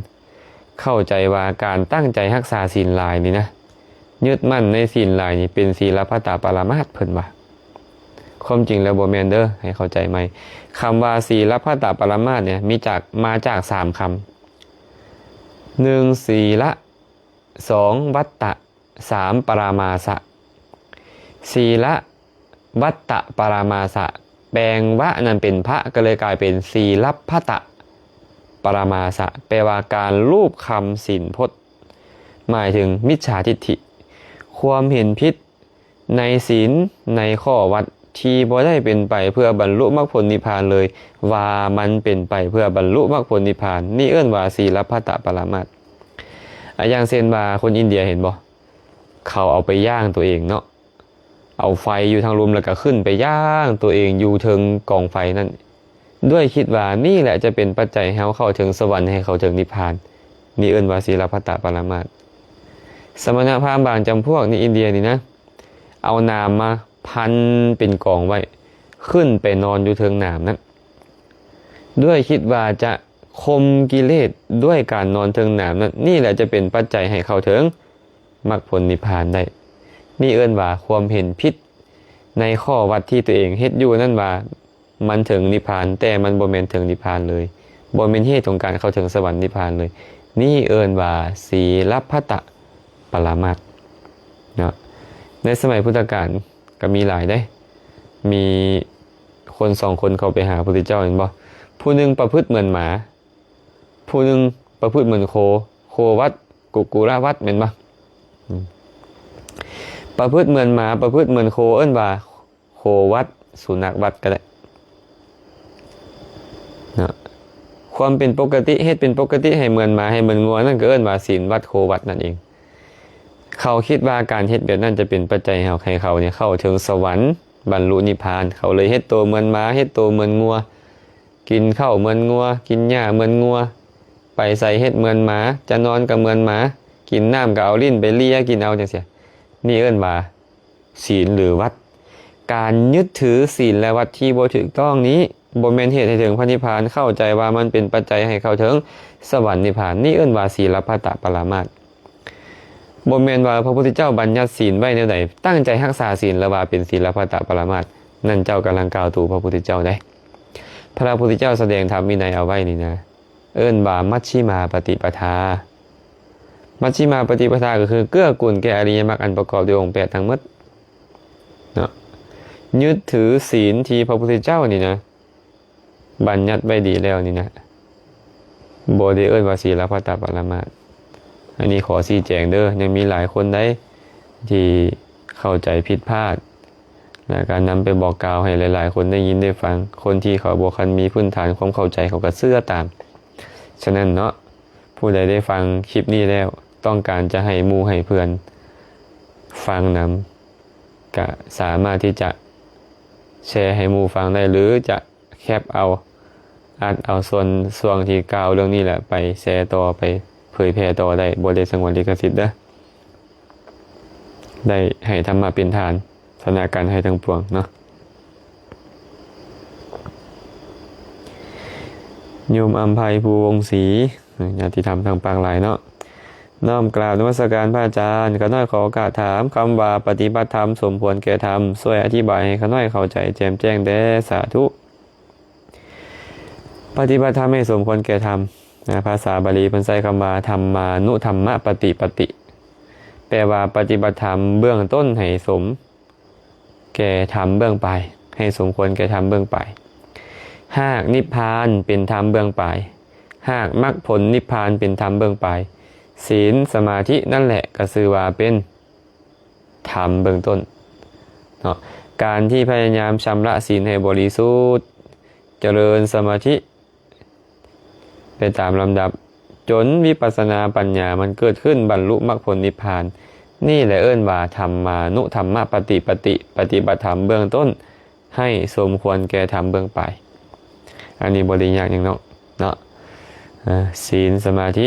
ເຂົ້າໃຈວ່າການຕັ້ງໃຈຮັກສາສິນຫຼາຍນີ້ນະ, ຍຶດໝັ້ນໃນສິນຫຼາຍນີ້ເປັນສີລະພັດຕະປະລະມາດ ເພິ່ນວ່າ. ຄວາມຈິງແລ້ວບໍ່ແມ່ນເດີ, ໃຫ້ເຂົ້າໃຈໃໝ່. ຄຳວ່າສີລະພັດຕະປະລະມາດນີ້ ມີຈາກ, ມາຈາກສາມຄຳ. ໜຶ່ງ ສີລະ, ສອງ ວັດຕະ, ສາມ ປະລະມາສະ. ສີລະ ວັດຕະ ປະລະມາສະ ແປງວະນັ້ນເປັນພະ ກໍເລີຍກາຍເປັນສີລະພັດຕະປະລະມາສະ ແປວ່າການລູບຄຳສິນພົດ ໝາຍເຖິງມິດສາທິດຖິ, ຄວາມເຫັນຜິດໃນສິນ, ໃນຂໍ້ວັດທີ່ບໍ່ໄດ້ເປັນໄປເພື່ອບັນລຸມັກຜົນນິບພານເລີຍ, ວ່າມັນເປັນໄປເພື່ອບັນລຸມັກຜົນນິບພານ, ນີ້ເອີ້ນວ່າສີລະພັດຕະປະລະມາດ. ອາ ຢ່າງເຊັ່ນວ່າຄົນອິນເດຍເຫັນບໍ່? ເຂົາເອົາໄປຍ່າງຕົວເອງເນາະ, ເອົາໄຟຢູ່ທາງລຸ່ມ ແລ້ວກໍຂຶ້ນໄປຍ່າງຕົວເອງຢູ່ເທິງກອງໄຟນັ້ນ, ດ້ວຍຄິດວ່ານີ້ແຫຼະຈະເປັນປັດໄຈໃຫ້ເຮົາເຂົ້າເຖິງສະຫວັນ, ໃຫ້ເຂົ້າເຖິງນິບພານ. ນີ້ເອີ້ນວ່າສີລະພັດຕະປະລະມາດ. ສະມະນະພາມບາງຈຳພວກໃນອິນເດຍນີ້ນະ, ເອົາໜາມມາພັນເປັນກອງໄວ້, ຂຶ້ນໄປນອນຢູ່ເທິງໜາມນັ້ນ. ດ້ວຍຄິດວ່າຈະຂົ່ມກິເລດດ້ວຍການນອນເທິງໜາມນັ້ນ, ນີ້ແຫຼະຈະເປັນປັດໄຈໃຫ້ເຂົ້າເຖິງມັກຜົນນິບພານໄດ້. ນີ້ເອີ້ນວ່າຄວາມເຫັນຜິດໃນຂໍ້ວັດທີ່ຕົວເອງເຮັດຢູ່ນັ້ນວ່າ ມັນເຖິງນິບພານ, ແຕ່ມັນບໍ່ແມ່ນເຖິງນິບພານເລີຍ, ບໍ່ແມ່ນເຫດຂອງການເຂົ້າເຖິງສະຫວັນນິບພານເລີຍ. ນີ້ເອີ້ນວ່າສີລັບພັດຕະປະລະມາດເນາະ. ໃນສະໄໝພຸດທະການກໍມີຫຼາຍເດ້, ມີຄົນສອງຄົນເຂົ້າໄປຫາພະພຸດທະເຈົ້າແມ່ນບໍ່? ຜູ້ໜຶ່ງປະພຶດເໝືອນໝາ, ຜູ້ໜຶ່ງປະພຶດເໝືອນໂຄ, ໂຄວັດ, ກຸກຸລະວັດ ແມ່ນບໍ່? ອືມ ປະພຶດເໝືອນໝາ, ປະພຶດເໝືອນໂຄ ເອີ້ນວ່າ ໂຄວັດ, ສຸນັກວັດກໍໄດ້ເນາະ. ຄວາມເປັນປົກກະຕິ, ເຮັດເປັນປົກກະຕິໃຫ້ເໝືອນໝາ, ໃຫ້ເໝືອນງົວ, ນັ້ນກໍເອີ້ນວ່າສີນວັດໂຄວັດນັ້ນເອງ. ເຂົາຄິດວ່າການເຮັດແບບນັ້ນຈະເປັນປັດໄຈໃຫ້ເຂົາ, ໃຫ້ເຂົານີ້ເຂົ້າເຖິງສະຫວັນ, ບັນລຸນິບພານ. ເຂົາເລີຍເຮັດໂຕເໝືອນໝາ, ເຮັດໂຕເໝືອນງົວ, ກິນເຂົ້າເໝືອນງົວ, ກິນຫຍ້າເໝືອນງົວ, ໄປໃສເຮັດເໝືອນໝາ, ຈະນອນກໍເໝືອນໝາ, ກິນນ້ຳກໍເອົາລີ້ນໄປເລຍກິນເອົາຈັ່ງຊີ້. ນີ້ເອີ້ນວ່າ ສີນ ຫຼື ວັດ. ການຍຶດຖືສີນ ແລະ ວັດທີ່ບໍ່ຖືກຕ້ອງນີ້ ບໍ່ແມ່ນເຫດໃຫ້ເຖິງພະນິບພານ, ເຂົ້າໃຈວ່າມັນເປັນປັດໄຈໃຫ້ເຂົ້າເຖິງສະຫວັນນິບພານ. ນີ້ເອີ້ນວ່າສີລັບພັດຕະປະລະມາດ. ບໍ່ແມ່ນວ່າພະພຸດທະເຈົ້າບັນຍັດສີນໄວ້ແນວໃດ, ຕັ້ງໃຈຮັກສາສີນ ແລ້ວວ່າເປັນສີລັບພັດຕະປະລະມາດ, ນັ້ນເຈົ້າກຳລັງກ່າວຕູພະພຸດທະເຈົ້າໄດ໋. ພະພຸດທະເຈົ້າສະແດງທຳວິໄນເອົາໄວ້ນີ້ນະ ເອີ້ນວ່າມັດຊິມາປະຕິປະທາ. ມັດຊິມາປະຕິປະທາກໍຄືເກື້ອກູນແກ່ອະລິຍະມັກອັນປະກອບດ້ວຍອົງແປດທັງໝົດເນາະ. ຍຶດຖືສີນທີ່ພະພຸດທະເຈົ້ານີ້ນະ ບັນຍັດໄວ້ດີແລ້ວນີ້ນະ ບໍ່ໄດ້ເອີ້ນວ່າສີລະພັດຕະປະລະມາດ. ອັນນີ້ຂໍຊີ້ແຈງເດີ, ຍັງມີຫຼາຍຄົນໃດທີ່ເຂົ້າໃຈຜິດພາດ ແລະ ກະນຳໄປບອກກ່າວໃຫ້ຫຼາຍໆຄົນໄດ້ຍິນໄດ້ຟັງ, ຄົນທີ່ເຂົາບໍ່ຄັນມີພື້ນຖານຄວາມເຂົ້າໃຈ ເຂົາກໍເຊື່ອຕາມ. ສະນັ້ນເນາະ, ຜູ້ໃດໄດ້ຟັງຄລິບນີ້ແລ້ວ ຕ້ອງການຈະໃຫ້ໝູ່ໃຫ້ເພື່ອນຟັງນຳ, ກະສາມາດທີ່ຈະແຊໃຫ້ໝູ່ຟັງໄດ້ ຫຼື ຈະ ແຄັບເອົາ ອັດເອົາສ່ວນ ຊ່ວງທີ່ກ່າວເລື່ອງນີ້ແຫຼະ ໄປແຊຕໍ່ ໄປເຜີຍແຜ່ຕໍ່ໄດ້, ບໍ່ໄດ້ສະຫງວນລິຂະສິດເດີ. ໄດ້ໃຫ້ທຳມະເປັນທານ ຊະນະການໃຫ້ທັງປວງເນາະ. ໂຍມອຳໄພ ພູວົງສີ ຍາຕິທຳທັງປາງຫຼາຍເນາະ. ນ້ອມກາບນະມັດສະການພະອາຈານ, ຂ້ານ້ອຍຂໍໂອກາດຖາມ, ຄຳວ່າປະຕິບັດທຳສົມຄວນແກ່ທຳ, ຊ່ວຍອະທິບາຍໃຫ້ຂ້ານ້ອຍເຂົ້າໃຈແຈ່ມແຈ້ງແດ່. ສາທຸ. ປະຕິບັດທຳໃຫ້ສົມຄວນແກ່ທຳນະ, ພາສາບາລີເພິ່ນໃຊ້ຄຳວ່າ ທຳມານຸທຳມະປະຕິປະຕິ, ແປວ່າປະຕິບັດທຳເບື້ອງຕົ້ນໃຫ້ສົມແກ່ທຳເບື້ອງປາຍ, ໃຫ້ສົມຄວນແກ່ທຳເບື້ອງປາຍ. ຮາກນິບພານເປັນທຳເບື້ອງປາຍ, ຮາກມັກຜົນນິບພານເປັນທຳເບື້ອງປາຍ. ສີນສະມາທິນັ້ນແຫຼະກໍຊື່ວ່າເປັນ ທຳເບື້ອງຕົ້ນເນາະ. ການທີ່ພະຍາຍາມຊຳລະສີນໃຫ້ບໍລິສຸດ, ຈະເລີນສະມາທິໄປຕາມລຳດັບ, ຈົນວິປັດສະນາປັນຍາມັນເກີດຂຶ້ນ, ບັນລຸມັກຜົນນິບພານ, ນີ້ແຫຼະເອີ້ນວ່າທຳມານຸທຳມະປະຕິປະຕິ, ປະຕິບັດທຳເບື້ອງຕົ້ນໃຫ້ສົມຄວນແກ່ທຳເບື້ອງປາຍ. ອັນນີ້ບໍ່ໄດ້ຍາກຫຍັງເນາະ, ເນາະ. ເອີ ສີນ ສະມາທິ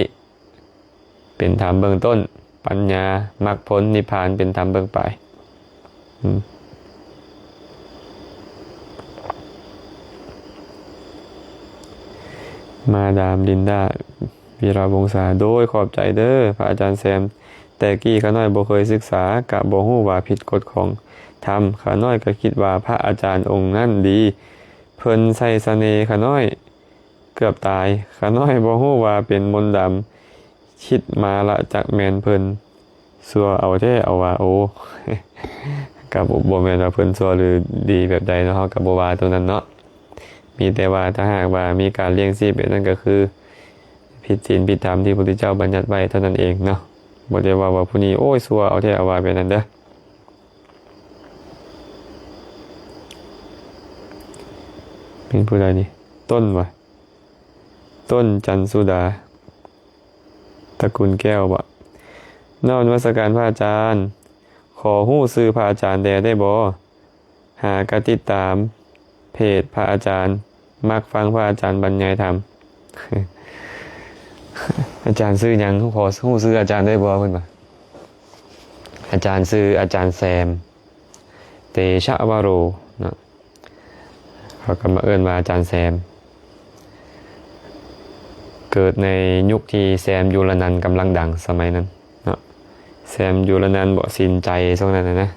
ເປັນທຳເບື້ອງຕົ້ນ, ປັນຍາ ມັກຜົນນິບພານເປັນທຳເບື້ອງປາຍ. ອືມ ມາດາມລິນດາ ວິລະວົງສາ, ໂດຍ ຂອບໃຈເດີພະອາຈານແຊມ. ແຕ່ກີ້ຂ້ານ້ອຍບໍ່ເຄີຍສຶກສາ, ກະບໍ່ຮູ້ວ່າຜິດກົດຂອງທຳ. ຂ້ານ້ອຍກະຄິດວ່າພະອາຈານອົງນັ້ນດີ, ເພິ່ນໃສ່ສະເໜ່ຂ້ານ້ອຍ ເກືອບຕາຍ. ຂ້ານ້ອຍບໍ່ຮູ້ວ່າເປັນມົນດຳ, ຄິດມາລະຈັກແມ່ນເພິ່ນຊົ່ວເອົາແທ້ເອົາວ່າ. ໂອ ກໍບໍ່ ບໍ່ແມ່ນວ່າເພິ່ນຊົ່ວຫຼືດີແບບໃດເນາະ, ເຮົາກໍບໍ່ວ່າຕົງນັ້ນເນາະ. ມີແຕ່ວ່າຖ້າຫາກວ່າມີການລ້ຽງຊີບແບບນັ້ນ ກໍຄືຜິດສິນຜິດທຳທີ່ພະພຸດທະເຈົ້າບັນຍັດໄວ້ເທົ່ານັ້ນເອງເນາະ. ບໍ່ໄດ້ເວົ້າວ່າຜູ້ນີ້ ໂອ້ຍ ຊົ່ວເອົາແທ້ເອົາວ່າແບບນັ້ນເດີ. ແມ່ນຜູ້ໃດນີ້? ຕົ້ນຫວາ? ຕົ້ນຈັນສຸດາ ຕະກຸນແກ້ວບໍ? ນອບນະມັດສະການພະອາຈານ, ຂໍຮູ້ຊື່ພະອາຈານແດ່ໄດ້ບໍ່? ຫາກະຕິດຕາມເພຈພະອາຈານ, ມັກຟັງພະອາຈານບັນຍາຍທຳ. ອາຈານຊື່ຫຍັງ? ຂໍຮູ້ຊື່ອາຈານໄດ້ບໍ່? ເພິ່ນວ່າ ອາຈານຊື່ອາຈານແຊມ ເຕຊະວະໂຣເນາະ. ເຂົາກໍມາເອີ້ນວ່າອາຈານແຊມ. ເກີດໃນຍຸກທີ່ແຊມ ຢູລະນັນ ກຳລັງດັງສະໄໝນັ້ນເນາະ. ແຊມ ຢູລະນັນ ບໍ ສິນໄຈ ຊ່ວງນັ້ນນະ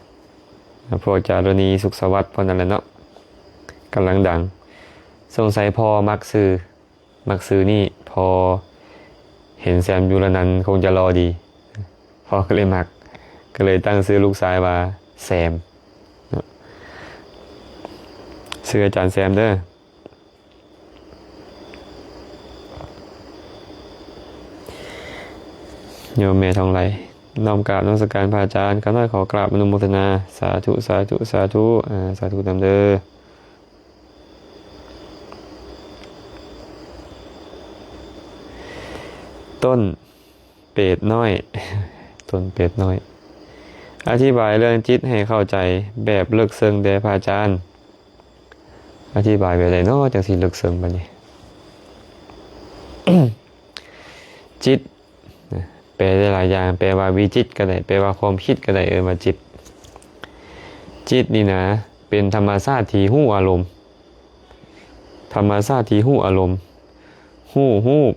ພວກຈາລຸນີ ສຸກສະຫວັດ ພວກນັ້ນແຫຼະເນາະ ກຳລັງດັງ. ສົງໄສພໍ່ມັກຊື່ ມັກຊື່ນີ້ ພໍ່ເຫັນແຊມ ຢູລະນັນ ຄົງຈະຫຼໍ່ດີ ພໍ່ກໍເລີຍມັກ ກໍເລີຍຕັ້ງຊື່ລູກຊາຍວ່າແຊມເນາະ. ຊື່ອາຈານແຊມເດີ. ໂຍມແມ່ທອງໄຫຼ ນ້ອມກາບນະມັດສະການພະອາຈານ. ຂ້ານ້ອຍຂໍກາບອະນຸໂມທະນາ ສາທຸ ສາທຸ ສາທຸ ອາ ສາທຸນຳເດີ. ຕົ້ນເປດນ້ອຍ ຕົ້ນເປດນ້ອຍ ອະທິບາຍເລື່ອງຈິດໃຫ້ເຂົ້າໃຈແບບເລິກເຊິ່ງແດ່ພະອາຈານ. ອະທິບາຍແບບໃດເນາະ ຈັ່ງຊິເລິກເຊິ່ງບາດນີ້? ຈິດ ແປໄດ້ຫຼາຍຢ່າງ ແປວ່າວິຈິດກໍໄດ້ ແປວ່າຄວາມຄິດກໍໄດ້ ເອີ້ນວ່າຈິດ. ຈິດນີ້ນະ ເປັນທຳມະຊາດທີ່ຮູ້ອາລົມ ທຳມະຊາດທີ່ຮູ້ອາລົມ ຮູ້ຮູບ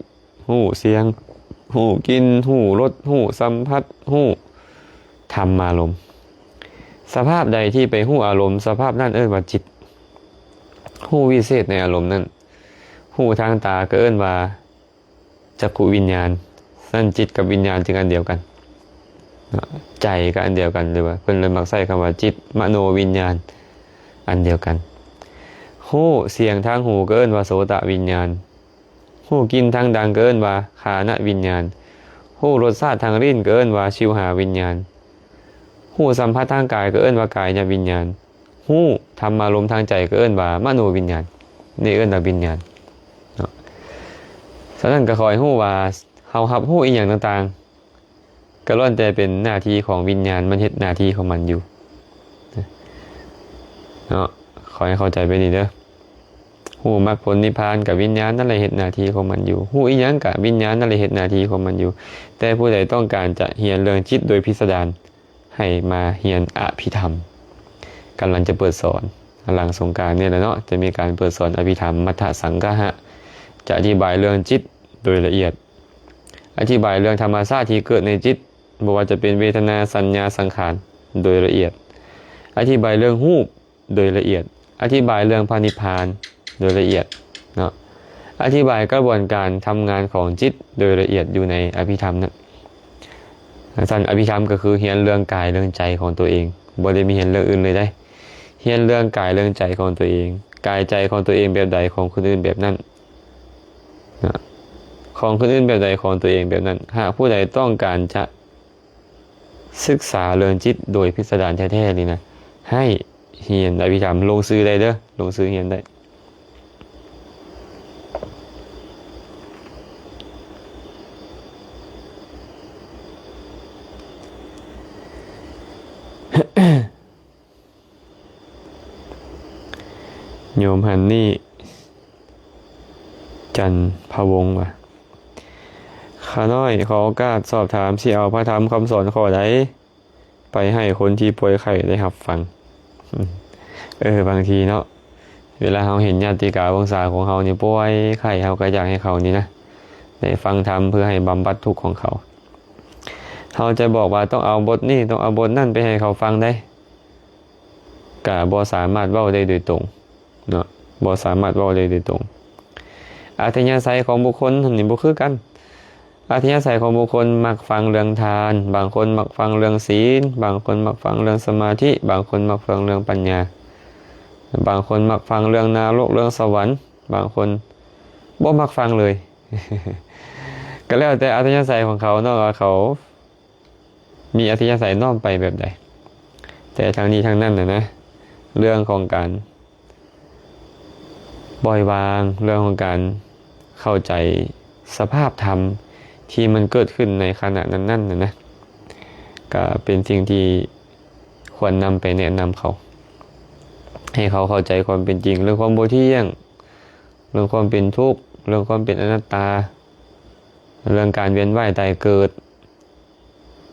ຮູ້ສຽງ ຮູ້ກິ່ນ ຮູ້ລົດ ຮູ້ສຳຜັດ ຮູ້ທຳມາລົມ. ສະພາບໃດທີ່ໄປຮູ້ອາລົມ ສະພາບນັ້ນເອີ້ນວ່າຈິດ ຮູ້ວິເສດໃນອາລົມນັ້ນ. ຮູ້ທາງຕາກໍເອີ້ນວ່າຈັກຂຸວິນຍານ. ສະນັ້ນ ຈິດກັບວິນຍານຈຶ່ງອັນດຽວກັນເນາະ ໃຈກໍອັນດຽວກັນ ຫຼືວ່າເພິ່ນເລີຍມັກໃຊ້ຄຳວ່າຈິດ ມະໂນວິນຍານ ອັນດຽວກັນ. ຮູ້ສຽງທາງຫູກໍເອີ້ນວ່າໂສຕະວິນຍານ. ຮູ້ກິ່ນທາງດັງກໍເອີ້ນວ່າຄານະວິນຍານ. ຮູ້ລົດຊາດທາງລີ້ນກໍເອີ້ນວ່າຊິວຫາວິນຍານ. ຮູ້ສຳຜັດທາງກາຍກໍເອີ້ນວ່າກາຍະວິນຍານ. ຮູ້ທຳມາລົມທາງໃຈກໍເອີ້ນວ່າມະໂນວິນຍານ. ນີ້ເອີ້ນວ່າວິນຍານເນາະ. ສະນັ້ນກໍຂໍໃຫ້ຮູ້ວ່າເຮົາຮັບຮູ້ອີ່ຫຍັງຕ່າງໆ ກໍລ້ວນແຕ່ເປັນໜ້າທີ່ຂອງວິນຍານ ມັນເຮັດໜ້າທີ່ຂອງມັນຢູ່ເນາະ. ຂໍໃຫ້ເຂົ້າໃຈແບບນີ້ເດີ. ຮູ້ມັກຜົນນິບພານ ກໍວິນຍານນັ້ນແຫຼະເຮັດໜ້າທີ່ຂອງມັນຢູ່. ຮູ້ອີ່ຫຍັງ ກໍວິນຍານນັ້ນແຫຼະເຮັດໜ້າທີ່ຂອງມັນຢູ່. ແຕ່ຜູ້ໃດຕ້ອງການຈະຮຽນເລື່ອງຈິດໂດຍພິດສະດານ ໃຫ້ມາຮຽນອະພິທຳ. ກຳລັງຈະເປີດສອນ ຫຼັງສົງການນີ້ແຫຼະເນາະ ຈະມີການເປີດສອນອະພິທຳ ມັດທະສັງກະຫະ ຈະອະທິບາຍເລື່ອງຈິດໂດຍລະອຽດ. ອະທິບາຍເລື່ອງທຳມະຊາດທີ່ເກີດໃນຈິດ ບໍ່ວ່າຈະເປັນເວທະນາ ສັນຍາ ສັງຂານ ໂດຍລະອຽດ. ອະທິບາຍເລື່ອງຮູບໂດຍລະອຽດ. ອະທິບາຍເລື່ອງພະນິບພານໂດຍລະອຽດເນາະ. ອະທິບາຍກະບວນການທຳງານຂອງຈິດໂດຍລະອຽດຢູ່ໃນອະພິທຳນັ້ນ. ຊັ້ນອະພິທຳກໍຄືຮຽນເລື່ອງກາຍເລື່ອງໃຈຂອງຕົວເອງ ບໍ່ໄດ້ມີຮຽນເລື່ອງອື່ນເລີຍເດ້. ຮຽນເລື່ອງກາຍເລື່ອງໃຈຂອງຕົວເອງ ກາຍໃຈຂອງຕົວເອງແບບໃດ ຂອງຄົນອື່ນແບບນັ້ນ. ນະ ຂອງຄົນອື່ນແບບໃດ ຂອງຕົວເອງແບບນັ້ນ. ຫາກຜູ້ໃດຕ້ອງການຈະສຶກສາເລື່ອງຈິດໂດຍພິດສະດານແທ້ໆນີ້ນະ ໃຫ້ຮຽນອະພິທຳ. ລົງຊື່ໄດ້ເດີ ລົງຊື່ຮຽນໄດ້. ໂຍມຮັນນີ້ ຈັນພະວົງ ວ່າ ຂ້ານ້ອຍຂໍໂອກາດສອບຖາມ ຊິເອົາພະທຳຄຳສອນຂໍ້ໃດໄປໃຫ້ຄົນທີ່ປ່ວຍໄຂ້ໄດ້ຮັບຟັງ? ເອີ ບາງທີເນາະ ເວລາເຮົາເຫັນຍາດຕິກາວົງສາຂອງເຮົານີ້ປ່ວຍໄຂ້ ເຮົາກໍຢາກໃຫ້ເຂົານີ້ນະ ໄດ້ຟັງທຳເພື່ອໃຫ້ບຳບັດທຸກຂອງເຂົາ. ເຮົາຈະບອກວ່າຕ້ອງເອົາບົດນີ້ ຕ້ອງເອົາບົດນັ້ນໄປໃຫ້ເຂົາຟັງໄດ້ ກະບໍ່ສາມາດເວົ້າໄດ້ໂດຍຕົງເນາະ ບໍ່ສາມາດເວົ້າໄດ້ໂດຍຕົງ. ອັດທະຍາໄສຂອງບຸກຄົນຫັ້ນນີ້ບໍ່ຄືກັນ. ອັດທະຍາໄສຂອງບຸກຄົນມັກຟັງເລື່ອງທານ, ບາງຄົນມັກຟັງເລື່ອງສິນ, ບາງຄົນມັກຟັງເລື່ອງສະມາທິ, ບາງຄົນມັກຟັງເລື່ອງປັນຍາ, ບາງຄົນມັກຟັງເລື່ອງນະລົກ, ເລື່ອງສະຫວັນ, ບາງຄົນບໍ່ມັກຟັງເລີຍ. ກໍແລ້ວແຕ່ອັດທະຍາໄສຂອງເຂົາເນາະ ວ່າເຂົາ ມີອັດທະຍາໄສນ້ອມໄປແບບໃດ. ແຕ່ທັງນີ້ທັງນັ້ນນະນະ ເລື່ອງຂອງການປ່ອຍວາງ, ເລື່ອງຂອງການເຂົ້າໃຈສະພາບທຳທີ່ມັນເກີດຂຶ້ນໃນຂະນະນັ້ນໆນະນະ ກະເປັນສິ່ງທີ່ຄວນນຳໄປແນະນຳເຂົາ ໃຫ້ເຂົາເຂົ້າໃຈຄວາມເປັນຈິງ ເລື່ອງຄວາມບໍ່ທ່ຽງ, ເລື່ອງຄວາມເປັນທຸກ, ເລື່ອງຄວາມເປັນອະນັດຕາ, ເລື່ອງການວຽນວ່າຍຕາຍເກີດ.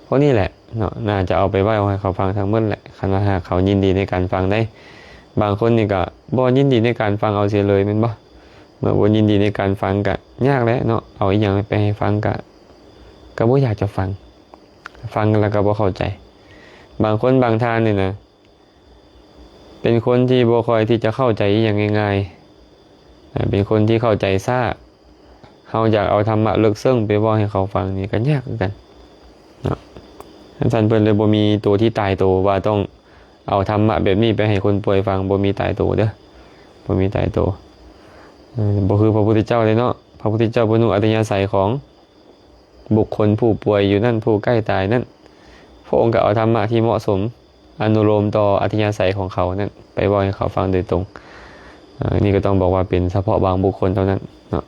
ພວກນີ້ແຫຼະເນາະ ໜ້າຈະເອົາໄປເວົ້າໃຫ້ເຂົາຟັງທັງໝົດແຫຼະ ຄັນວ່າຫາກເຂົາຍິນດີໃນການຟັງໄດ໋. ບາງຄົນນີ້ກໍບໍ່ຍິນດີໃນການຟັງເອົາເສຍເລີຍແມ່ນບໍ່? ເມື່ອບໍ່ຍິນດີໃນການຟັງກະຍາກແຫຼະເນາະ, ເອົາອີ່ຫຍັງໄປໃຫ້ຟັງກະ ກະບໍ່ຢາກຈະຟັງ, ຟັງແລ້ວກະບໍ່ເຂົ້າໃຈ. ບາງຄົນບາງທ່ານນີ້ນະ ເປັນຄົນທີ່ບໍ່ຄ່ອຍທີ່ຈະເຂົ້າໃຈອີ່ຫຍັງງ່າຍໆ, ເປັນຄົນທີ່ເຂົ້າໃຈຊ້າ. ເຮົາຢາກເອົາທຳມະເລິກເຊິ່ງໄປເວົ້າໃຫ້ເຂົາຟັງນີ້ກໍຍາກຄືກັນເນາະ. ຊັ້ນເພິ່ນເລີຍບໍ່ມີໂຕທີ່ຕາຍໂຕວ່າຕ້ອງເອົາທຳມະແບບນີ້ໄປໃຫ້ຄົນປ່ວຍຟັງ, ບໍ່ມີຕາຍໂຕເດີ້, ບໍ່ມີຕາຍໂຕ. ເອີ ບໍ່ຄືພະພຸດທະເຈົ້າເດ້ເນາະ, ພະພຸດທະເຈົ້າເພິ່ນຮູ້ອັດທະຍາໄສຂອງ ບຸກຄົນຜູ້ປ່ວຍຢູ່ນັ້ນ, ຜູ້ໃກ້ຕາຍນັ້ນ, ພະອົງກໍເອົາທຳມະທີ່ເໝາະສົມ ອະນຸໂລມຕໍ່ອັດທະຍາໄສຂອງເຂົານັ້ນ ໄປເວົ້າໃຫ້ເຂົາຟັງໂດຍຕົງ. ເອີ ນີ້ກໍຕ້ອງບອກວ່າເປັນສະເພາະບາງບຸກຄົນເທົ່ານັ້ນເນາະ.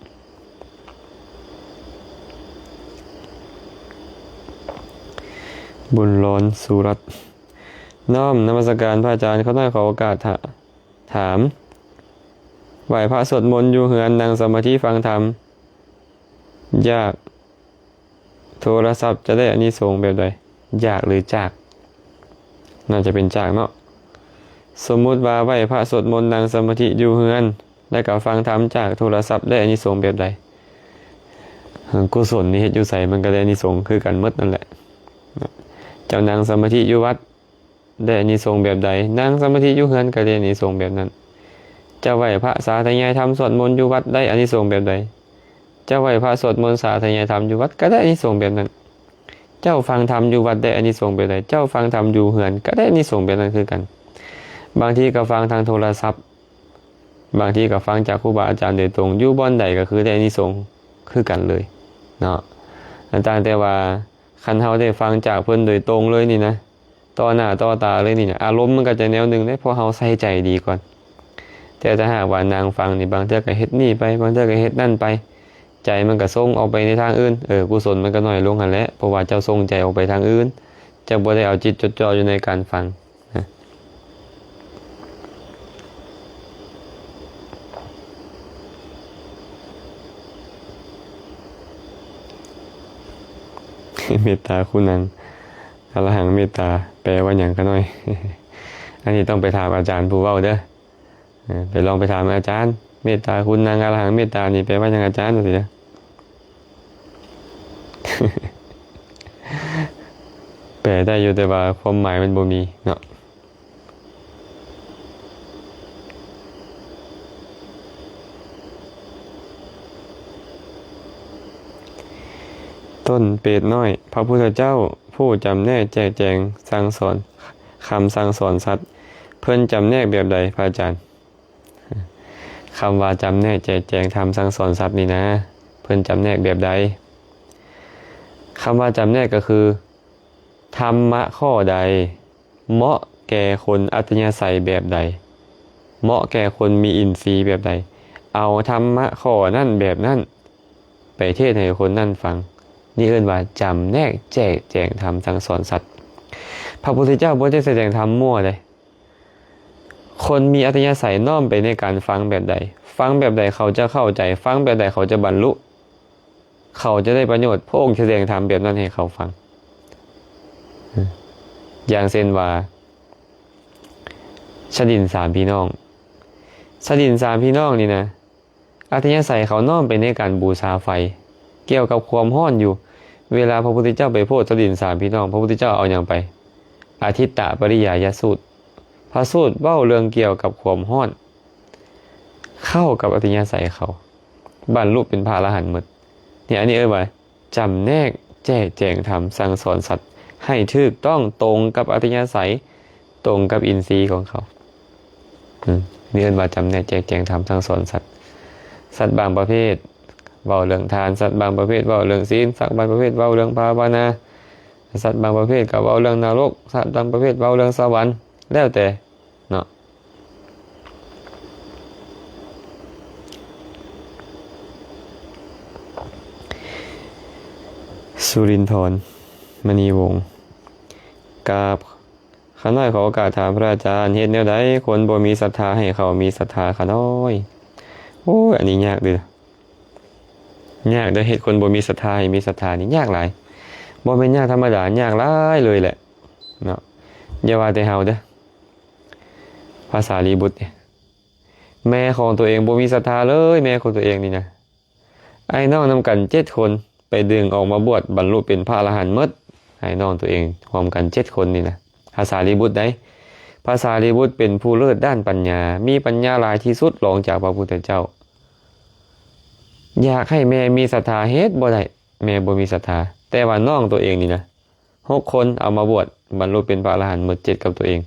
ບຸນລອນ ສຸລັດ, ນ້ອມນະມັດສະການພະອາຈານ, ຂ້ານ້ອຍຂໍໂອກາດຖາ ຖາມ, ໄຫວ້ພະສວດມົນຢູ່ເຮືອນ, ນັ່ງສະມາທິຟັງທຳ ຈາກໂທລະສັບ ຈະໄດ້ອານິສົງແບບໃດ? ຢາກ ຫຼື ຈາກ? ໜ້າຈະເປັນຈາກເນາະ. ສົມມຸດວ່າໄຫວ້ພະສວດມົນ, ນັ່ງສະມາທິຢູ່ເຮືອນ ແລ້ວກໍຟັງທຳຈາກໂທລະສັບ ໄດ້ອານິສົງແບບໃດ? ເອີ ກຸສົນນີ້ເຮັດຢູ່ໃສ ມັນກໍໄດ້ອານິສົງຄືກັນໝົດນັ້ນແຫຼະ. ເຈົ້ານັ່ງສະມາທິຢູ່ວັດ ໄດ້ອານິສົງແບບໃດ? ນັ່ງສະມາທິຢູ່ເຮືອນກໍໄດ້ອານິສົງແບບນັ້ນ. ເຈົ້າໄຫວ້ພະສາທະຍາຍທຳສວດມົນຢູ່ວັດ ໄດ້ອານິສົງແບບໃດ? ເຈົ້າໄຫວ້ພະສວດມົນສາທະຍາຍທຳຢູ່ວັດ ກໍໄດ້ອານິສົງແບບນັ້ນ. ເຈົ້າຟັງທຳຢູ່ວັດ ໄດ້ອານິສົງແບບໃດ? ເຈົ້າຟັງທຳຢູ່ເຮືອນ ກໍໄດ້ອານິສົງແບບນັ້ນຄືກັນ. ບາງທີກໍຟັງທາງໂທລະສັບ, ບາງທີກໍຟັງຈາກຄູບາອາຈານໂດຍຕົງ, ຢູ່ບ່ອນໃດກໍຄືໄດ້ອານິສົງຄືກັນເລີຍເນາະ. ຕ່າງແຕ່ວ່າ ຄັນເຮົາໄດ້ຟັງຈາກເພິ່ນໂດຍຕົງເລີຍນີ້ນະ, ຕໍ່ໜ້າຕໍ່ຕາເລີຍນີ້ນະ, ອາລົມມັນກໍຈະແນວໜຶ່ງເດ້, ເພາະເຮົາໃສ່ໃຈດີກ່ອນ. ແຕ່ຖ້າຫາກວ່ານັ່ງຟັງນີ້, ບາງເທື່ອກໍເຮັດນີ້ໄປ, ບາງເທື່ອກໍເຮັດນັ້ນໄປ, ໃຈມັນກໍສົ່ງອອກໄປໃນທາງອື່ນ. ເອີ, ກຸສົນມັນກໍໜ້ອຍລົງຫັ້ນແຫຼະ, ເພາະວ່າເຈົ້າສົ່ງໃຈອອກໄປທາງອື່ນ, ເຈົ້າບໍ່ໄດ້ເອົາຈິດຈົດຈ່ອງຢູ່ໃນການຟັງ. ເມດຕາຄຸນນາງອະລະຫັງເມດຕາ ແປວ່າຫຍັງຂະນ້ອຍ? ອັນນີ້ຕ້ອງໄປຖາມອາຈານຜູ້ເວົ້າເດີ້. ເອີ, ໄປລອງໄປຖາມອາຈານ, ເມດຕາຄຸນນາງອະລະຫັງເມດຕານີ້ແປວ່າຫຍັງອາຈານ? ວ່າຊີ້ເດີ້. ແປໄດ້ຢູ່ ແຕ່ວ່າຄວາມໝາຍມັນບໍ່ມີເນາະ. ຕົ້ນເປດນ້ອຍ, ພະພຸດທະເຈົ້າຜູ້ຈຳແນກແຈກແຈງສັ່ງສອນ, ຄຳສັ່ງສອນສັດ, ເພິ່ນຈຳແນກແບບໃດ ພະອາຈານ? ຄຳວ່າຈຳແນກແຈກແຈງທຳສັ່ງສອນສັດນີ້ນະ, ເພິ່ນຈຳແນກແບບໃດ? ຄຳວ່າຈຳແນກກໍຄື ທຳມະຂໍ້ໃດເໝາະແກ່ຄົນອັດທະຍາໄສແບບໃດ, ເໝາະແກ່ຄົນມີອິນຊີແບບໃດ, ເອົາທຳມະຂໍ້ນັ້ນແບບນັ້ນໄປເທດໃຫ້ຄົນນັ້ນຟັງ. ນີ້ເອີ້ນວ່າຈຳແນກແຈກແຈງທຳສັ່ງສອນສັດ. ພະພຸດທະເຈົ້າບໍ່ໄດ້ສະແດງທຳມົວເດ້. ຄົນມີອັດທະຍາໄສນ້ອມໄປໃນການຟັງແບບໃດ, ຟັງແບບໃດເຂົາຈະເຂົ້າໃຈ, ຟັງແບບໃດເຂົາຈະບັນລຸ, ເຂົາຈະໄດ້ປະໂຫຍດ, ພະອົງສະແດງທຳແບບນັ້ນໃຫ້ເຂົາຟັງ. ຢ່າງເຊັ່ນວ່າ ຊະດິນສາມພີ່ນ້ອງ, ຊະດິນສາມພີ່ນ້ອງນີ້ນະ ອັດທະຍາໄສເຂົານ້ອມໄປໃນການບູຊາໄຟ, ກ່ຽວກັບຄວາມຮ້ອນຢູ່. ເວລາພະພຸດທະເຈົ້າໄປໂພດຊະດິນສາມພີ່ນ້ອງ, ພະພຸດທະເຈົ້າເອົາຫຍັງໄປ? ອາທິດຕະປະລິຍາຍະສູດ, ພະສູດເວົ້າເລື່ອງກ່ຽວກັບຄວາມຮ້ອນ, ເຂົ້າກັບອັດທະຍາໄສເຂົາ, ບັນລຸເປັນພະອະລະຫັນໝົດ. ນີ້ ອັນນີ້ເອີ້ນວ່າ ຈຳແນກແຈກແຈງທຳສັ່ງສອນສັດໃຫ້ຖືກຕ້ອງ, ຕົງກັບອັດທະຍາໄສ, ຕົງກັບອິນຊີຂອງເຂົາ. ອືມ ນີ້ເອີ້ນວ່າຈຳແນກແຈກແຈງທຳສັ່ງສອນສັດ. ສັດບາງປະເພດເວົ້າເລື່ອງທານ, ສັດບາງປະເພດເວົ້າເລື່ອງສິນ, ສັດບາງປະເພດເວົ້າເລື່ອງພາວະນາ, ສັດບາງປະເພດກໍເວົ້າເລື່ອງນະລົກ, ສັດບາງປະເພດເວົ້າເລື່ອງສະຫວັນ, ແລ້ວແຕ່ເນາະ. ສຸລິນທອນ ມະນີວົງ, ກາບ ຂ້ານ້ອຍຂໍໂອກາດຖາມພະອາຈານ, ເຮັດແນວໃດຄົນບໍ່ມີສັດທາໃຫ້ເຂົາມີສັດທາ ຂ້ານ້ອຍ? ໂອ້ຍ ອັນນີ້ຍາກເດີ້, ຍາກເດີ້, ເຮັດຄົນບໍ່ມີສັດທາໃຫ້ມີສັດທານີ້ຍາກຫຼາຍ, ບໍ່ແມ່ນຍາກທຳມະດາ, ຍາກຫຼາຍເລີຍແຫຼະເນາະ. ຢ່າວ່າແຕ່ເຮົາເດີ້, ພະສາລີບຸດ ແມ່ຂອງຕົວເອງບໍ່ມີສັດທາເລີຍ, ແມ່ຂອງຕົວເອງນີ້ນະ ອ້າຍນ້ອງນຳກັນເຈັດຄົນ ໄປດຶງອອກມາບວດ ບັນລຸເປັນພະອະລະຫັນໝົດ. ອ້າຍນ້ອງຕົວເອງຮວມກັນເຈັດຄົນນີ້ນະ ພະສາລີບຸດໃດ໋ ພະສາລີບຸດເປັນຜູ້ເລີດດ້ານປັນຍາ, ມີປັນຍາຫຼາຍທີ່ສຸດລອງຈາກພະພຸດທະເຈົ້າ. ຢາກໃຫ້ແມ່ມີສັດທາເຮັດບໍ່ໄດ້, ແມ່ບໍ່ມີສັດທາ, ແຕ່ວ່ານ້ອງຕົວເອງນີ້ນະ ຫົກຄົນເອົາມາບວດ ບັນລຸເປັນພະອະລະຫັນໝົດເຈັດກັບຕົວເອງ.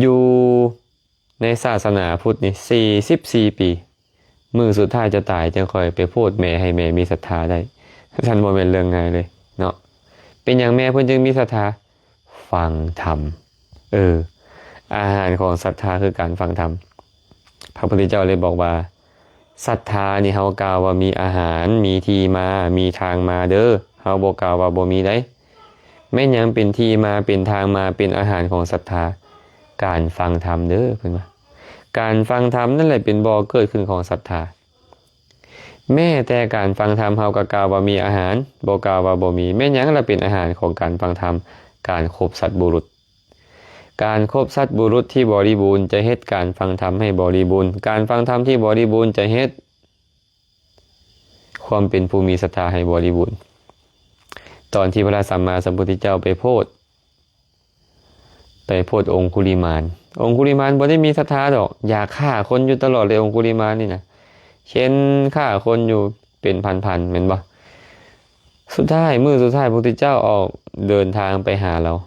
ຢູ່ໃນສາສະໜາພຸດນີ້ສີ່ສິບສີ່ປີ, ມື້ສຸດທ້າຍຈະຕາຍຈຶ່ງຄ່ອຍໄປໂພດແມ່ໃຫ້ແມ່ມີສັດທາໄດ້. ຊັ້ນບໍ່ແມ່ນເລື່ອງງ່າຍເລີຍເນາະ. ເປັນຫຍັງແມ່ເພິ່ນຈຶ່ງມີສັດທາ? ຟັງທຳ. ເອີ ອາຫານຂອງສັດທາຄືການຟັງທຳ. ພະພຸດທະເຈົ້າເລີຍບອກວ່າ ສັດທານີ້ເຮົາກ່າວວ່າມີອາຫານ, ມີທີ່ມາ, ມີທາງມາເດີ, ເຮົາບໍ່ກ່າວວ່າບໍ່ມີໃດ. ແມ່ນຫຍັງເປັນທີ່ມາ, ເປັນທາງມາ, ເປັນອາຫານຂອງສັດທາ? ການຟັງທຳເດີ, ເພິ່ນວ່າ ການຟັງທຳນັ້ນແຫຼະເປັນບໍ່ເກີດຂຶ້ນຂອງສັດທາ. ແມ້ແຕ່ການຟັງທຳເຮົາກໍກ່າວວ່າມີອາຫານ, ບໍ່ກ່າວວ່າບໍ່ມີ. ແມ່ນຫຍັງລະເປັນອາຫານຂອງການຟັງທຳ? ການຄົບສັດບຸລຸດ. ການຄົບສັດບຸລຸດທີ່ບໍລິບູນຈະເຮັດການຟັງທຳໃຫ້ບໍລິບູນ. ການຟັງທຳທີ່ບໍລິບູນຈະເຮັດຄວາມເປັນຜູ້ມີສັດທາໃຫ້ບໍລິບູນ. ຕອນທີ່ພະສຳມາສຳພຸດທະເຈົ້າໄປໂພດ, ໄປໂພດອົງຄຸລິມານ, ອົງຄຸລິມານບໍ່ໄດ້ມີສັດທາດອກ, ຢາກຂ້າຄົນຢູ່ຕະຫຼອດເລີຍ ອົງຄຸລິມານນີ້ນະ, ເຂັນຂ້າຄົນຢູ່ເປັນພັນໆ ແມ່ນບໍ່? ສຸດທ້າຍ, ມື້ສຸດທ້າຍ ພະພຸດທະເຈົ້າອອກເດີນທາງໄປຫາລາວ,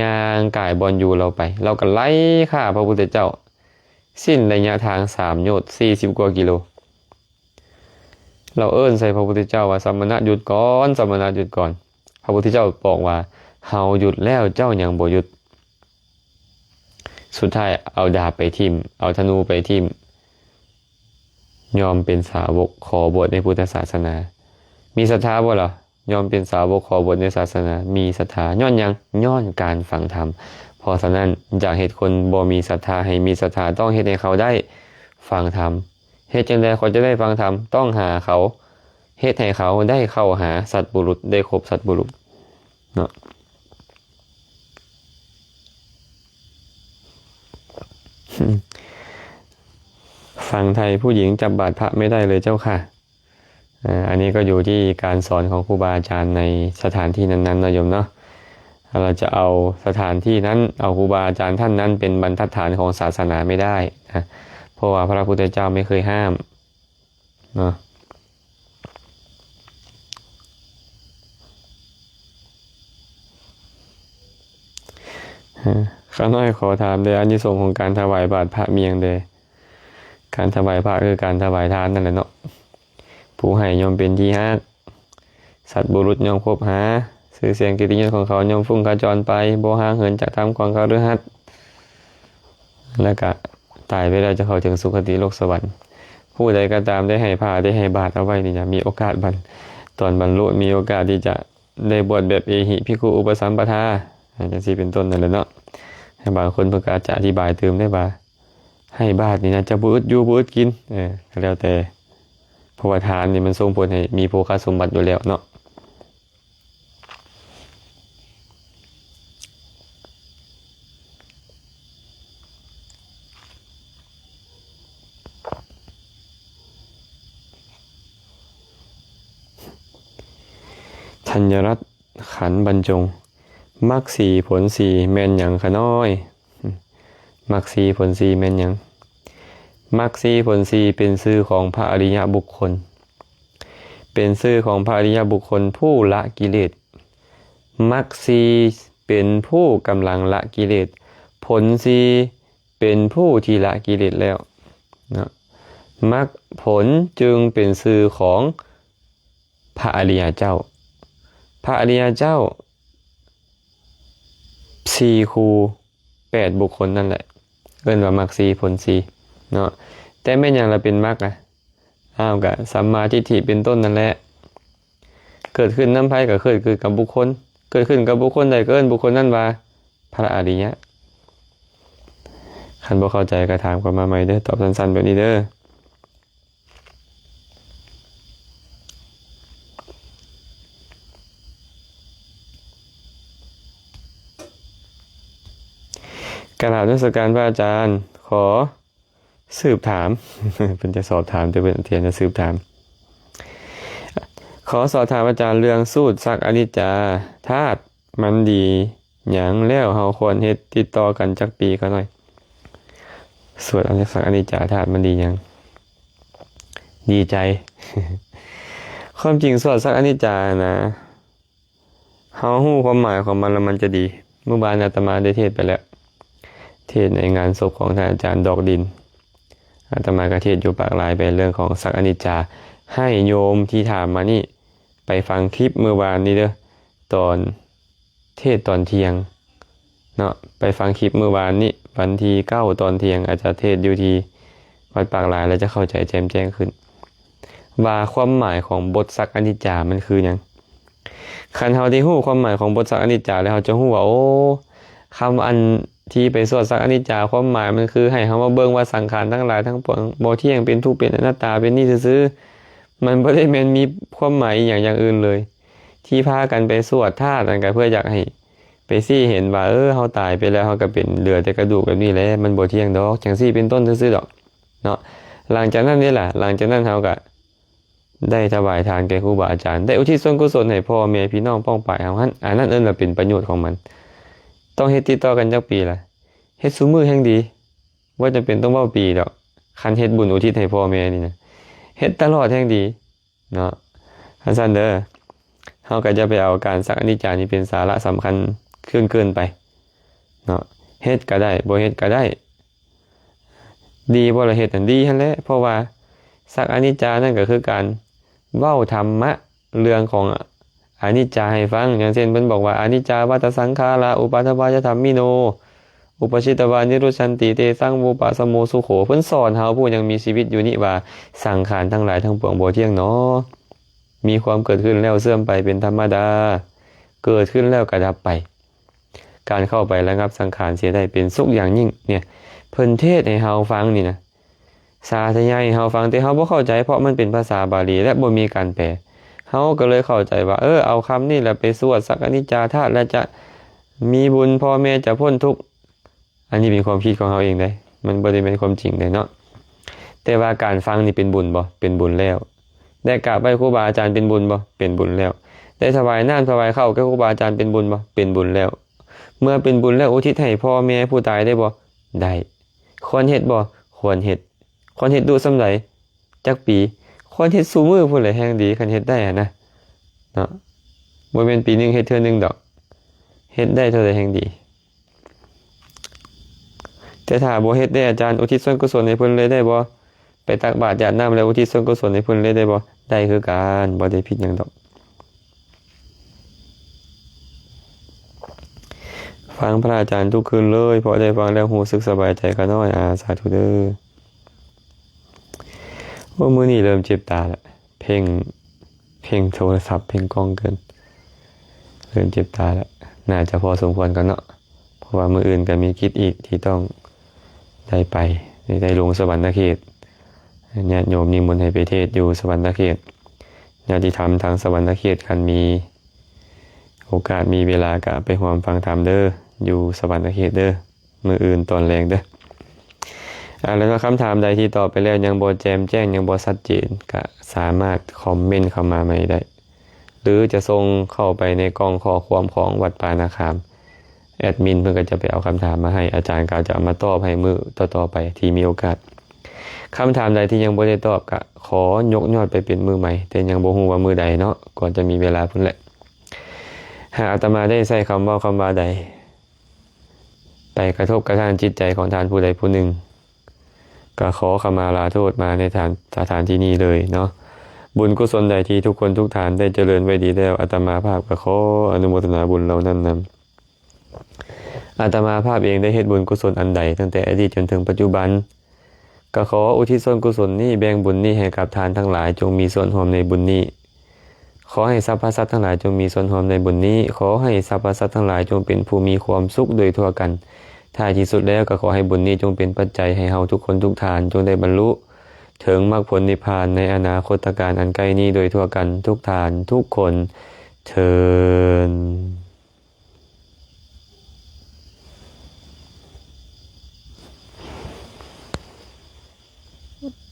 ຍ່າງກາຍບ່ອນຢູ່ລາວໄປ, ລາວກໍໄລ່ຂ້າພະພຸດທະເຈົ້າ ສິ້ນໄລຍະທາງສາມໂຍດ ສີ່ສິບກວ່າກິໂລ. ລາວເອີ້ນໃສ່ພະພຸດທະເຈົ້າວ່າ ສະມະນະຢຸດກ່ອນ, ສະມະນະຢຸດກ່ອນ. ພະພຸດທະເຈົ້າບອກວ່າ ເຮົາຢຸດແລ້ວ, ເຈົ້າຍັງບໍ່ຢຸດ. ສຸດທ້າຍເອົາດາບໄປຖິ້ມ, ເອົາທະນູໄປຖິ້ມ, ຍອມເປັນສາວົກ, ຂໍບວດໃນພຸດທະສາສະໜາ. ມີສັດທາບໍ່ລະ? ຍອມເປັນສາວົກ ຂໍບວດໃນສາສະໜາ, ມີສັດທາ. ຍ້ອນຫຍັງ? ຍ້ອນການຟັງທຳ. ເພາະສະນັ້ນ, ຢາກເຮັດຄົນບໍ່ມີສັດທາໃຫ້ມີສັດທາ, ຕ້ອງເຮັດໃຫ້ເຂົາໄດ້ຟັງທຳ. ເຮັດຈັ່ງໃດຂ້ອຍຈະໄດ້ຟັງທຳ? ຕ້ອງຫາເຂົາ, ເຮັດໃຫ້ເຂົາໄດ້ເຂົ້າຫາສັດບຸລຸດ, ໄດ້ຄົບສັດບຸລຸດເນາະ. ຝັ່ງໄທຜູ້ຍິງຈັບບາດພະໄມ່ໄດ້ເລີຍເຈົ້າຄ່ະ. ເອີ ອັນນີ້ກໍຢູ່ທີ່ການສອນຂອງຄູບາອາຈານໃນສະຖານທີ່ນັ້ນໆ ເນາະໂຍມເນາະ. ເຮົາຈະເອົາສະຖານທີ່ນັ້ນ, ເອົາຄູບາອາຈານທ່ານນັ້ນເປັນບັນທັດຖານຂອງສາສະໜາໄມ່ໄດ້ນະ, ເພາະວ່າພະພຸດທະເຈົ້າໄມ່ເຄີຍຫ້າມເນາະ. ຂ້ານ້ອຍຂໍຖາມແດ່, ອານິສົງຂອງການຖວາຍບາດພະມີຫຍັງແດ່? ການຖວາຍພະຄືການຖວາຍທານນັ້ນແຫຼະເນາະ. ຜູ້ໃຫ້ຍ່ອມເປັນທີ່ຮັກ, ສັດບຸລຸດຍ່ອມຄົບຫາ, ຊື່ສຽງກິດຕິຍົດຂອງເຂົາຍ່ອມຟຸ້ງຂະຈອນໄປ, ບໍ່ຫ່າງເຫີນຈາກທຳຂອງຄະລືຫັດ, ແລ້ວກະຕາຍໄປແລ້ວຈະເຂົ້າເຖິງສຸຄະຕິໂລກສະຫວັນ. ຜູ້ໃດກໍຕາມໄດ້ໃຫ້ພະ ໄດ້ໃຫ້ບາດເອົາໄວ້ນີ້ນະ ມີໂອກາດບັນ, ຕອນບັນລຸ ມີໂອກາດທີ່ຈະ ໄດ້ບວດແບບເອຫິພິກຂຸອຸປະສຳປະທາ ອາ ຈັ່ງຊີ້ເປັນຕົ້ນນັ້ນແຫຼະເນາະ. ແຕ່ບາງຄົນເພິ່ນກໍອາດຈະອະທິບາຍຕື່ມໄດ້ວ່າ ໃຫ້ບາດນີ້ນະ ຈະບໍ່ອຶດຢູ່ບໍ່ອຶດກິນ ເອີ ກໍແລ້ວແຕ່ ເພາະວ່າທານນີ້ມັນສົ່ງຜົນໃຫ້ມີໂພຄະສົມບັດຢູ່ແລ້ວເນາະ. ທັນຍະລັດ ຂັນບັນຈົງ ມັກສີ່ຜົນສີ່ແມ່ນຫຍັງຂະນ້ອຍ? ມັກສີ່ຜົນສີ່ແມ່ນຫຍັງ? ມັກສີ່ຜົນສີ່ເປັນຊື່ຂອງພະອະລິຍະບຸກຄົນ ເປັນຊື່ຂອງພະອະລິຍະບຸກຄົນຜູ້ລະກິເລດ. ມັກສີ່ເປັນຜູ້ກຳລັງລະກິເລດ, ຜົນສີ່ເປັນຜູ້ທີ່ລະກິເລດແລ້ວເນາະ. ມັກຜົນຈຶ່ງເປັນຊື່ຂອງພະອະລິຍະເຈົ້າ. ພະອະລິຍະເຈົ້າສີ່ຄູ່ ແປດບຸກຄົນນັ້ນແຫຼະ ເອີ້ນວ່າມັກສີ່ຜົນສີ່ເນາະ. ແຕ່ແມ່ນຫຍັງລະເປັນມັກອະ? ອ້າວ ກະສຳມາທິດຖິເປັນຕົ້ນນັ້ນແຫຼະ. ເກີດຂຶ້ນນຳໃຜ? ກະເກີດຂຶ້ນກັບບຸກຄົນ. ເກີດຂຶ້ນກັບບຸກຄົນໃດ ກະເອີ້ນບຸກຄົນນັ້ນວ່າພະອະລິຍະ. ຄັນບໍ່ເຂົ້າໃຈກະຖາມເຂົ້າມາໃໝ່ເດີ, ຕອບສັ້ນໆແບບນີ້ເດີ. ກະລາບນະມັດສະການພະອາຈານ. ຂໍ ສືບຖາມ ເພິ່ນຈະສອບຖາມ ແຕ່ເພິ່ນ ເພິ່ນຈະສືບຖາມ. ຂໍສອບຖາມອາຈານເລື່ອງສູດສັກອະນິດຈາທາດ ມັນດີຫຍັງ ແລ້ວເຮົາຄວນເຮັດຕິດຕໍ່ກັນຈັກປີຂະນ້ອຍ? ສວດອັນສັກອະນິດຈາທາດມັນດີຫຍັງ? ດີໃຈ. ຄວາມຈິງສວດສັກອະນິດຈານະ ເຮົາຮູ້ຄວາມໝາຍຂອງມັນແລ້ວມັນຈະດີ. ມື້ວານອາດຕະມາໄດ້ເທດໄປແລ້ວ ເທດໃນງານສົບຂອງທ່ານອາຈານດອກດິນ. ອາດຕະມາກໍເທດຢູ່ປາກລາຍໄປເລື່ອງຂອງສັກອະນິດຈາ. ໃຫ້ໂຍມທີ່ຖາມມານີ້ໄປຟັງຄລິບມື້ວານນີ້ເດີ້ ຕອນເທດຕອນທ່ຽງເນາະ. ໄປຟັງຄລິບມື້ວານນີ້ ວັນທີເກົ້າຕອນທ່ຽງ ອາດຈະເທດຢູ່ທີ່ວັດປາກລາຍ ແລ້ວຈະເຂົ້າໃຈແຈ່ມແຈ້ງຂຶ້ນ ວ່າຄວາມໝາຍຂອງບົດສັກອະນິດຈາມັນຄືຫຍັງ. ຄັນເຮົາໄດ້ຮູ້ຄວາມໝາຍຂອງບົດສັກອະນິດຈາແລ້ວ ເຮົາຈະຮູ້ວ່າ ໂອ້ ຄຳອັນທີ່ໄປສວດສັກອະນິດຈາ ຄວາມໝາຍມັນຄືໃຫ້ເຮົາມາເບິ່ງວ່າສັງຂານທັງຫຼາຍທັງປວງບໍ່ທ່ຽງ ເປັນທຸກ ເປັນອະນັດຕາ ເປັນນີ້ຊື່ໆ. ມັນບໍ່ໄດ້ແມ່ນມີຄວາມໝາຍອີ່ຫຍັງຢ່າງອື່ນເລີຍ. ທີ່ພາກັນໄປສວດທາດນັ້ນກໍເພື່ອຢາກໃຫ້ໄປຊີ້ເຫັນວ່າ ເອີ ເຮົາຕາຍໄປແລ້ວ ເຮົາກໍເປັນ ເຫຼືອແຕ່ກະດູກແບບນີ້ແຫຼະ ມັນບໍ່ທ່ຽງດອກ ຈັ່ງຊີ້ເປັນຕົ້ນຊື່ໆດອກເນາະ. ຫຼັງຈາກນັ້ນນີ້ລະ ຫຼັງຈາກນັ້ນເຮົາກໍ ໄດ້ຖວາຍທານແກ່ຄູບາອາຈານ ໄດ້ອຸທິດສ່ວນກຸສົນໃຫ້ພໍ່ແມ່ພີ່ນ້ອງປ້ອງປາຍເຮົາຫັ້ນ ອັນນັ້ນເອີ້ນວ່າເປັນປະໂຫຍດຂອງມັນ. ຕ້ອງເຮັດຕິດຕໍ່ກັນຈັກປີລະ? ເຮັດຊຸມື້ແຮ່ງດີ ບໍ່ຈຳເປັນຕ້ອງເວົ້າປີດອກ. ຄັນເຮັດບຸນອຸທິດໃຫ້ພໍ່ແມ່ນີ້ນະ ເຮັດຕະຫຼອດແຮ່ງດີເນາະ. ຄັນຊັ້ນເດີ ເຮົາກໍຢ່າໄປເອົາການສັກອະນິດຈານີ້ເປັນສາລະສຳຄັນເກີນເກີນໄປເນາະ. ເຮັດກໍໄດ້ ບໍ່ເຮັດກໍໄດ້. ດີບໍ່ລະເຮັດຫັ້ນ? ດີຫັ້ນແຫຼະ ເພາະວ່າສັກອະນິດຈານັ້ນກໍຄືການເວົ້າທຳມະເລື່ອງຂອງອະນິດຈາໃຫ້ຟັງ. ຢ່າງເຊັ່ນ ເພິ່ນບອກວ່າ ອະນິດຈາວັດຕະສັງຂາລາ ອຸປາທະວາຍະທຳມິໂນ ອຸປະຊິດຕະວານິລຸດສັນຕິ ເຕສັງວູປະສະໂມສຸໂຂ. ເພິ່ນສອນເຮົາຜູ້ຍັງມີຊີວິດຢູ່ນີ້ວ່າ ສັງຂານທັງຫຼາຍທັງປວງບໍ່ທ່ຽງໜໍ ມີຄວາມເກີດຂຶ້ນແລ້ວເສື່ອມໄປເປັນທຳມະດາ ເກີດຂຶ້ນແລ້ວກໍດັບໄປ. ການເຂົ້າໄປລະງັບສັງຂານເສຍໄດ້ເປັນສຸກຢ່າງຍິ່ງ. ເນຍ ເພິ່ນເທດໃຫ້ເຮົາຟັງນີ້ນະ ສາທະຍາຍໃຫ້ເຮົາຟັງ ແຕ່ເຮົາບໍ່ເຂົ້າໃຈ ເພາະມັນເປັນພາສາບາລີ ແລະ ບໍ່ມີການແປ. ເຮົາກໍເລີຍເຂົ້າໃຈວ່າ ເອີ ເອົາຄຳນີ້ແຫຼະໄປສວດສັກອະນິດຈາທາດ ແລະ ຈະມີບຸນ ພໍ່ແມ່ຈະພົ້ນທຸກ. ອັນນີ້ເປັນຄວາມຄິດຂອງເຮົາເອງເດ້ ມັນບໍ່ໄດ້ແມ່ນຄວາມຈິງເດ້ເນາະ. ແຕ່ວ່າການຟັງນີ້ເປັນບຸນບໍ່? ເປັນບຸນແລ້ວ. ໄດ້ກາບໄຫວ້ຄູບາອາຈານເປັນບຸນບໍ່? ເປັນບຸນແລ້ວ. ໄດ້ຖວາຍນ້ຳຖວາຍເຂົ້າແກ່ຄູບາອາຈານເປັນບຸນບໍ່? ເປັນບຸນແລ້ວ. ເມື່ອເປັນບຸນແລ້ວ ອຸທິດໃຫ້ພໍ່ແມ່ຜູ້ຕາຍໄດ້ບໍ່? ໄດ້. ຄວນເຮັດບໍ່? ຄວນເຮັດ. ຄວນເຮັດດຸສ່ຳໃດ? ຈັກປີ? ຄວນເຮັດຊຸມື້ພຸ້ນແຫຼະແຮ່ງດີ ຄັນເຮັດໄດ້ຫັ້ນນະເນາະ. ບໍ່ແມ່ນປີໜຶ່ງເຮັດເທື່ອໜຶ່ງດອກ ເຮັດໄດ້ເທົ່າໃດແຮ່ງດີ. ແຕ່ຖ້າບໍ່ເຮັດເດ້ອາຈານ ອຸທິດສ່ວນກຸສົນໃຫ້ເພິ່ນເລີຍໄດ້ບໍ່? ໄປຕັກບາດຢາດນ້ຳແລ້ວອຸທິດສ່ວນກຸສົນໃຫ້ເພິ່ນເລີຍໄດ້ບໍ່? ໄດ້ຄືກັນ ບໍ່ໄດ້ຜິດຫຍັງດອກ. ຟັງພະອາຈານທຸກຄືນເລີຍ ເພາະໄດ້ຟັງແລ້ວຮູ້ສຶກສະບາຍໃຈຂ້ານ້ອຍ. ອາ ສາທຸເດີ. ໂອ້ ມື້ນີ້ເລີ່ມເຈັບຕາລະ ເພງ ເພງໂທລະສັບ ເພງກ້ອງເກີນ ເລີ່ມເຈັບຕາລະ. ໜ້າຈະພໍສົມຄວນກ່ອນເນາະ ເພາະວ່າມື້ອື່ນກໍມີກິດອີກທີ່ຕ້ອງໄດ້ໄປ ໄດ້ລົງສະຫວັນນະເຂດ. ຍາດໂຍມນິມົນໃຫ້ໄປເທດຢູ່ສະຫວັນນະເຂດ. ຍາດຕິທຳທາງສະຫວັນນະເຂດ ຄັນມີໂອກາດມີເວລາກະໄປຮ່ວມຟັງທຳເດີ ຢູ່ສະຫວັນນະເຂດເດີ ມື້ອື່ນຕອນແລງເດີ. ອາ ແລ້ວຄຳຖາມໃດທີ່ຕອບໄປແລ້ວຍັງບໍ່ແຈ່ມແຈ້ງ ຍັງບໍ່ຊັດເຈນ ກະສາມາດຄອມເມັນເຂົ້າມາໃໝ່ໄດ້ ຫຼື ຈະສົ່ງເຂົ້າໄປໃນກ່ອງຂໍ້ຄວາມຂອງວັດປ່ານາຄາມ. ແອດມິນເພິ່ນກໍຈະໄປເອົາຄຳຖາມມາໃຫ້ ອາຈານກໍຈະເອົາມາຕອບໃຫ້ມື້ຕໍ່ໆໄປທີ່ມີໂອກາດ. ຄຳຖາມໃດທີ່ຍັງບໍ່ໄດ້ຕອບ ກະຂໍຍົກຍອດໄປເປັນມື້ໃໝ່ ແຕ່ຍັງບໍ່ຮູ້ວ່າມື້ໃດເນາະ ກໍຈະມີເວລາພຸ້ນແຫຼະ. ຫາກອາດຕະມາໄດ້ໃຊ້ຄຳເວົ້າຄຳວ່າໃດ ໄປກະທົບກະທານຈິດໃຈຂອງທ່ານຜູ້ໃດຜູ້ໜຶ່ງ ກໍຂໍຂະມາລາໂທດມາໃນສະຖານທີ່ນີ້ເລີຍເນາະ. ບຸນກຸສົນໃດທີ່ທຸກຄົນທຸກທ່ານໄດ້ຈະເລີນໄວ້ດີແລ້ວ ອາດຕະມາພາບກໍຂໍອະນຸໂມທະນາບຸນເຫຼົ່ານັ້ນນຳ. ອາດຕະມາພາບເອງໄດ້ເຮັດບຸນກຸສົນອັນໃດຕັ້ງແຕ່ອະດີດຈົນເຖິງປັດຈຸບັນ ກໍຂໍອຸທິດສ່ວນກຸສົນນີ້ ແບ່ງບຸນນີ້ໃຫ້ກັບທ່ານທັງຫຼາຍ ຈົ່ງມີສ່ວນຮ່ວມໃນບຸນນີ້. ຂໍໃຫ້ສັບພະສັດທັງຫຼາຍຈົ່ງມີສ່ວນຮ່ວມໃນບຸນນີ້. ຂໍໃຫ້ສັບພະສັດທັງຫຼາຍຈົ່ງເປັນຜູ້ມີຄວາມສຸກໂດຍທົ່ວກັນ. ທ້າຍທີ່ສຸດແລ້ວກໍຂໍໃຫ້ບຸນນີ້ຈົ່ງເປັນປັດໄຈໃຫ້ເຮົາທຸກຄົນທຸກທ່ານຈົ່ງໄດ້ບັນລຸເຖິງມັກຜົນນິບພານໃນອະນາຄົດຕະການອັນໃກ້ນີ້ໂດຍທົ່ວກັນທຸກທ່ານທຸກຄົນເທີ້ນ. ເຮັດ